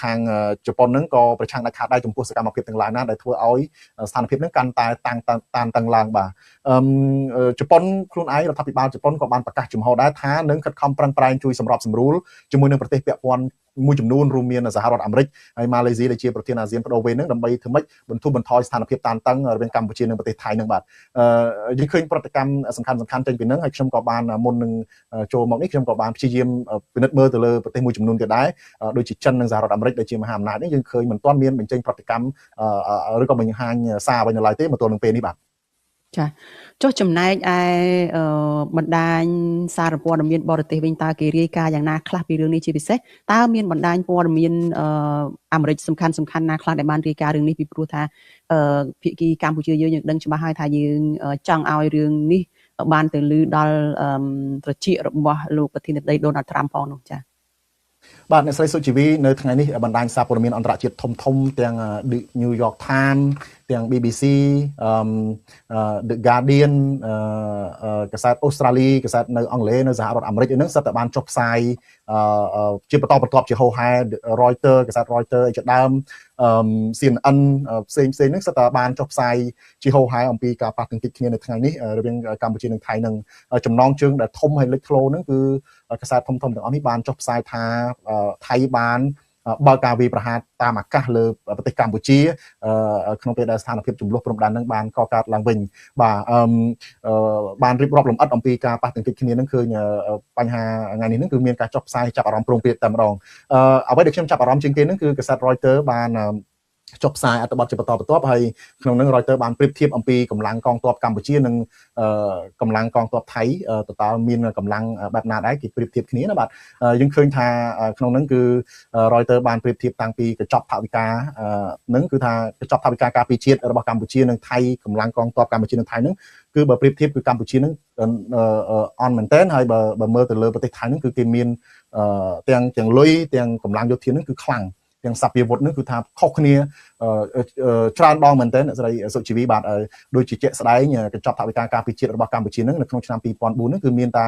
ខាងជប៉ុននឹងក៏ប្រឆាំងដាច់ខាតដែរចំពោះសកម្មភាពទាំងឡាយណាដែលធ្វើឲ្យស្ថានភាពនឹងកាន់តែតានតឹងឡើងបាទជប៉ុនខ្លួនឯងរដ្ឋាភិបាលជប៉ុនក៏បានប្រកាសជំហរដែរថានឹងខិតខំប្រឹងប្រែងជួយសម្របសម្រួលជាមួយនឹងប្រទេសពាក់ព័ន្ធមួយចំនួនរួមមានសហរដ្ឋអាមេរិកហើយម៉ាឡេស៊ីដែលជាប្រធានអាស៊ានប្ដូរវេននឹងដើម្បីធ្វើម៉េចបន្ធូរបន្ថយស្ថានភាពតានតឹងរវាងកម្ពុជានិងប្រទេសថៃនឹងបាទយើងឃើញប្រតិកម្មសំខាន់ចេញពីនឹងហើយខ្ញុំក៏បានមុននឹងចូលមកនេះខ្ញុំក៏បានព្យាយាមពិនិត្យមើលទៅលើប្រទេសមួយចំនួនទៀតដែរដូចជាចិននិងសហរដ្ឋអាមេរិកដែលជាមហាអំណាចនេះយើងឃើញមិនទាន់មានបញ្ចេញប្រតិកម្មឬក៏បង្ហាញសារអ្វីនៅឡើយទេមកទល់នឹងពេលនេះបាទ
ចាចុះចំណែកឯបណ្ដាញសារព័ត៌មានបរទេសវិញតើគេរាយការណ៍យ៉ាងណាខ្លះពីរឿងនេះជាពិសេសតើមានបណ្ដាញព័ត៌មានអាមេរិកសំខាន់ណាខ្លះដែលបានរាយការណ៍រឿងនេះពីព្រោះថាភាគីកម្ពុជាយើងដឹងច្បាស់ហើយថាយើងចង់ឲ្យរឿងនេះបានទៅលឺដល់ត្រចៀករបស់លោកប្រធានាធិបតីដូណាល់ត្រាំផងនោះចា
បាទអ្នកស្រីសុជីវីនៅថ្ងៃនេះបណ្ដាញសារព័ត៌មានអន្តរជាតិធំទាំង The New York Times ទាំង BBC The Guardian កាសែតអូស្ត្រាលីកាសែតនៅអង់គ្លេសនៅសហរដ្ឋអាមេរិកហ្នឹងសុទ្ធតែបានចុះផ្សាយជាបន្តបន្ទាប់ជាហូរហែ Reuters កាសែត Reuters ជាដើម CNN ផ្សេងហ្នឹងសុទ្ធតែបានចុះផ្សាយជាហូរហែអំពីការប៉ះទង្គិចគ្នានៅថ្ងៃនេះរវាងកម្ពុជានិងថៃនឹងចំណងជើងដែលធំហើយលេចធ្លោហ្នឹងគឺកាសែតធំៗទាំងអស់នេះបានចុះផ្សាយថាថៃបានបើកការវាយប្រហារតាមអាកាសលើប្រទេសកម្ពុជាក្នុងពេលដែលស្ថានភាពចំនួនព្រំដែននឹងបានកកើតឡើងវិញបាទបានរៀបរាប់លម្អិតអំពីការប៉ះទង្គិចគ្នានឹងឃើញបញ្ហាថ្ងៃនេះនឹងគឺមានការចុះផ្សាយចាប់អារម្មណ៍ព្រោងព្រាតតែម្ដងអ្វីដែលខ្ញុំចាប់អារម្មណ៍ជាងគេនឹងគឺកាសែត Reuters បានចុះផ្សាយអត្ថបទជាបន្តបន្ទាប់ហើយក្នុងនោះ Reuters បានប្រៀបធៀបអំពីកម្លាំងកងទ័ពកម្ពុជានិងកម្លាំងកងទ័ពថៃតើមានកម្លាំងបែបណាដែរគេប្រៀបធៀបគ្នាណាបាទយើងឃើញថាក្នុងនោះគឺ Reuters បានប្រៀបធៀបតាំងពីកញ្ចប់ថវិកានឹងគឺថាកញ្ចប់ថវិកាការពារជាតិរបស់កម្ពុជានិងថៃកម្លាំងកងទ័ពកម្ពុជានិងថៃនឹងគឺបើប្រៀបធៀបគឺកម្ពុជានឹងអន់មែនទែនហើយបើមើលទៅលើប្រទេសថៃនឹងគឺគេមានទាំងលុយទាំងកម្លាំងយោធានឹងគឺខ្លាំងទាំងសព្វាវុធនឹងគឺថាខុសគ្នាច្រើនដងមែនទែនអ្នកស្រីសុជីវីបាទដូចជាជាក់ស្ដែងកញ្ចប់ថវិកាការពារជាតិរបស់កម្ពុជានឹងនៅក្នុងឆ្នាំ2004នឹងគឺមានតែ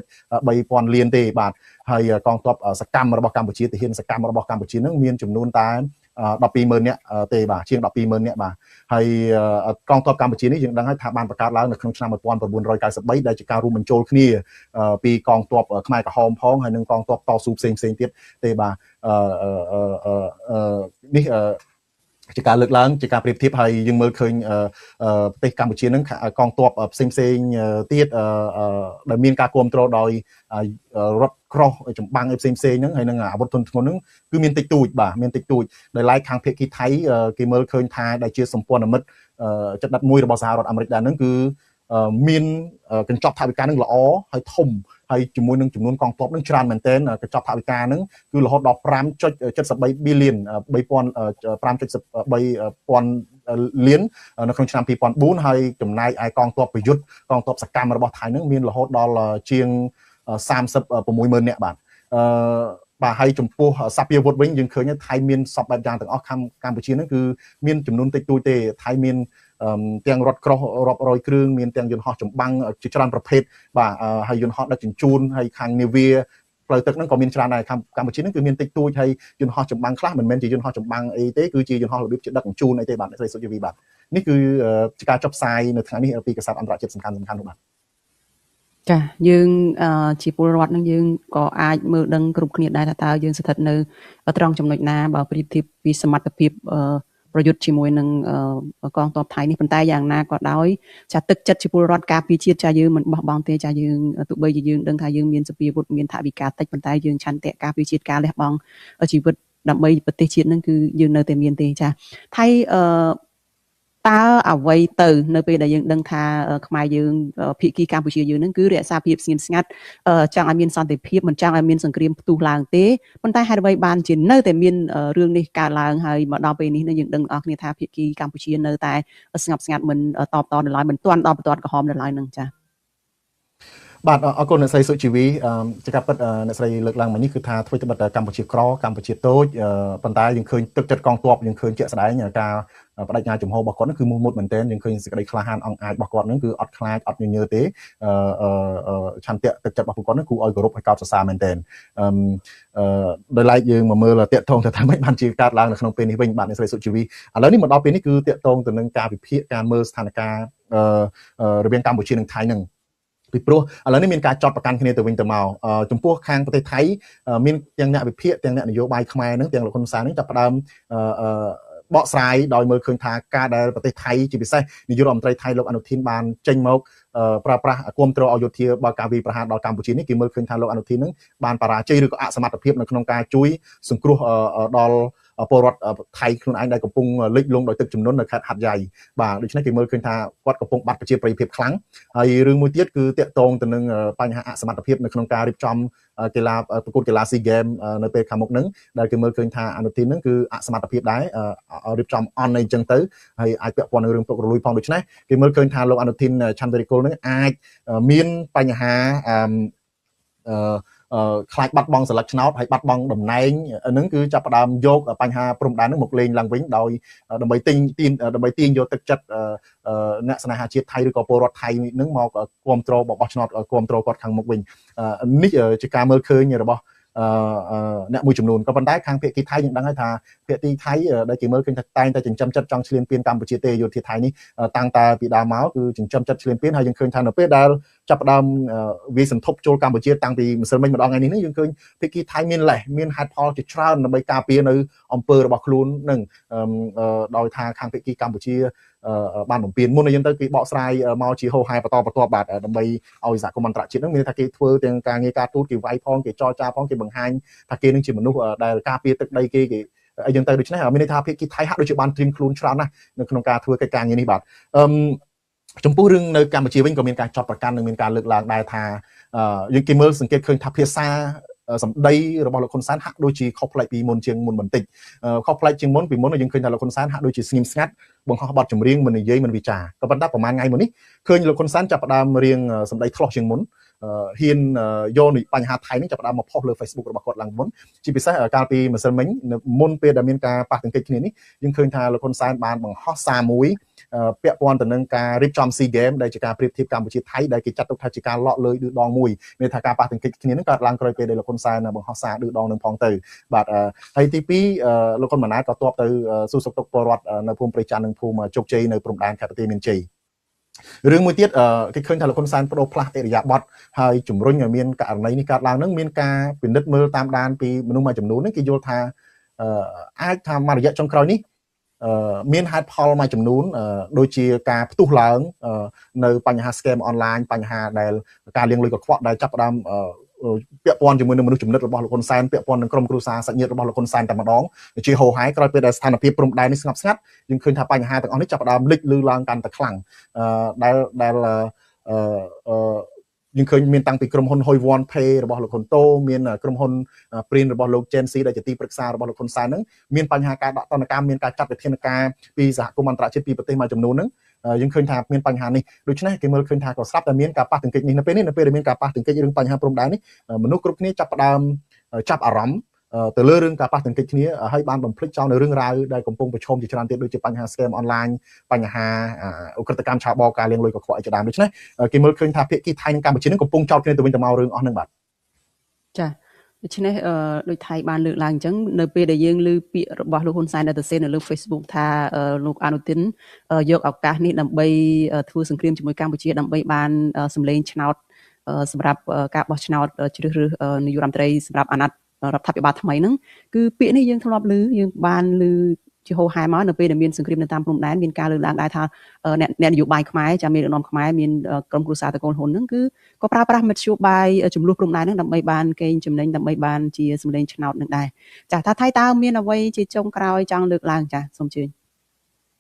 1.3 ពាន់លានទេបាទហើយកងទ័ពសកម្មរបស់កម្ពុជាទាហានសកម្មរបស់កម្ពុជានឹងមានចំនួនតែ 120,000 នាក់ទេបាទជាង 120,000 នាក់បាទហើយកងទ័ពកម្ពុជានេះយើងដឹងហើយថាបានបង្កើតឡើងនៅក្នុងឆ្នាំ1993ដែលជាការរួមបញ្ចូលគ្នាពីកងទ័ពខ្មែរក្រហមផងហើយនិងកងទ័ពតស៊ូផ្សេងទៀតទេបាទនេះជាការលើកឡើងជាការប្រៀបធៀបហើយយើងមើលឃើញប្រទេសកម្ពុជានឹងកងទ័ពផ្សេងទៀតដែលមានការគ្រប់គ្រងដោយរថក្រោះចម្បាំងអីផ្សេងហ្នឹងហើយនឹងអាវុធធុនធ្ងន់ហ្នឹងគឺមានតិចតួចបាទមានតិចតួចដោយឡែកខាងភាគីថៃគេមើលឃើញថាដែលជាសម្ព័ន្ធមិត្តចិត្តដិតមួយរបស់សហរដ្ឋអាមេរិកដែរហ្នឹងគឺមានកញ្ចប់ថវិកានឹងល្អហើយធំហើយជាមួយនឹងចំនួនកងទ័ពនឹងច្រើនមែនទែនកញ្ចប់ថវិកានឹងគឺរហូតដល់ 5.73 billion 5.73 ពាន់លាននៅក្នុងឆ្នាំ2004ហើយចំណែកឯកងទ័ពប្រយុទ្ធកងទ័ពសកម្មរបស់ថៃនឹងមានរហូតដល់ជាង 36,000 នាក់បាទបាទហើយចំពោះសព្វាវុធវិញយើងឃើញថៃមានសពបែបយ៉ាងទាំងអស់កម្ពុជានឹងគឺមានចំនួនតិចតួចទេថៃមានទាំងរថក្រោះរាប់រយគ្រឿងមានទាំងយន្តហោះចម្បាំងជាច្រើនប្រភេទបាទហើយយន្តហោះដឹកជញ្ជូនហើយខាងនាវាផ្លូវទឹកហ្នឹងក៏មានច្រើនដែរកម្ពុជាហ្នឹងគឺមានតិចតួចហើយយន្តហោះចម្បាំងខ្លះមិនមែនជាយន្តហោះចម្បាំងអីទេគឺជាយន្តហោះរបៀបជាដឹកជញ្ជូនអីទេបាទអ្នកស្រីសុជីវីបាទនេះគឺជាការចុះផ្សាយនៅថ្ងៃនេះពីកាសែតអន្តរជាតិសំខាន់នោះបាទ
ចាយើងជាពលរដ្ឋនឹងយើងក៏អាចមើលដឹងគ្រប់គ្នាដែរថាតើយើងស្ថិតនៅត្រង់ចំណុចណាបើប្រៀបធៀបពីសមត្ថភាពប្រយុទ្ធជាមួយនឹងកងទ័ពថៃនេះប៉ុន្តែយ៉ាងណាក៏ដោយចាទឹកចិត្តជាពលរដ្ឋការពារជាតិចាយើងមិនបោះបង់ទេចាយើងទោះបីជាយើងដឹងថាយើងមានសភាវុធមានថវិកាតិចប៉ុន្តែយើងឆន្ទៈការពារជាតិការលះបង់ជីវិតដើម្បីប្រទេសជាតិនឹងគឺយើងនៅតែមានទេចាថៃ តើអ្វីទៅនៅពេលដែលយើងដឹងថាខ្មែរយើងភាគីកម្ពុជាយើងនឹងគឺរក្សាភាពស្ងៀមស្ងាត់ចង់ឲ្យមានសន្តិភាពមិនចង់ឲ្យមានសង្គ្រាមផ្ទុះឡើងទេប៉ុន្តែហេតុអ្វីបានជានៅតែមានរឿងនេះកើតឡើងហើយមកដល់ពេលនេះយើងដឹងអស់គ្នាថាភាគីកម្ពុជានៅតែស្ងប់ស្ងាត់មិនតបតនៅឡើយមិនទាន់ដល់បន្ទាត់ក្រហមនៅឡើយនឹងចា៎
បាទអរគុណអ្នកស្រីសុជីវីជាការពិតអ្នកស្រីលើកឡើងមកនេះគឺថាធ្វើត្បិតកម្ពុជាក្រកម្ពុជាតូចប៉ុន្តែយើងឃើញទឹកចិត្តកងទ័ពយើងឃើញជាក់ស្ដែងការបដិញ្ញាជំហររបស់គាត់នឹងគឺមោះមុតមែនទែនយើងឃើញសេចក្តីក្លាហានអង្គអាចរបស់គាត់នឹងគឺអត់ខ្លាចអត់ញញើទេឆន្ទៈទឹកចិត្តរបស់ពួកគាត់នឹងគួរឲ្យគោរពហើយកោតសរសើរមែនទែនដោយឡែកយើងមកមើលតាកតងទៅថាម៉េចបានជាកើតឡើងនៅក្នុងពេលនេះវិញបាទអ្នកស្រីសុជីវីឥឡូវនេះមកដល់ពេលនេះគឺតាកតងទៅនឹងការវិភាគការមើលស្ថានភាពរវាងកម្ពុជានិងថៃនឹងពីព្រោះឥឡូវនេះមានការចោទប្រកាន់គ្នាទៅវិញទៅមកចំពោះខាងប្រទេសថៃមានទាំងអ្នកវិភាគទាំងអ្នកនយោបាយខ្មែរនឹងទាំងលោកហ៊ុនសែននឹងចាប់ផ្ដើមបកស្រាយដោយមើលឃើញថាការដែលប្រទេសថៃជាពិសេសនាយករដ្ឋមន្ត្រីថៃលោកអនុធីនបានចេញមកប្រើប្រាស់គាំទ្រឲ្យយោធាបើការវាយប្រហារដល់កម្ពុជានេះគេមើលឃើញថាលោកអនុធីននឹងបានបរាជ័យឬក៏អសមត្ថភាពនៅក្នុងការជួយសង្គ្រោះដល់ពលរដ្ឋថៃខ្លួនឯងដែលកំពុងលិចលង់ដោយទឹកជំនន់នៅខេត្តហាត់យ៉ៃបាទដូច្នេះគេមើលឃើញថាគាត់កំពុងបាត់ប្រជាប្រិយភាពខ្លាំងហើយរឿងមួយទៀតគឺតាក់ទងទៅនឹងបញ្ហាអសមត្ថភាពនៅក្នុងការរៀបចំកីឡាប្រកួតកីឡា SEA Games នៅពេលខាងមុខហ្នឹងដែលគេមើលឃើញថាអនុធីនហ្នឹងគឺអសមត្ថភាពដែររៀបចំអន់អីចឹងទៅហើយអាចពាក់ព័ន្ធនឹងរឿងពុករលួយផងដូច្នេះគេមើលឃើញថាលោកអនុធីនឆន្ទរិគុលហ្នឹងអាចមានបញ្ហាខ្លាចបាត់បង់សន្លឹកឆ្នោតហើយបាត់បង់តំណែងហ្នឹងគឺចាប់ផ្ដើមយកបញ្ហាព្រំដែនហ្នឹងមកលេងឡើងវិញដោយដើម្បីទាញយកទឹកចិត្តអ្នកស្នេហាជាតិថៃឬក៏ពលរដ្ឋថៃហ្នឹងមកគាំទ្របោះឆ្នោតគាំទ្រគាត់ខាងមុខវិញនេះជាការមើលឃើញរបស់អ្នកមួយចំនួនក៏ប៉ុន្តែខាងភាគីថៃយើងដឹងហើយថាភាគីថៃដែលគេមើលឃើញថាតែងតែចិញ្ចឹមចិត្តចង់ឈ្លានពានកម្ពុជាទេយោធាថៃនេះតាំងតែពីដើមមកគឺចិញ្ចឹមចិត្តឈ្លានពានហើយយើងឃើញថានៅពេលដែលចាប់ផ្ដើមវាយសន្ធប់ចូលកម្ពុជាតាំងពីម្សិលមិញម្ដងថ្ងៃនេះយើងឃើញភាគីថៃមានលេសមានហេតុផលជាច្រើនដើម្បីការពារនៅអំពើរបស់ខ្លួននឹងដោយថាខាងភាគីកម្ពុជាបានបំពេញមុនឲ្យយើងទៅគេបកស្រាយមកជាហោហែបន្តបន្ទាប់បាទដើម្បីឲ្យសហគមន៍អន្តរជាតិនឹងមានថាគេធ្វើទាំងការងារការទូតគេវាយផងគេចរចាផងគេបង្ហាញថាគេនឹងជាមនុស្សដែលការពារទឹកដីគេគេអីចឹងទៅដូច្នេះមានន័យថាភាគីថៃហាក់ដូចជាបានត្រៀមខ្លួនច្រើនណាស់នៅក្នុងការធ្វើកិច្ចការងារនេះបាទចំពោះរឿងនៅកម្ពុជាវិញក៏មានការចោទប្រកាន់និងមានការលើកឡើងដែរថាយើងគេមើលសង្កេតឃើញថាភាសាសម្ដីរបស់លោកហ៊ុនសែនហាក់ដូចជាខុសប្លែកពីមុនជាងមុនបន្តិចខុសប្លែកជាងមុនពីមុនយើងឃើញថាលោកហ៊ុនសែនហាក់ដូចជាស្ងៀមស្ងាត់បង្ហោះបទចម្រៀងមិននិយាយមិនវិចារក៏ប៉ុន្តែប្រហែលថ្ងៃមុននេះឃើញលោកហ៊ុនសែនចាប់ផ្ដើមរៀងសម្ដីឆ្លោះជាងមុនហ៊ានយកបញ្ហាថៃនេះចាប់ផ្ដើមមកផុសលើ Facebook របស់គាត់ឡើងមុនជាពិសេសកាលពីម្សិលមិញមុនពេលដែលមានការប៉ះទង្គិចគ្នានេះយើងឃើញថាលោកហ៊ុនសែនបានបង្ហោះសារមួយពាក់ព័ន្ធទៅនឹងការរៀបចំ SEA Games ដែលជាការប្រៀបធៀបកម្ពុជាថៃដែលគេចាត់ទុកថាជាការលក់លើយឌឺដងមួយមានថាការប៉ះទង្គិចគ្នានឹងកើតឡើងក្រោយពេលដែលលោកហ៊ុនសែនបង្ហោះសារឌឺដងនឹងផងទៅបាទហើយទី2លោកហ៊ុនម៉ាណែតក៏ទ័ពទៅសួរសុខទុក្ខពលរដ្ឋនៅភូមិព្រៃច័ន្ទនិងភូមិជោគជ័យនៅព្រំដែនខេត្តបន្ទាយមានជ័យរឿងមួយទៀតគេឃើញថាលោកហ៊ុនសែនបដូរផ្លាស់ឥរិយាបថហើយជំរុញឲ្យមានករណីនេះកើតឡើងនឹងមានការពិនិត្យមើលតាមដានពីមនុស្សមួយចំនួននេះគេយល់ថាអាចថាមួយរយៈចុងក្រោយនេះមានហេតុផលមួយចំនួនដូចជាការផ្ទុះឡើងនៅបញ្ហា scam online បញ្ហាដែលការលាងលុយកខ្វក់ដែលចាប់ផ្ដើមពាក់ព័ន្ធជាមួយនឹងមនុស្សចំណិតរបស់លោកហ៊ុនសែនពាក់ព័ន្ធនឹងក្រុមគ្រួសារសាច់ញាតិរបស់លោកហ៊ុនសែនតែម្ដងជាហោហែក្រោយពេលដែលស្ថានភាពព្រំដែននេះស្ងប់ស្ងាត់យើងឃើញថាបញ្ហាទាំងអស់នេះចាប់ផ្ដើមលេចលឺឡើងកាន់តែខ្លាំងដែលយើងឃើញមានតាំងពីក្រុមហ៊ុន Hoi One Pay របស់លោកហ៊ុនតូមានក្រុមហ៊ុន Print របស់លោក Chen Si ដែលជាទីប្រឹក្សារបស់លោកហ៊ុនសែនហ្នឹងមានបញ្ហាការដាក់ទណ្ឌកម្មមានការចាត់វិធានការពីសហគមន៍អន្តរជាតិពីប្រទេសមួយចំនួនហ្នឹងយើងឃើញថាមានបញ្ហានេះដូច្នេះគេមើលឃើញថាក៏ស្រាប់តែមានការប៉ះទង្គិចនេះនៅពេលនេះនៅពេលដែលមានការប៉ះទង្គិចរឿងបញ្ហាព្រំដែននេះមនុស្សគ្រប់គ្នាចាប់ផ្ដើមចាប់អារម្មណ៍ទៅលើរឿងការប៉ះទង្គិចគ្នាហើយបានបំភ្លេចចោលនៅរឿងរ៉ាវដែលកំពុងប្រឈមជាច្រើនទៀតដូចជាបញ្ហា scam online បញ្ហាឧក្រិដ្ឋកម្មឆាបោកការលាងលុយកខ្វក់ជាដើមដូច្នេះគេមើលឃើញថាភាគីថៃនិងកម្ពុជានឹងកំពុងចោទគ្នាទៅវិញទៅមករឿងអស់ហ្នឹងបាទច
ាដូច្នេះដូចថៃបានលើកឡើងអញ្ចឹងនៅពេលដែលយើងឮពាក្យរបស់លោកហ៊ុនសែនដែលទៅសេនៅលើ Facebook ថាលោកអនុទិនយកឱកាសនេះដើម្បីធ្វើសង្គ្រាមជាមួយកម្ពុជាដើម្បីបានសម្លេងឆ្នោតសម្រាប់ការបោះឆ្នោតជ្រើសរើសនាយករដ្ឋមន្ត្រីសម្រាប់អាណត្តិរដ្ឋាភិបាលថ្មីហ្នឹងគឺពាក្យនេះយើងធ្លាប់ឮយើងបានឮជាហោហែមកនៅពេលដែលមានសង្គ្រាមនៅតាមព្រំដែនមានការលើកឡើងដែរថាអ្នកនយោបាយខ្មែរចាមានដឹកនាំខ្មែរមានក្រុមគ្រួសារតកូលហ៊ុនហ្នឹងគឺក៏ប្រើប្រាស់មធ្យោបាយចំនួនព្រំដែនហ្នឹងដើម្បីបានកេងចំណេញដើម្បីបានជាសម្លេងឆ្នោតនឹងដែរចាថាថៃតើមានអ្វីជាចុងក្រោយចង់លើកឡើងចាសូមជឿ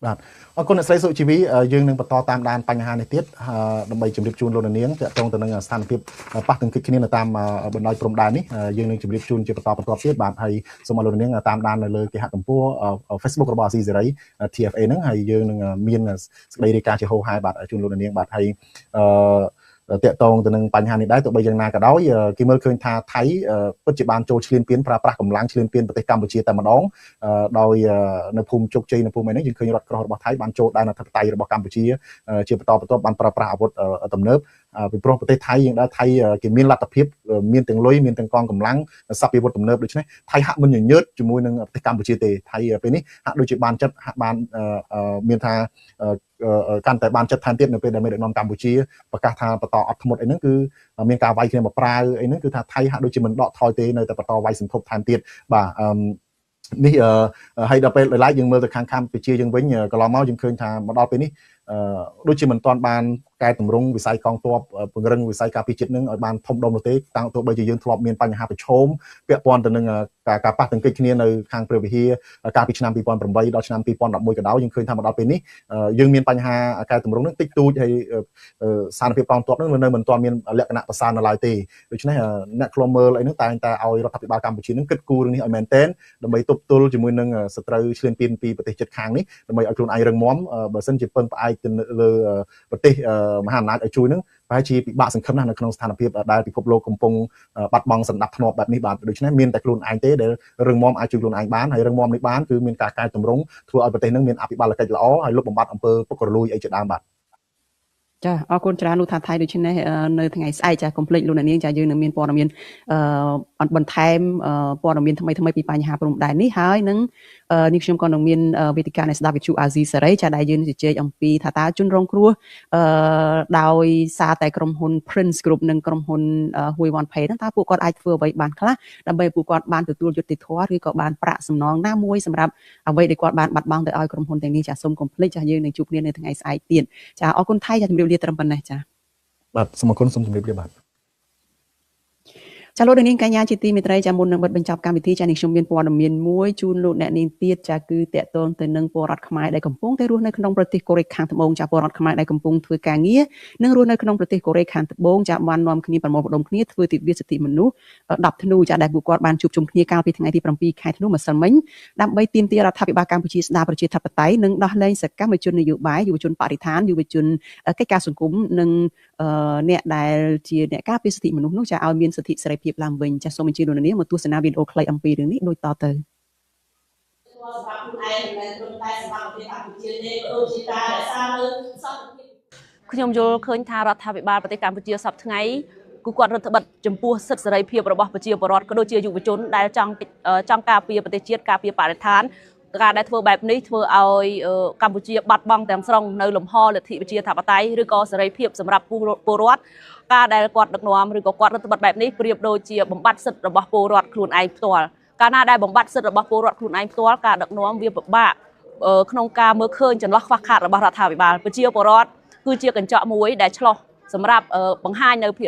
បាទអរគុណអ្នកស្រីសុជីវីយើងនឹងបន្តតាមដានបញ្ហានេះទៀតដើម្បីជម្រាបជូនលោកនាងទាក់ទងទៅនឹងស្ថានភាពប៉ះទង្គិចគ្នានៅតាមបណ្ដោយព្រំដែននេះយើងនឹងជម្រាបជូនជាបន្តបន្ទាប់ទៀតបាទហើយសូមឲ្យលោកនាងតាមដាននៅលើគេហទំព័រ Facebook របស់អាស៊ីសេរី TFA ហ្នឹងហើយយើងនឹងមានសេចក្តីរាយការណ៍ជាហូរហែបាទជូនលោកនាងបាទហើយតាក់ទងទៅនឹងបញ្ហានេះដែរទោះបីយ៉ាងណាក៏ដោយគេមើលឃើញថាថៃពិតជាបានចូលឈ្លានពានប្រើប្រាស់កម្លាំងឈ្លានពានប្រទេសកម្ពុជាតែម្ដងដោយនៅភូមិជោគជ័យនៅភូមិអីហ្នឹងយើងឃើញរថក្រោះរបស់ថៃបានចូលដែនអធិបតេយ្យរបស់កម្ពុជាជាបន្តបន្ទាប់បានប្រើប្រាស់អាវុធទំនើបពីព្រោះប្រទេសថៃយើងដែរថៃគេមានលទ្ធភាពមានទាំងលុយមានទាំងកងកម្លាំងសព្វាវុធទំនើបដូច្នេះថៃហាក់មិនញញើតជាមួយនឹងប្រទេសកម្ពុជាទេថៃពេលនេះហាក់ដូចជាបានចិត្តហាក់បានមានថាកាន់តែបានចិត្តថែមទៀតនៅពេលដែលមេដឹកនាំកម្ពុជាប្រកាសថាបន្តអត់ធ្មត់អីហ្នឹងគឺមានការវាយគ្នាមកប្រាវអីហ្នឹងគឺថាថៃហាក់ដូចជាមិនដកថយទេនៅតែបន្តវាយសន្ធប់ថែមទៀតបាទនេះហើយដល់ពេលឡែកយើងមើលទៅខាងកម្ពុជាយើងវិញកន្លងមកយើងឃើញថាមកដល់ពេលនេះដូចជាមិនទាន់បានកែតម្រង់វិស័យកងទ័ពពង្រឹងវិស័យការពារជាតិនឹងឲ្យបានធំដុំនោះទេតាំងទោះបីជាយើងធ្លាប់មានបញ្ហាប្រឈមពាក់ព័ន្ធទៅនឹងការប៉ះទង្គិចគ្នានៅខាងព្រះវិហារកាលពីឆ្នាំ2008ដល់ឆ្នាំ2011ក៏ដោយយើងឃើញថាមកដល់ពេលនេះយើងមានបញ្ហាកែតម្រង់នឹងតិចតួចហើយស្ថានភាពកងទ័ពនឹងនៅមិនទាន់មានលក្ខណៈប្រសើរនៅឡើយទេដូច្នេះអ្នកឃ្លាំមើលអីហ្នឹងតែងតែឲ្យរដ្ឋាភិបាលកម្ពុជានឹងគិតគូររឿងនេះឲ្យមែនទែនដើម្បីទប់ទល់ជាមួយនឹងសត្រូវឈ្លានពានពីប្រទេសជិតខាងនេះដើម្បីឲ្យខ្លួនឯងរឹងមាំបើសិនជាពឹងផ្អែកទៅលើប្រទេសមហាអំណាចឲ្យជួយនឹងប្រហែលជាពិបាកសង្ឃឹមណាស់នៅក្នុងស្ថានភាពដែលពិភពលោកកំពុងបាត់បង់សន្តិភាពបែបនេះបាទដូច្នេះមានតែខ្លួនឯងទេដែលរឹងមាំអាចជួយខ្លួនឯងបានហើយរឹងមាំនេះបានគឺមានការកែតម្រង់ធ្វើឲ្យប្រទេសនឹងមានអភិបាលកិច្ចល្អហើយលុបបំបាត់អំពើពុករលួយអីជាដើមបាទ
ចាអរគុណច្រើនលោកថាថៃដូច្នេះនៅថ្ងៃស្អែកចាកុំភ្លេចលោកអ្នកនាងចាយើងនឹងមានព័ត៌មានបន្ថែមព័ត៌មានថ្មីថ្មីពីបញ្ហាព្រំដែននេះហើយនឹងនេះខ្ញុំក៏នឹងមានវេទិកានៃស្ដាប់វិទ្យុអាស៊ីសេរីចាដែលយើងជជែកអំពីថាតើជនរងគ្រោះដោយសារតែក្រុមហ៊ុន Prince Group និងក្រុមហ៊ុន Hui One Pay ហ្នឹងតើពួកគាត់អាចធ្វើអ្វីបានខ្លះដើម្បីពួកគាត់បានទទួលយុត្តិធម៌ឬក៏បានប្រាក់សំណងណាមួយសម្រាប់អ្វីដែលគាត់បានបាត់បង់ទៅឲ្យក្រុមហ៊ុនទាំងនេះចាសូមកុំភ្លេចចាយើងនឹងជួបគ្នានៅថ្ងៃស្អែកទៀតចាអរគុណថៃចាជម្រាបលាត្រឹមប៉ុណ្ណេះចាប
ាទសូមអរគុណសូមជម្រាបលាបាទ
ចាលោកអ្នកនាងកញ្ញាជាទីមេត្រីចាមុននឹងបិទបញ្ចប់កម្មវិធីចានេះខ្ញុំមានព័ត៌មានមួយជូនលោកអ្នកនាងទៀតចាគឺតកតងទៅនឹងពលរដ្ឋខ្មែរដែលកំពុងតែរស់នៅក្នុងប្រទេសកូរ៉េខាងត្បូងចាពលរដ្ឋខ្មែរដែលកំពុងធ្វើការងារនិងរស់នៅក្នុងប្រទេសកូរ៉េខាងត្បូងចាបាននាំគ្នាប្រមូលផ្ដុំគ្នាធ្វើទិវាសិទ្ធិមនុស្ស10ធ្នូចាដែលពួកគាត់បានជួបជុំគ្នាកាលពីថ្ងៃទី7ខែធ្នូម្សិលមិញដើម្បីទាមទាររដ្ឋាភិបាលកម្ពុជាស្ដារប្រជាធិបតេយ្យនិងដោះលែងសកម្មជននយោបាយយុវជនបរិស្ថានយុវជនកិច្ចការសង្គមនិងអ្នកដែលជាអ្នកការពារសិទ្ធិមនុស្សនោះចាឲ្យមានសិទ្ធិសេរីភាពឡើងវិញចាសសូមអញ្ជើញលោកនាងមកទស្សនាវីដេអូខ្លីអំពីរឿងនេះដូចតទៅ
សម្រាប់ខ្លួនឯងមិនមែនត្រឹមតែសម្រាប់ប្រទេសកម្ពុជាទេដូចជាការរក្សានៅសន្តិភាព
ខ្ញុំយល់ឃើញថារដ្ឋាភិបាលប្រទេសកម្ពុជាសប្តាហ៍ថ្ងៃគឺគាត់រដ្ឋបិទចំពោះសិទ្ធិសេរីភាពរបស់ប្រជាពលរដ្ឋក៏ដូចជាយុវជនដែលចង់ការពារប្រទេសជាតិការពារបរិស្ថានការដែលធ្វើបែបនេះធ្វើឲ្យកម្ពុជាបាត់បង់ទាំងស្រុងនៅលំហលទ្ធិប្រជាធិបតេយ្យឬក៏សេរីភាពសម្រាប់ពលរដ្ឋការដែលគាត់ដឹកនាំឬក៏គាត់រដ្ឋបិទបែបនេះប្រៀបដូចជាបំបត្តិសិទ្ធិរបស់ពលរដ្ឋខ្លួនឯងផ្ទាល់កាលណាដែលបំបត្តិសិទ្ធិរបស់ពលរដ្ឋខ្លួនឯងផ្ទាល់ការដឹកនាំវាពិបាកក្នុងការមើលឃើញចន្លោះខ្វះខាតរបស់រដ្ឋាភិបាលប្រជាពលរដ្ឋគឺជាកញ្ចក់មួយដែលឆ្លោះសម្រាប់បង្ហាញនៅភ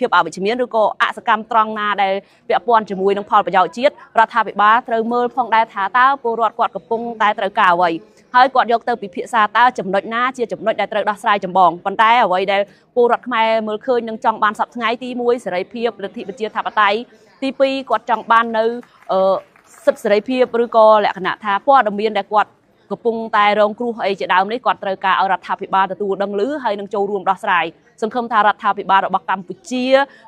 ាពអវិជ្ជមានឬក៏អសកម្មត្រង់ណាដែលពាក់ព័ន្ធជាមួយនឹងផលប្រយោជន៍ជាតិរដ្ឋាភិបាលត្រូវមើលផងដែរថាតើពលរដ្ឋគាត់កំពុងតែត្រូវការអ្វីហើយគាត់យកទៅពិភាក្សាតើចំណុចណាជាចំណុចដែលត្រូវដោះស្រាយចម្បងប៉ុន្តែអ្វីដែលពលរដ្ឋខ្មែរមើលឃើញនឹងចង់បានសប្តាហ៍ថ្ងៃទី1សេរីភាពលទ្ធិប្រជាធិបតេយ្យទី2គាត់ចង់បាននៅសិទ្ធិសេរីភាពឬក៏លក្ខណៈថាព័ត៌មានដែលគាត់កំពុងតែរងគ្រោះអីជាដើមនេះគាត់ត្រូវការឲ្យរដ្ឋាភិបាលទទួលដឹងឮហើយនឹងចូលរួមដោះស្រាយសង្ឃឹមថារដ្ឋាភិបាលរបស់កម្ពុជា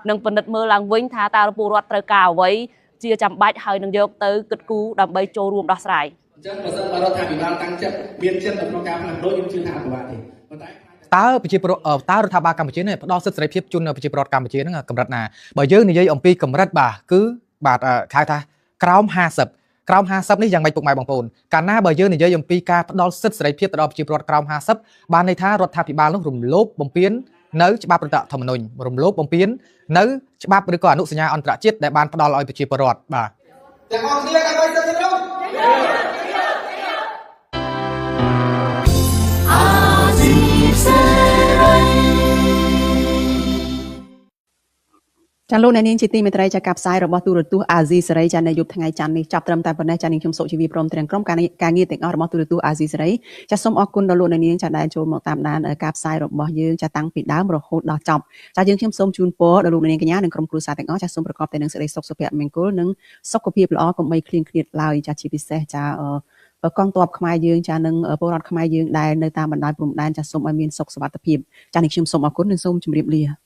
នឹងពិនិត្យមើលឡើងវិញថាតើពលរដ្ឋត្រូវការអ្វីជាចាំបាច់ហើយនឹងយកទៅគិតគូរដើម្បីចូលរួមដោះស្រាយ
អញ្ចឹងបើសិនបើរដ្ឋាភិបាលតាំងចិត្តមានចិត្តនៅក្នុងការផ្លាស់ប្ដូរខ្ញុំជឿថាអត់ពិបាកទេប៉ុន្តែត
ើប្រជាពលរដ្ឋតើរដ្ឋាភិបាលកម្ពុជានេះផ្ដល់សិទ្ធិសេរីភាពជូនប្រជាពលរដ្ឋកម្ពុជាហ្នឹងកម្រិតណាបើយើងនិយាយអំពីកម្រិតបាទគឺបាទហៅថាក្រោម50ក្រោម50នេះយ៉ាងម៉េចពុកម៉ែបងប្អូនកាលណាបើយើងនិយាយអំពីការផ្ដល់សិទ្ធិសេរីភាពទៅដល់ប្រជាពលរដ្ឋក្រោម50បានន័យថារដ្ឋាភិបាលនោះរំលោភបំពាននៅច្បាប់រដ្ឋធម្មនុញ្ញរំលោភបំពាននៅច្បាប់ឬក៏អនុសញ្ញាអន្តរជាតិដែលបានផ្ដល់ឲ្យប្រជាពលរដ្ឋបាទ
ទាំងអស់គ្នាដើម្បីសិទ្ធិមនុស្សច
ា ចាលោកអ្នកនាងជាទីមេត្រីចាការផ្សាយរបស់ទូរទស្សន៍អាស៊ីសេរីចានៅយប់ថ្ងៃច័ន្ទនេះចាប់ត្រឹមតែប៉ុណ្ណេះចានាងខ្ញុំសុជីវីព្រមទាំងក្រុមការងារទាំងអស់របស់ទូរទស្សន៍អាស៊ីសេរីចាសូមអរគុណដល់លោកអ្នកនាងចាដែលចូលមកតាមដានការផ្សាយរបស់យើងចាតាំងពីដើមរហូតដល់ចប់ចាយើងខ្ញុំសូមជូនពរដល់លោកអ្នកនាងកញ្ញានិងក្រុមគ្រួសារទាំងអស់ចាសូមប្រកបតែនឹងសេចក្តីសុខសុភមង្គលនិងសុខភាពល្អកុំបីឃ្លៀងឃ្លាតឡើយចាជាពិសេសចាកងទ័ពខ្មែរយើងចានិងពលរដ្ឋខ្មែរយើងដែលនៅតាមបណ្ដោយព្រំដែនចាសូមឲ្យមានសុខសុវត្ថិភាពចានេះខ្ញុំសូមអរគុណនិងសូមជម្រាបលា។